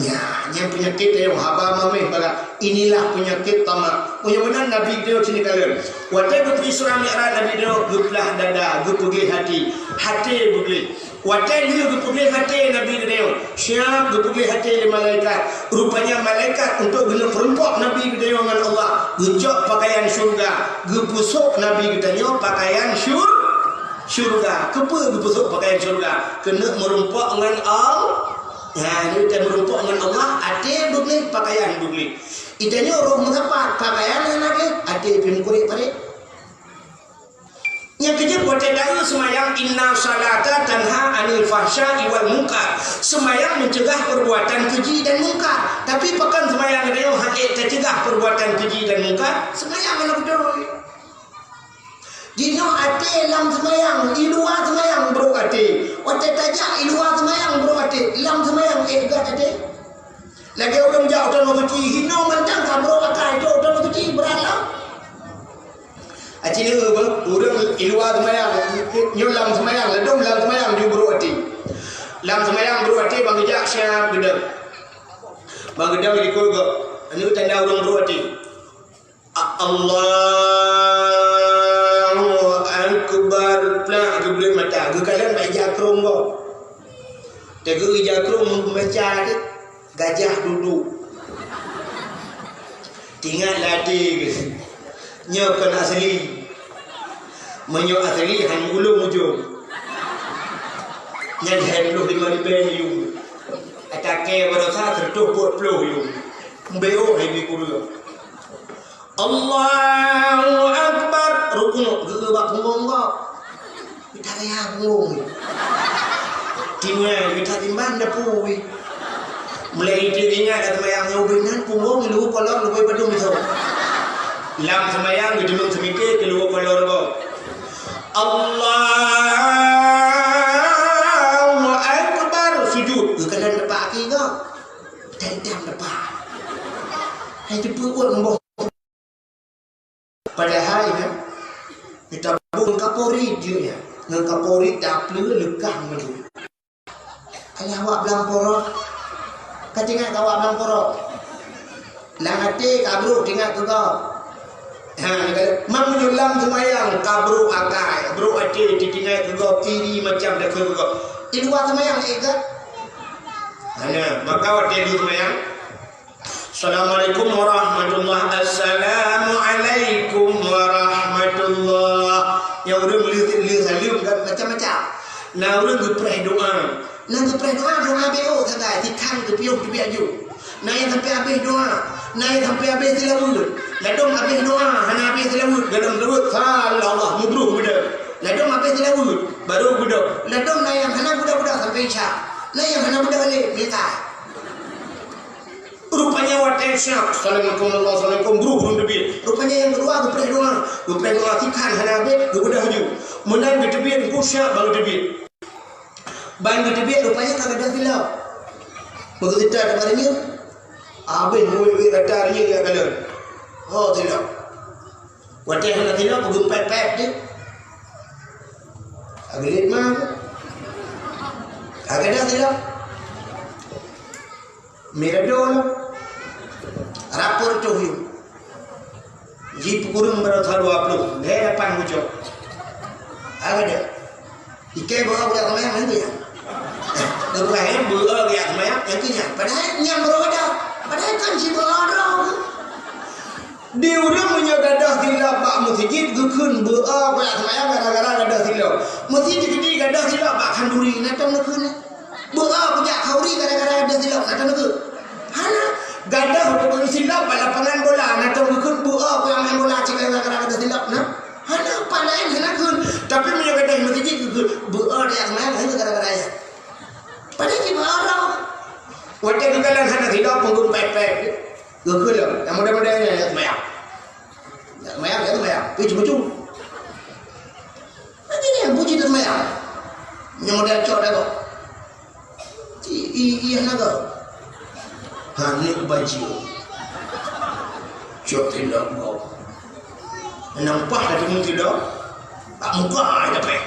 Ya, nyang peunyakét nyoe haba mamèh bagaih. Inilah penyakit tamak. Meunyoe meunan Nabi geutanyoe cit neukalon. Watèe geupeu Isra Mi'raj Nabi geutanyoe geuplah dada, geupeugléh até. Até beugleh. Watèe lheueh geupeugléh até Nabi geutanyoe, siap geupeugléh até lé malaikat. Rupanya malaikat untuk geuneuk peurumpok Nabi geutanyoe ngon Allah, geucok pakaian syeuruga, geupeusok Nabi geutanyoe pakaian syur-, syeuruga. Keupeue geupeusok pakaian syeuruga? Keuneuk meurumpok ngon Al-, Ha, nyoe teuh meurumpok ngon Allah, até beugleh, pakaian beugleh. Itanyoe roh meusapat, pakaian hana gleh, até pih meukurek-parek. Nyang keujeuet watée taeu seumayang, "Inna salata tanha 'anil fahsya'i wal munkar." Seumayang meucegah perbuatan keji dan mungkar. Tapi pakon seumayang geutanyoe han ék tacegah perbuatan keji dan mungkar? Seumayang hana beutôi. Jinoe até lam seumayang, i luwa seumayang brok até. Watée tajak i luwa seumayang brok até, lam seumayang ék gét até. Lagée ureuëng jak u Tanoh Suci, hinoe mantong ka brok akai, jak u Tanoh Suci, brat lom. Aci neu beuh, ureuëng i luwa seumayang, nyoe lam seumayang, ladom lam seumayang ju brok até. Lam seumayang brok até, ban geujak siap geudong. Ban geudong dikeue gob, nyoe tanda ureuëng brok até. Allahu Akbar. Plak, geubleuet mata. Geukalon bak ija krông gob. Teungoh ija krông meubaca deh, gajah dudoe. Teuingat lam até geuh, nyoe kon asli. Meunyoe asli, han ulông ujông. Nyan hai ploh limong ribèe yuem. Ata kèe baroesa seratus peuet ploh yuem. Mbeu hai bi kureueng. Allahu Akbar. Rukuk, geueu bak punggong gob. Mita raya punggong. Timang, mita timbang dapui. Mulai itu ingat dah seumayang nyoe ubé nan punggong luweue kolor leubeh padum miso. Lam seumayang geuteumeung seumike keu luweue kolor gob. Allahu Akbar. Sujud. Geukalon tepak aki gob. Tendang tepak. Hai teupeu uet ngon Padahai nyan, geutabông ngon kaporit jeuet nyan. Ngon kaporit tapleue leukah ngon. Alah awak blang porok. Ka teuingat keu awak blang porok. Lam até ka brok teuingat keu gob. Ha, meunyoe lam seumayang ka brok akai, brok até teuingat keu gob, iri macam takheun keu gob. Di luwa seumayang ék gét. Hana, maka watée di seumayang, Assalamualaikum warahmatullah. Assalamualaikum warahmatullah. Nyang ureuëng le, le saleuem kan macam-macam. Na ureuëng geupreh doa. Na geupreh doa, doa beuôt sagai, tikhan geupiôh teubiet ju. Na nyang sampai habéh doa. Na nyang sampai habéh seulaweuet. Ladôm habéh doa, hana habéh seulaweuet. Ladôm seulaweuet, salawat, mubroh beudôh. Ladôm habéh seulaweuet, barô beudôh. Ladôm na nyang hana beudôh-beudôh sampai isya. Na nyang hana beudôh lé, meunyeusai. Rupanya watée siap, assalamualaikum, assalamualaikum, brôh lom teubiet. Rupanya nyang keudua geupreh doa, geupreh doa tikhan hana habéh, geubeudôh ju. Meunan geuteubiet, engku siap ban geuteubiet. Ban geuteubiet rupanya ka gadôh silop. Beugeuseutôt bak reunyeun, habéh muwéh-wéh gata reunyeun jak kalon. Oh, silop. Watée hana silop, geumpép-pép jih. Ageulet ma. Ka gadôh silop. Mirado lom. Rapor toh yum. Jipeukureueng baroesa dua ploh, lhèe lapan bucok. Ka gadôh. Ikei beuo jak seumayang, nyan keuh nyan. Ibrahim beuo jak seumayang, nyan keuh nyan. Padahai nyan baroe gadôh. Padahai kan si beuo droe. Di ureuëng meunyoe gadôh silop bak meuseujid, geukheun beuo jak seumayang gara-gara gadôh silop. Meuseujid di gadôh silop bak khanduri, na tom neukheun. Beuo kujak khanduri gara-gara gadôh silop, na tom neukheun. Hana, gadôh silop bak lapangan bola, na tom geukheun beuo kujak main bola cit gara-gara gadôh silop, na. Hana, pat laén hana kheun. Tapi meunyoe gadôh meuseujid geukheun, beuo jak seumayang, hana gara-gara nyan. Padahai cit beuo droe. Watée geukalon hana silop, peungeumpét-pét. Geukheun lom, nyang model-model nyan jak seumayang. Jak seumayang, jak seumayang. Pi cu-cu. Lagèe nyan, pu cit seumayang. Nyang model cok dah kok. Ci, i, i, hana kok. Hana bajèe. Cok tindok kok. Nampak dah timun tindok. Bak muka ai dapet.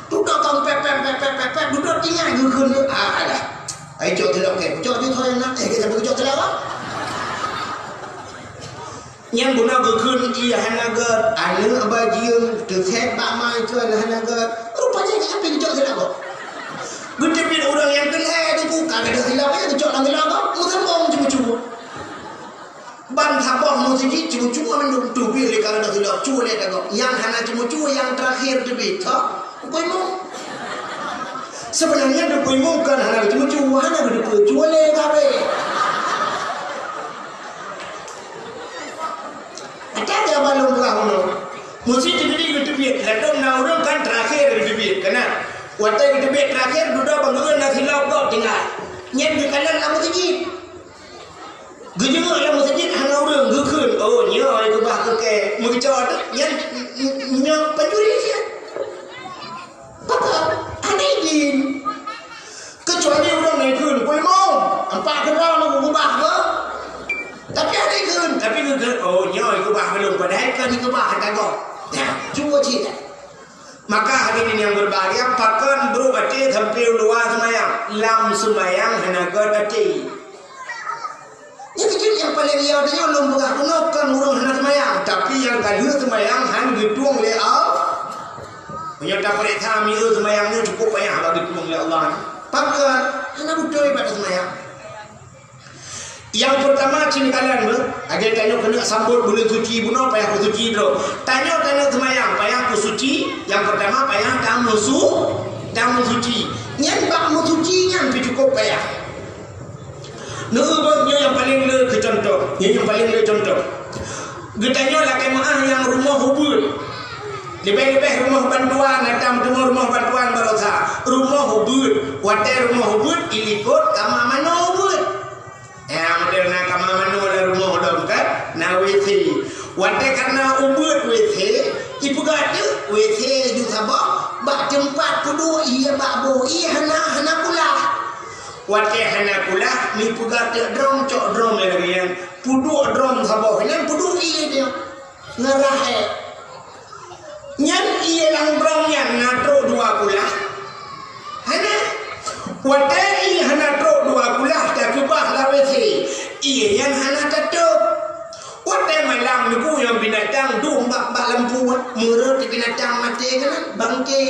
Dudoe ka pep, pep, pep, pep, pep, pep, dudoe tinggai geukheun. Ah, alah. Ai cok tindok kek. Cok ju thon nak. Eh, kita bagi cok tindok. Nyan guna geukheun ie hana gét, aneuk bajeueng, teuset bak ma ikeu hana gét. Rupanya nyan pih geucok silap gob. Geuteubiet ureueng nyang keu lhèe teungku, ka gadôh silap, ya geucok lam silap gob, meusambông cuba-cuba. Ban saboh meuseujid cuba-cuba mandum teubiet lé ka gadôh silap, cuba lé tagob. Nyang hana cuba-cuba nyang teurakhir teubiet, ha? Upai mo. Sebenarnya dukui mungkar hana geuteupeue, hana geuteupeue, cuba lé gabe. Ada aja balong peugah unoe. Meuseujid teubiet geuteubiet, ladôm na ureuëng kan terakhir geuteubiet, keunan. Watée geuteubiet terakhir, dudoe bangeue na silop gob tinggai. Nyan geukalon lam meuseujid. Geujeuet lam meuseujid hana ureuëng, geukheun, "Oh, nyoe ai keubah keu kée." Meugeucok nyan, nyoe pencuri siat. Pakon? Hana idin. Keucuali ureuëng na ikheun, "Peue limong, empat keudroe na keubah keu." Tapi hana ikheun, tapi geukheun, "Oh, nyoe ai keubah keu lôn." Padahai kon ai keubah teuka gob. Nah, cuba cit. Maka hadirin yang berbahagia, pakon brok até sampai u luwa seumayang. Lam seumayang hana gét até. Nyan keuh nyang paleng liya tanyoe lôn peugah keunoe kon ureuëng hana seumayang, tapi nyang ka lheueh seumayang han geutueng lé Allah. Meunyoe tapeuriksa miseue seumayang nyoe cukup payah bak geutueng lé Allah. Pakon? Hana beutôi ibadat seumayang. Nyang peurtama cit kalon beuh, lagée tanyoe keuneuk sambot buleuen suci bunoe payah beusuci droe. Tanyoe taneuk seumayang payah beusuci, nyang peurtama payah tameusu-, tameusuci. Nyan bak meusuci nyan pih cukup payah. Neueu beuh nyoe nyang paleng le keu cuntoh, nyoe nyang paleng le cuntoh. Geutanyoe lakée meuáh nyang rumoh ubeuet. Leubeh-leubeh rumoh bantuan, na tam teuma rumoh bantuan baroesa. Rumoh ubeuet, watée rumoh ubeuet, ilikot kama manoe ubeuet. Nyang model na kama manoe lam rumoh dong kan, na W C. Watée kana ubeuet W C, ipeugah teuk W C ju saboh bak teumpat peuduek ié bak boh ié hana, hana kulah. Watée hana kulah, neupeugah teuk drom, cok drom lagée nyan, peuduek drom saboh nyan peuduek ié nyan ngon rahé. Nyan ié lam drom nyan na trok dua kulah? Hana. Watée ié hana trok dua kulah takeubah lam W C, ié nyan hana tatôb. Watée malam neukuyang binatang dum bak, bak lampu, meureuet binatang maté keunan bangke.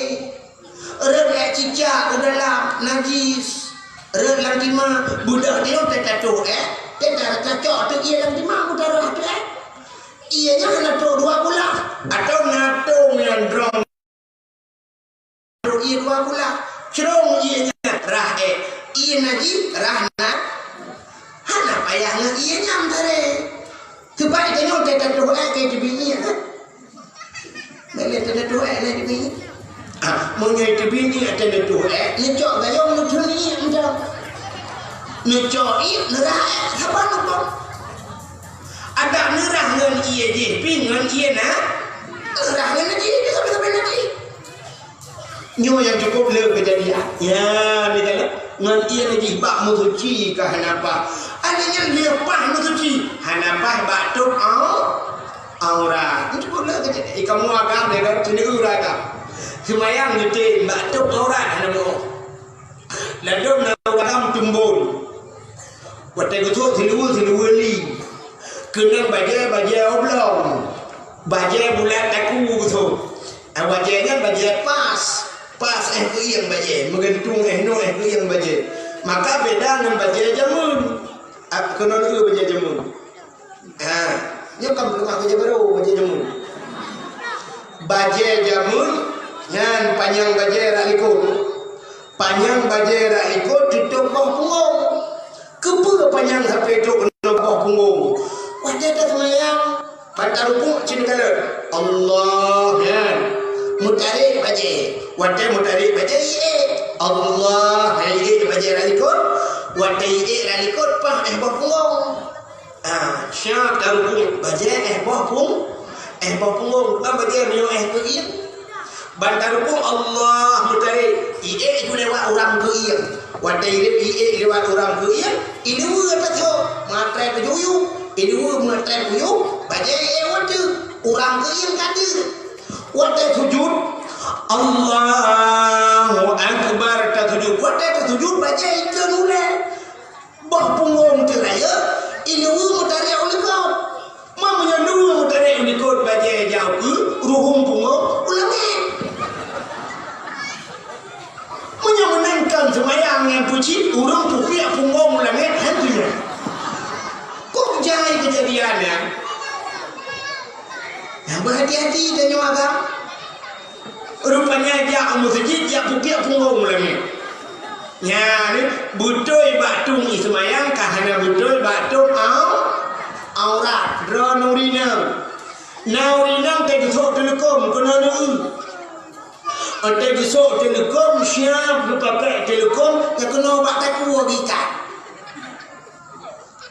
Rhot ék cicak u dalam, najis. Rhot lam tima, beudôh nyoe teutatôh ék, teutatôh teuk ié lam tima, meutarah teuk ék. Ié nyan hana trok dua kulah, atawa na tông nyan drom trok ié dua kulah. Crông ié nyan rhah ék, ié najis rhah na, hana payah ngon ié nyan taré. Teuma tanyoe teutatôh ék keu teubiet ié, kan? Bèk lé teuneutôh ék lé teubiet. Ah, meunyoe teubiet ié teuneutôh ék, neucok gayông neuthon ié mantong. Neucok ié neurhah ék saban lubông. Adak neurhah ngon ié jih pih ngon ié na, neurhah ngon najih pih sabe-sabe najih. Nyoe nyang cukup le keujadian. Ya, beutôi. Ngon ié najih bak meusuci ka hana paih. Adak nyan leupah meusuci, hana paih bak tôb au-, aurat. Nyoe cukup le keujadian. Ikamu agam deungon seuneuk agam. Seumayang geutem bak tôb aurat hana meu'oh. Ladôm na ureueng agam teumbon. Watèe geutrôk siluweue, siluweue li. Keunong bajèe, bajèe oblong. Bajèe bulat taku geutrôk. Ah, bajèe nyan bajèe pas. Pas éh keuieng bajèe, meugeuntung éh nyoe éh keuieng bajèe. Maka beda ngon bajèe jameun. Ah, keunoe bajèe jameun. Ha, nyoe kan peugah bajèe barô, bajèe jameun. Bajèe jameun nyan panyang bajèe rot likot. Panyang bajèe rot likot tutôp boh pungong. Keupeue panyang sampé trôk keunoe boh pungong? Watèe taseumayang, ban tarukuk cit kalon, Allah nyan. Meutarek bajèe. Watèe meutarek bajèe iék. Allah, iék bajèe rot likot. Watèe iék rot likot, paih éh boh pungong. Ah, siap tarukuk bajèe éh boh pung-, éh boh pungong, bukan bajèe meunyoe éh keuieng. Ban tarukuk Allah meutarek, iék ju lewat urang keuieng. Watèe iék lewat urang keuieng, iluweue tatrôk, meuatré peujuyuek, iluweue meuatré peujuyuek, bajèe éh watèe urang keuieng ka deuh. Watèe sujud, Allahu Akbar tasujud. Watèe tasujud, bajèe ikheun ulèe. Boh pungong teuh rayeuk, iluweue meutarek u likot. Ma meunyoe luweue meutarek u likot bajèe jauh keu ruhueng pungong u langèt. Meunyoe meunan kon seumayang nyang peucit, ureueng pukiek pungong u langèt han tunyok. Kok jai keujadian nyan? Nyang beuhati-hati tanyoe agam. Rupanya jak u meuseujid, jak pukiek pungong u langèt. Nyan, beutôi bak tueng ie seumayang ka hana beutôi bak tueng au-, aurat. Droeneuh ureueng inong. Na ureueng inong teugeusok teuleukom keunoe neu-eu. Teugeusok teuleukom, siap geupakai teuleukom, nyang keunoe bak takue geuikat.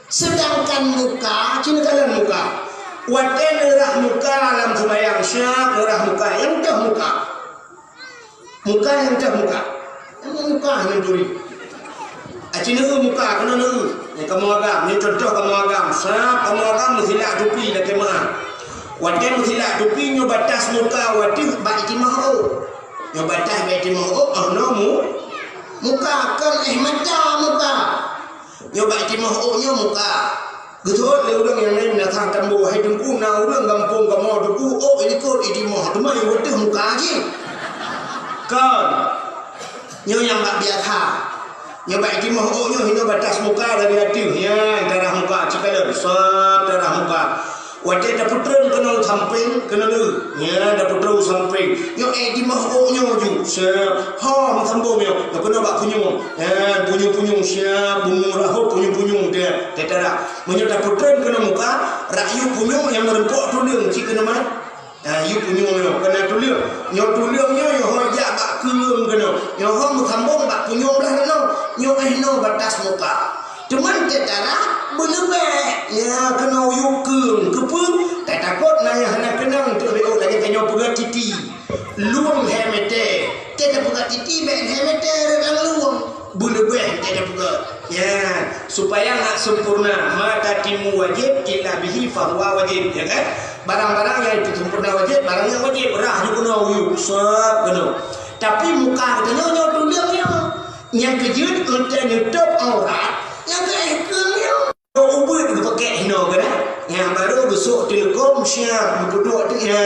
Seudangkan muka, ci neukalon muka. Watée neurah muka lam seumayang, siap neurah muka, nyang toh muka. Muka nyang toh muka. Nyang muka nyang turi. Aci neu muka, keunoe neu. Nyang kamoe agam, nyoe contoh kamoe agam. Siap kamoe agam meusilak tupi lakée meu'ah. Watée meusilak tupi nyoe batas muka watée bak itimah ôk. Nyoe batas bak itimah ôk, oh, nyoe mu-, muka, kon éh mata muka. Nyoe bak itimah ôk nyoe muka. Geuthôt lé ureueng nyang laén meunasah tambô, "Hai Teungku, na ureueng gampông kamoe Teungku, ôk ilikot itimah, teuma iwateuh muka jih." Kon. Nyoe nyang bak biasa. Nyoe bak itimah ôk nyoe hinoe batas muka dari ateueh. Nyan tarah muka, ci kalon, sab tarah muka. Watée tapeutreun keunoe sampéng, keunoe lheueh. Nyan tapeutreun sampéng. Nyoe éh dimah ôk nyoe ju. Siap. Ho, meusambông nyoe. Nyoe keunoe bak punyueng. Nyan punyueng-punyueng siap, bumoe rahot punyueng-punyueng teuh. Teuh tarah. Meunyoe tapeutreun keunoe muka, rak yub punyueng nyang meureumpok tuleueng cit keunoe mat. Nah, yub punyueng nyoe, keunoe tuleueng. Nyoe tuleueng nyoe, nyoe ho jak bak keureung keunoe. Nyoe ho meusambông bak punyueng blah nyoe. Nyoe éh noe batas muka. Teuma teuh tarah beuleubeh, ya, keunoe yub keureung. Keupeue? Tatakot na nyang hana keunong teuk lé ôk lagée tanyoe peugah titi. Lueng lhée mètè. Teuh tapeugah titi bék lhée mètè rot lam lueng. Beuleubeh teuh tapeugah. Ya, supaya ngat sempurna, ma tatimmu wajib illa bihi fahuwa wajib, ya kan? Barang-barang nyang teusempurna wajib, barang nyang wajib, rah ju keunoe, yub, sab keunoe. Tapi muka geutanyoe nyoe tuleueng nyoe. Nyang keujeuet, eunteuk neutôb aurat, nyang keu éh keureung nyoe. Ubeuet geupakék hinoe keunan. Nyang barô geusok teuleukom siap geupeuduek teuh, ya,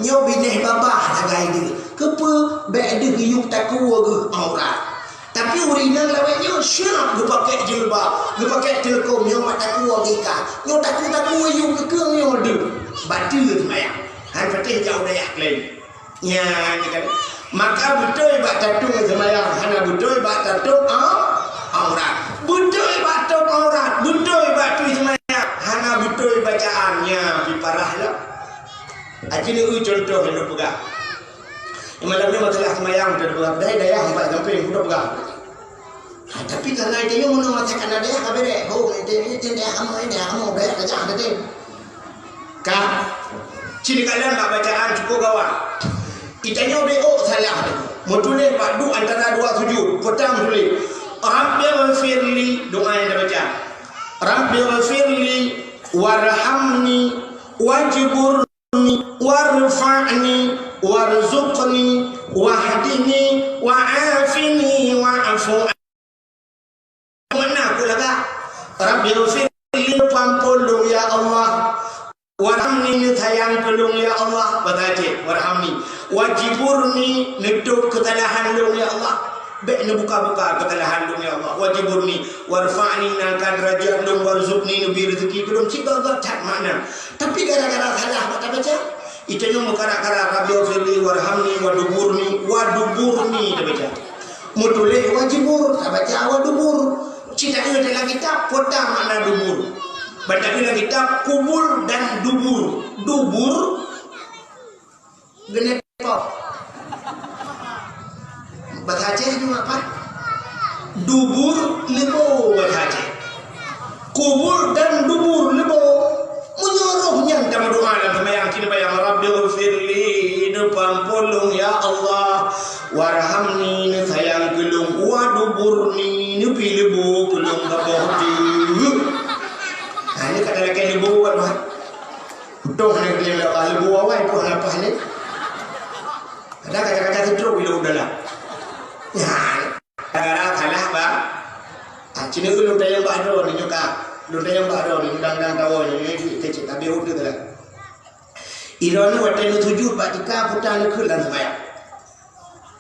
nyoe binéh babah sagai deuh. Keupeue? Bék deuh yub takue geuh aurat. Tapi ureueng inong lawét nyoe siap geupakék jilbab, geupakék teuleukom nyoe mat takue geuikat. Nyoe takue-takue yub keureung nyoe deuh. Bateue seumayang. Han patéh jak u dayah laén. Nyan kan. Maka beutôi bak tatueng seumayang, hana beutôi bak tatueng au-, aurat. Beutôi bak tôb aurat, beutôi bak tui seumayang, hana beutôi bacaan, nyan pi parah lom. Aci neu contoh nyang peugah. Malam ni masalah seumayang, udah peugah. Dai dayah empat samping, udah peugah. Ha, tapi karena itu nyoe meunoe masa kana dayah ka berek. Ho, itu, itu dayah kamoe, dayah kamoe, berek saja, ada tu. Ka, ci neukalon bak bacaan cukup gawat. Itanyoe B O salah tu. Meutuléh bak du antara dua sujud, peutang tuléh, "Rabbighfirli," doa nyang tabaca. "Rabbighfirli warhamni wajbur warfa'ni warzuqni wahdini wa'afini wa'fu anni." Makna ku lagak, "Rabbighfirli," neupeuampôn lôn ya Allah, "warhamni," neusayang keu lôn ya Allah, bahasa Aceh, "warhamni," "wajburni," neutôb keusalahan lôn ya Allah, bék neubuka-buka keusalahan lôn ya Allah, "wajburni," "warfa'ni," neuangkat deurajat lôn, "warzuqni," neubri reuzeuki keu lôn, cit gét-gét that makna. Tapi gara-gara salah bak tabaca, itanyoe meukarat-karat, "Rabbighfirli warhamni waduburni," waduburni tabaca. Meutuléh wajibur, tabaca wadubur. Cit taeu dalam kitab, peue makna dubur. Ban taeu dalam kitab, kubul dan dubur. Dubur, geuneup. Bahasa Aceh nyoe apa? Dubur leubo bahasa Aceh. Kubul dan dubur leubo. Meunyoe roh nyan tameudoa lam seumayang, ci neubayang, "Rabbighfirli," neupeuampôn lôn ya Allah, "warhamni," neusayang keu lôn, "waduburni," neupileubo keu lôn saboh teuk. Nah, nyoe ka talakée leubo buet mah. Beutôi hana geutanyong lé Allah, leubo awai pun hana paih lé. Kadang kaca-kaca seutrok ilong dalam. Nyan, gara-gara salah bak. Ah, ci neu lôn tanyong bak droeneuh nyoe ka. Lôn tanyong bak droeneuh nyoe dang-dang tawoe nyoe, nyoe cit, cit, tapi udah lah. Droeneuh watée neusujud bak tika, peue tan neukheun lam seumayang?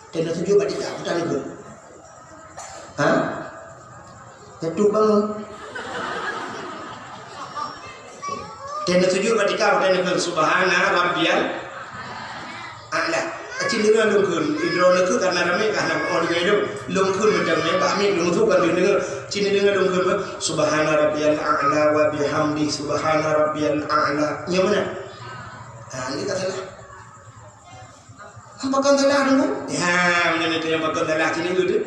Watée neusujud bak tika, peue tan neukheun? Ha? Jatuh bangun. Watée neusujud bak tika, watée neukheun, "Subhana rabbiyal a'la." Cit deungoe lôn kheun, droeneuh kheun ka na ramé ka na oh deungoe lôn. Lôn kheun macam ni, bak miet lôn su kan deungoe. Cit deungoe lôn kheun, "Subhana rabbiyal a'la wa bihamdi, subhana rabbiyal a'la." Nyoe mana? Ha, ni ka salah. Apa kan salah dulu? Ya, macam itu yang bakal salah cit deungoe tu.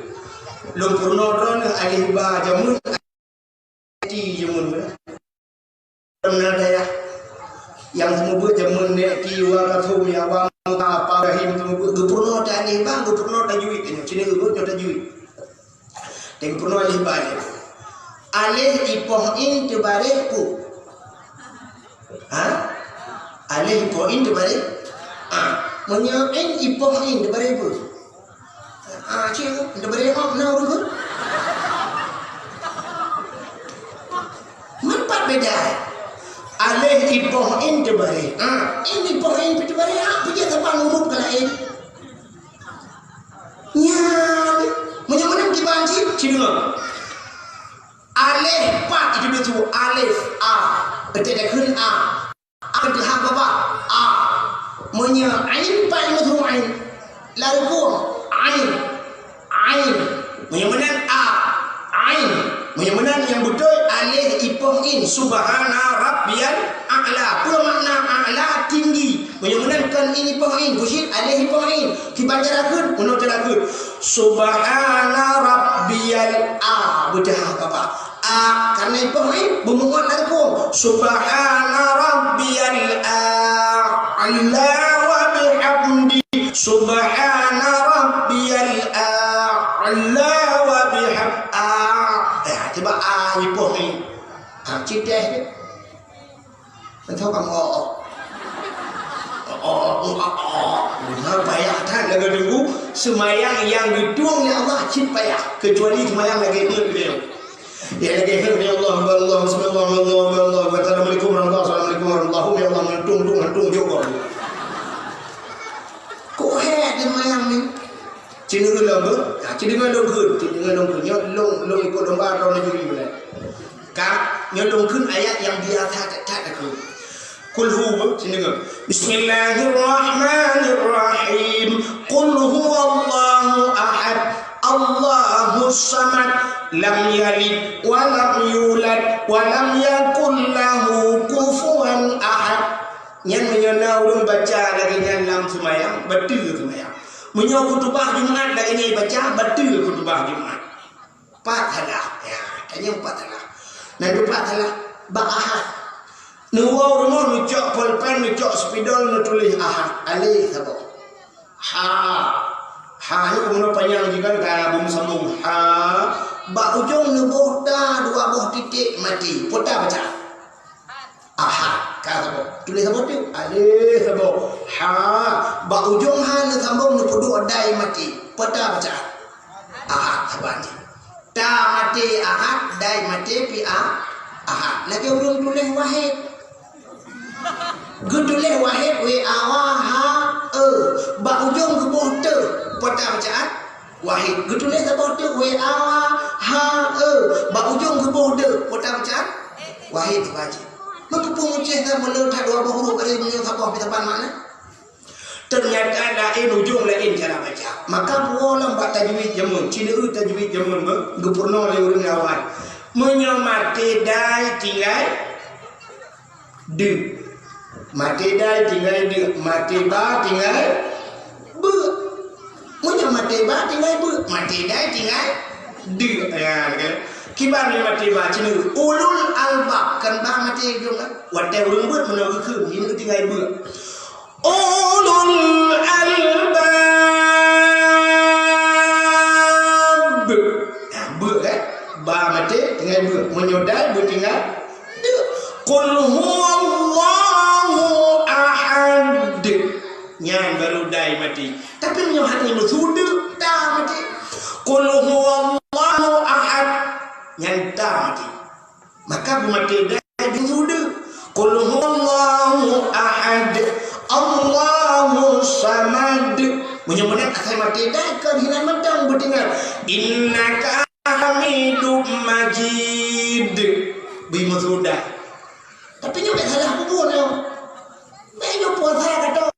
Lôn peurunoe droeneuh alif ba jameun ti jameun mana? Pernah dayah nyang seumeubeuet jameun nèk ti wa rathum ya wa muta apa rahim seumeubeuet geupeurunoe alif ba, geupeurunoe tajwid nyoe. Cit deungoe nyoe tajwid. Teumpeurunoe alif ba nyoe. Alif ipoh in teubareh pu. Ha? Alif ipoh in teubareh? Ah, meunyoe in ipoh in teubareh pu. Ah, cit, teubareh mak na ureueng. Meupat beda. Alif ipoh in teubareh. Ah, in ipoh in teubareh, ah, peujeuet saban huruf ka laén. Nyan, meunyoe meunan kiban cit, cit deungoe. Alif pat itu beutôi, alif, a. Beutôi dah kheun a. A teuhah babah, a. Meunyoe ain pat meutueng ain. Lalu ain. Ain. Meunyoe meunan a. Ain. Meunyoe meunan nyang beutôi alif ipoh in. Subhana rabbiyal a'la. Peue makna a'la? Tinggi. Meunyoe meunan kon in ipoh in, busyit alif ipoh in. Kiban cara kheun, meunoe cara kheun. Subhana rabbiyal a, beuteuhah babah. A, karena ipoh in, beumuat lam rukun. Subhana rabbiyal a'la wa bihamdi. Subhana rabbiyal a'la wa biham-, a. Eh, cuba a ipoh in. Ha, cit deh. Entah kamu, oh, oh, oh, oh, oh, oh. Nah, payah that lagèe deungoe seumayang nyang geutueng lé Allah cit payah, kecuali seumayang lagèe nyoe. Ya lagèe nyoe, ya Allah, ya Allah, bismillah, ya Allah, ya Allah, assalamualaikum warahmatullahi, assalamualaikum warahmatullahi, ya Allah, ngantung, tung, ngantung juga. Kok hèk seumayang ni? Cit deungoe lôn kheun, ha, cit deungoe lôn kheun, cit deungoe lôn kheun. Nyoe lôn, lôn ikot lomba droeneuh juri bunoe. Ka, nyoe lôn kheun ayat nyang biasa that-that takheun. Qul hu, cit deungoe. Bismillahirrahmanirrahim. Qul huwallahu ahad. Allahus samad. Lam yalid wa lam yulad wa lam yakul lahu kufuwan ahad. Nyan meunyoe na ureueng baca lagèe nyan lam seumayang, bateue seumayang. Meunyoe khutubah Jumat lagèe nyan baca, bateue khutubah Jumat. Pat salah. Ya, tanyong pat salah. Na dua pat salah. Bak Ahad. Neuwoe rumoh neucok polpen, neucok spidol, neutuléh Ahad. Alèh saboh. Ha. Ha nyoe keunoe panyang jih kan ka beusambông. Ha. Bak ujong neuboh ta dua boh titék maté. Peue ta baca? Ahad. Ka saboh. Tuléh saboh tu. Alèh saboh. Ha. Bak ujong ha neusambông neupeuduek dai maté. Peue ta baca? Ahad saban jih. Ta maté Ahad, dai maté pih a-, Ahad. Lagèe ureueng tuléh Wahid. Geutuléh Wahid W A H E. Bak ujong geuboh te. Peue ta bacaan? Wahid. Geutuléh saboh te W A H E. Bak ujong geuboh de. Peue ta bacaan? Wahid baca. Meukeupue mucéh ka meuleuet that dua boh huruf, ari meunyoe saboh pih saban makna. Teunyata laén ujong laén cara baca. Maka puwoe lom bak tajwid jameun, cit deungoe tajwid jameun beuh, geupeurunoe lé ureueng awai. Meunyoe maté dai tinggai deuek. Maté dai tinggai deuek, maté ba tinggai beuek. Meunyoe maté ba tinggai beuek, maté dai tinggai deuek. Ya, kan? Kiban nyang maté ba cit deungoe ulul albab, kan ba maté ujong kan? Watèe ureueng beuet meunyoe geukheun, jih tinggai beuek. Ulul albab. Nah, beuek kan? Ba maté tinggai beuek. Meunyoe dai beuek tinggai deuek. Qul huwallahu ahad. Nyan baru dai maté. Tapi meunyoe hana meusu deuek, ta maté. Qul huwallahu ahad. Nyan ta maté. Maka beumaté dai beusu deuek. Qul huwallahu ahad. Allahus samad. Meunyoe meunan asai maté dai kon hinan mantong beutinggai. Innaka hamidum majid. Beumaté dai. Tapi nyoe bèk salah peubuet nyoe. Bèk nyoe puasa ka toh.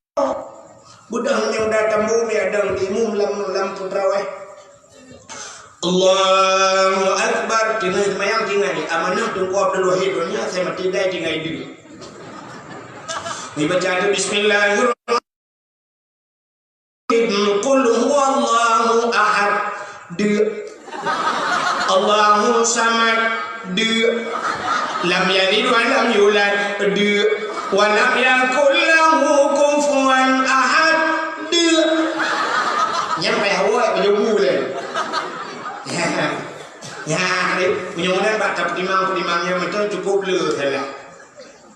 Beudôh nyoe data Kamoe mi adong imum lam, lam peutraweh. Allahu Akbar, teungoh seumayang tinggai. Amanah Teungku Abdul Wahid, donya saya mati dai tinggai dulu. Dibaca tu Bismillahirrahmanirrahim. Qul huwallahu ahad. Dua. Allahu samad. Dua. Lam yalid wa lam yulad. Dua. Wa lam yakul lahu kufuwan ahad. Dua. Nyang payah woe peujeubu lé. Ya. Ya, meunyoe meunan bak tapeutimang-peutimang nyang mantong cukup le salah.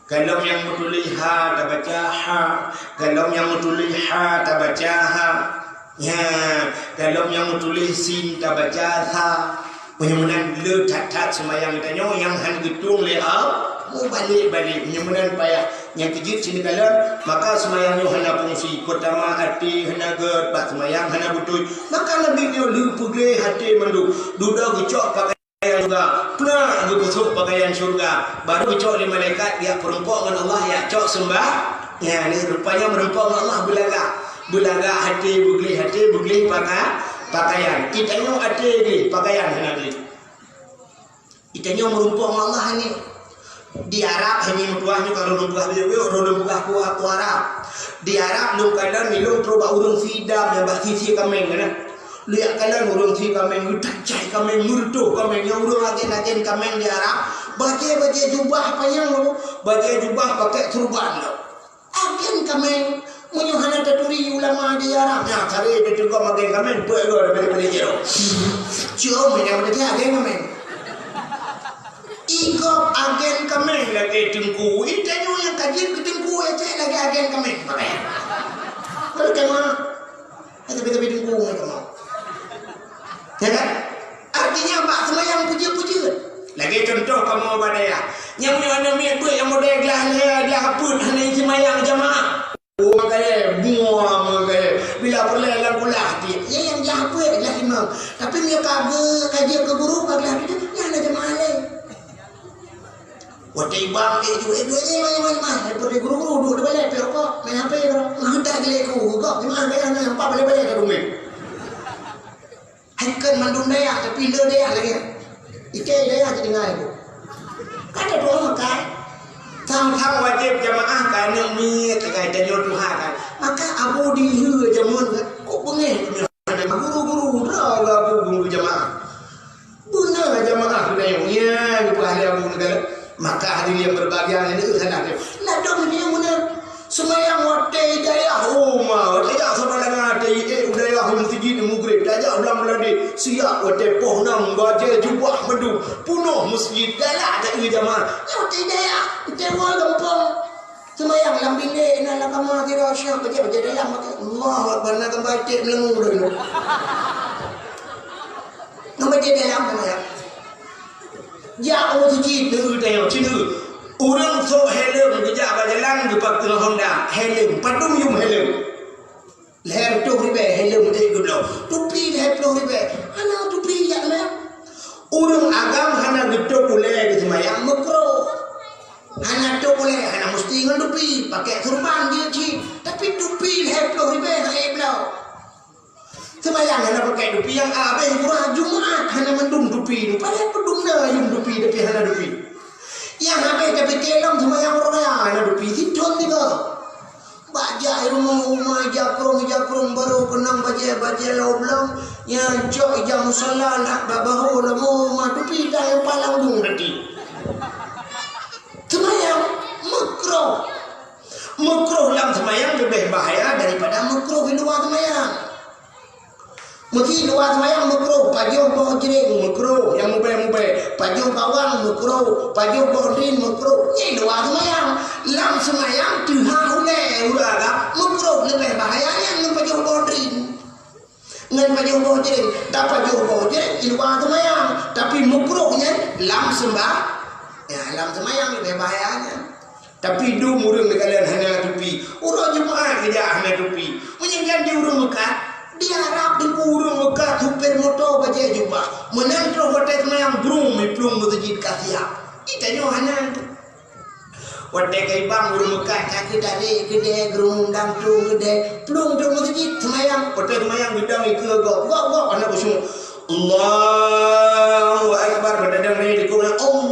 Galom nyang meutuléh ha tabaca ha, galom nyang meutuléh ha tabaca ha. Ya, galom nyang meutuléh sin tabaca sa. Meunyoe meunan le that-that seumayang tanyoe nyang hana geutueng lé Allah, mubalek-balek. Meunyoe meunan payah nyang keujeuet sineuk kalon, maka seumayang nyoe hana fungsi. Peutama até hana gét, bak seumayang hana beutôi. Maka Nabi nyoe le peugleh até mandum. Dudoe geucok pakai pakaian syurga, plak geupeusôk pakaian syurga, baru geucok lé malaikat jak peurumpok ngon Allah, jak cok seumbah. Ya, ni rupanya meurumpok ngon Allah beulagak. Beulagak até, beugleh até, beugleh paka-, pakaian. Geutanyoe até gleh, pakaian hana gleh. Geutanyoe meurumpok ngon Allah ni. Di Arab, hana meutuah nyoe ka lôn peugah, lôn peugah ku, ku Arab. Di Arab lôn kalon, lôn trok bak ureueng sidam nyang bak sisi kaméng na. Lôn jak kalon ureueng si kaméng, geutajai kaméng, meureutôh kaméng, nyang ureueng agen-agen kaméng di Arab, bajée-bajée jubah panyang lom, bajée jubah pakai turban lom. Agen kaméng, meunyoe hana taturi ulama di Arab, nyan sabe teuteugom agen kaméng, peuet lom daripada-pada jero. Cium nyang beuteuka agen kaméng. Igop agen kaméng lagée teungku, itanyoe nyang ka jeuet keu teungku, ecek lagée agen kaméng. Pakai. Kalau kema, Tapi-tapi dukung mereka mau. Ya kan? Artinya, bak seumayang peujeuet-peujeuet. Lagée contoh kamoe bak dayah. Nyang meunyoe aneuk miet beuet nyang model glah lhée, glah peuet, hana seumayang jamaah. Oh, makajih, buah makajih. Bila peureulée lam kulah, dia nyang glah peuet, glah imam. Tapi meunyoe ka geu-, ka jeuet keu guru, ka glah tujoh, nyan hana jamaah lé. Watée ibang, eh, ju, eh, ju, eh, mai, mai, mai. Eh, peureulée guru-guru duek di balée, pih rukok, main H P, bro. Meuheutak gilée ku, gok, jeumaah gaya na, empat balée-balée ka dumé. Hai kon mandum dayah, tapi le dayah lagée. Ike dayah jadi ngai ku. Kada doa makai. Sang-sang wajéb jamaah ka aneuk miet, ka tanyoe tuha kan. Maka Abu Dihe jameun, kok beungéh guru-guru, droe Abu guru jamaah. Beuna jamaah geutanyoe, nyan geupeugah lé Abu Neugala. Maka hadirin yang berbahagia, nyan keuh hana teuh. Ladôm nyoe beuna. Seumayang watée hidayah, oh ma, watée jak sabat langa, watée ék u dayah u meuseujid u Mugreb, tajak u Blang Meulade, siap watée poh nam, bajée jubah mandum, peunoh meuseujid, galak tajak jamaah. Nyan watée hidayah, watée woe gampông. Seumayang lam binék, na lam kama sidroe, syah bajée-bajée dalam, Allahu Akbar, na gambar iték meuleumu dah nyoe. Ngon bajée dalam seumayang. Jak u meuseujid, neu tayong, ci neu. Ureueng sôk helm geujak bak jalan geupakeue Honda, helm, padum yum helm. Lhèe reutôh ribèe helm ék geubloe. Tupi lhèe ploh ribèe. Hana tupi jak meunan. Ureueng agam hana geutôp ulèe geuseumayang meukruh. Hana tôp ulèe, hana musti ngon tupi. Pakèk surban jeuet cit. Tapi tupi lhèe ploh ribèe hana ék bloe. Seumayang hana pakèk tupi nyang abéh murah, Jumat hana mandum tupi. Padahai padum na yum tupi tapi hana tupi. Nyang abéh tapi kelom seumayang uroe raya hana tupi. Sithôn tiga. Bak jak i rumoh uma jakrong-jakrong barô keunong bajèe-bajèe oblong, nyan cok ija musala lhak bak bahô lom uma tupi dang nyang palang bung tadi. Seumayang meukruh. Meukruh lam seumayang leubeh bahaya daripada meukruh di luwa seumayang. Meusi luwa seumayang meukruh, pajoh boh jreng meukruh, nyang mubèe-mubèe, pajoh bawang meukruh, pajoh boh drin meukruh, nyan luwa seumayang. Lam seumayang teuhah ulèe ureueng agam meukruh, leubeh bahaya nyan ngon pajoh boh drin. Ngon pajoh boh jreng, tapajoh boh jreng di luwa seumayang, tapi meukruh nyan lam seumba-, ya, lam seumayang leubeh bahaya nyan. Tapi dum ureueng neukalon hana tupi. Uroe Jumat geujak hana tupi. Meunyoe jan di ureueng meukat, di Arab teungku ureueng meukat supir moto bajèe jubah. Meunan troh watèe seumayang brung miplueng meuseujid ka siap. Geutanyoe hana. Watèe ka ibang ureueng meukat ka geutarek keudè, grung dang tueng keudè, plueng dong meuseujid seumayang. Watèe seumayang geudong ikeue gob, gob, gob, hana khusyuk. Allahu Akbar, padahai di keu Allah.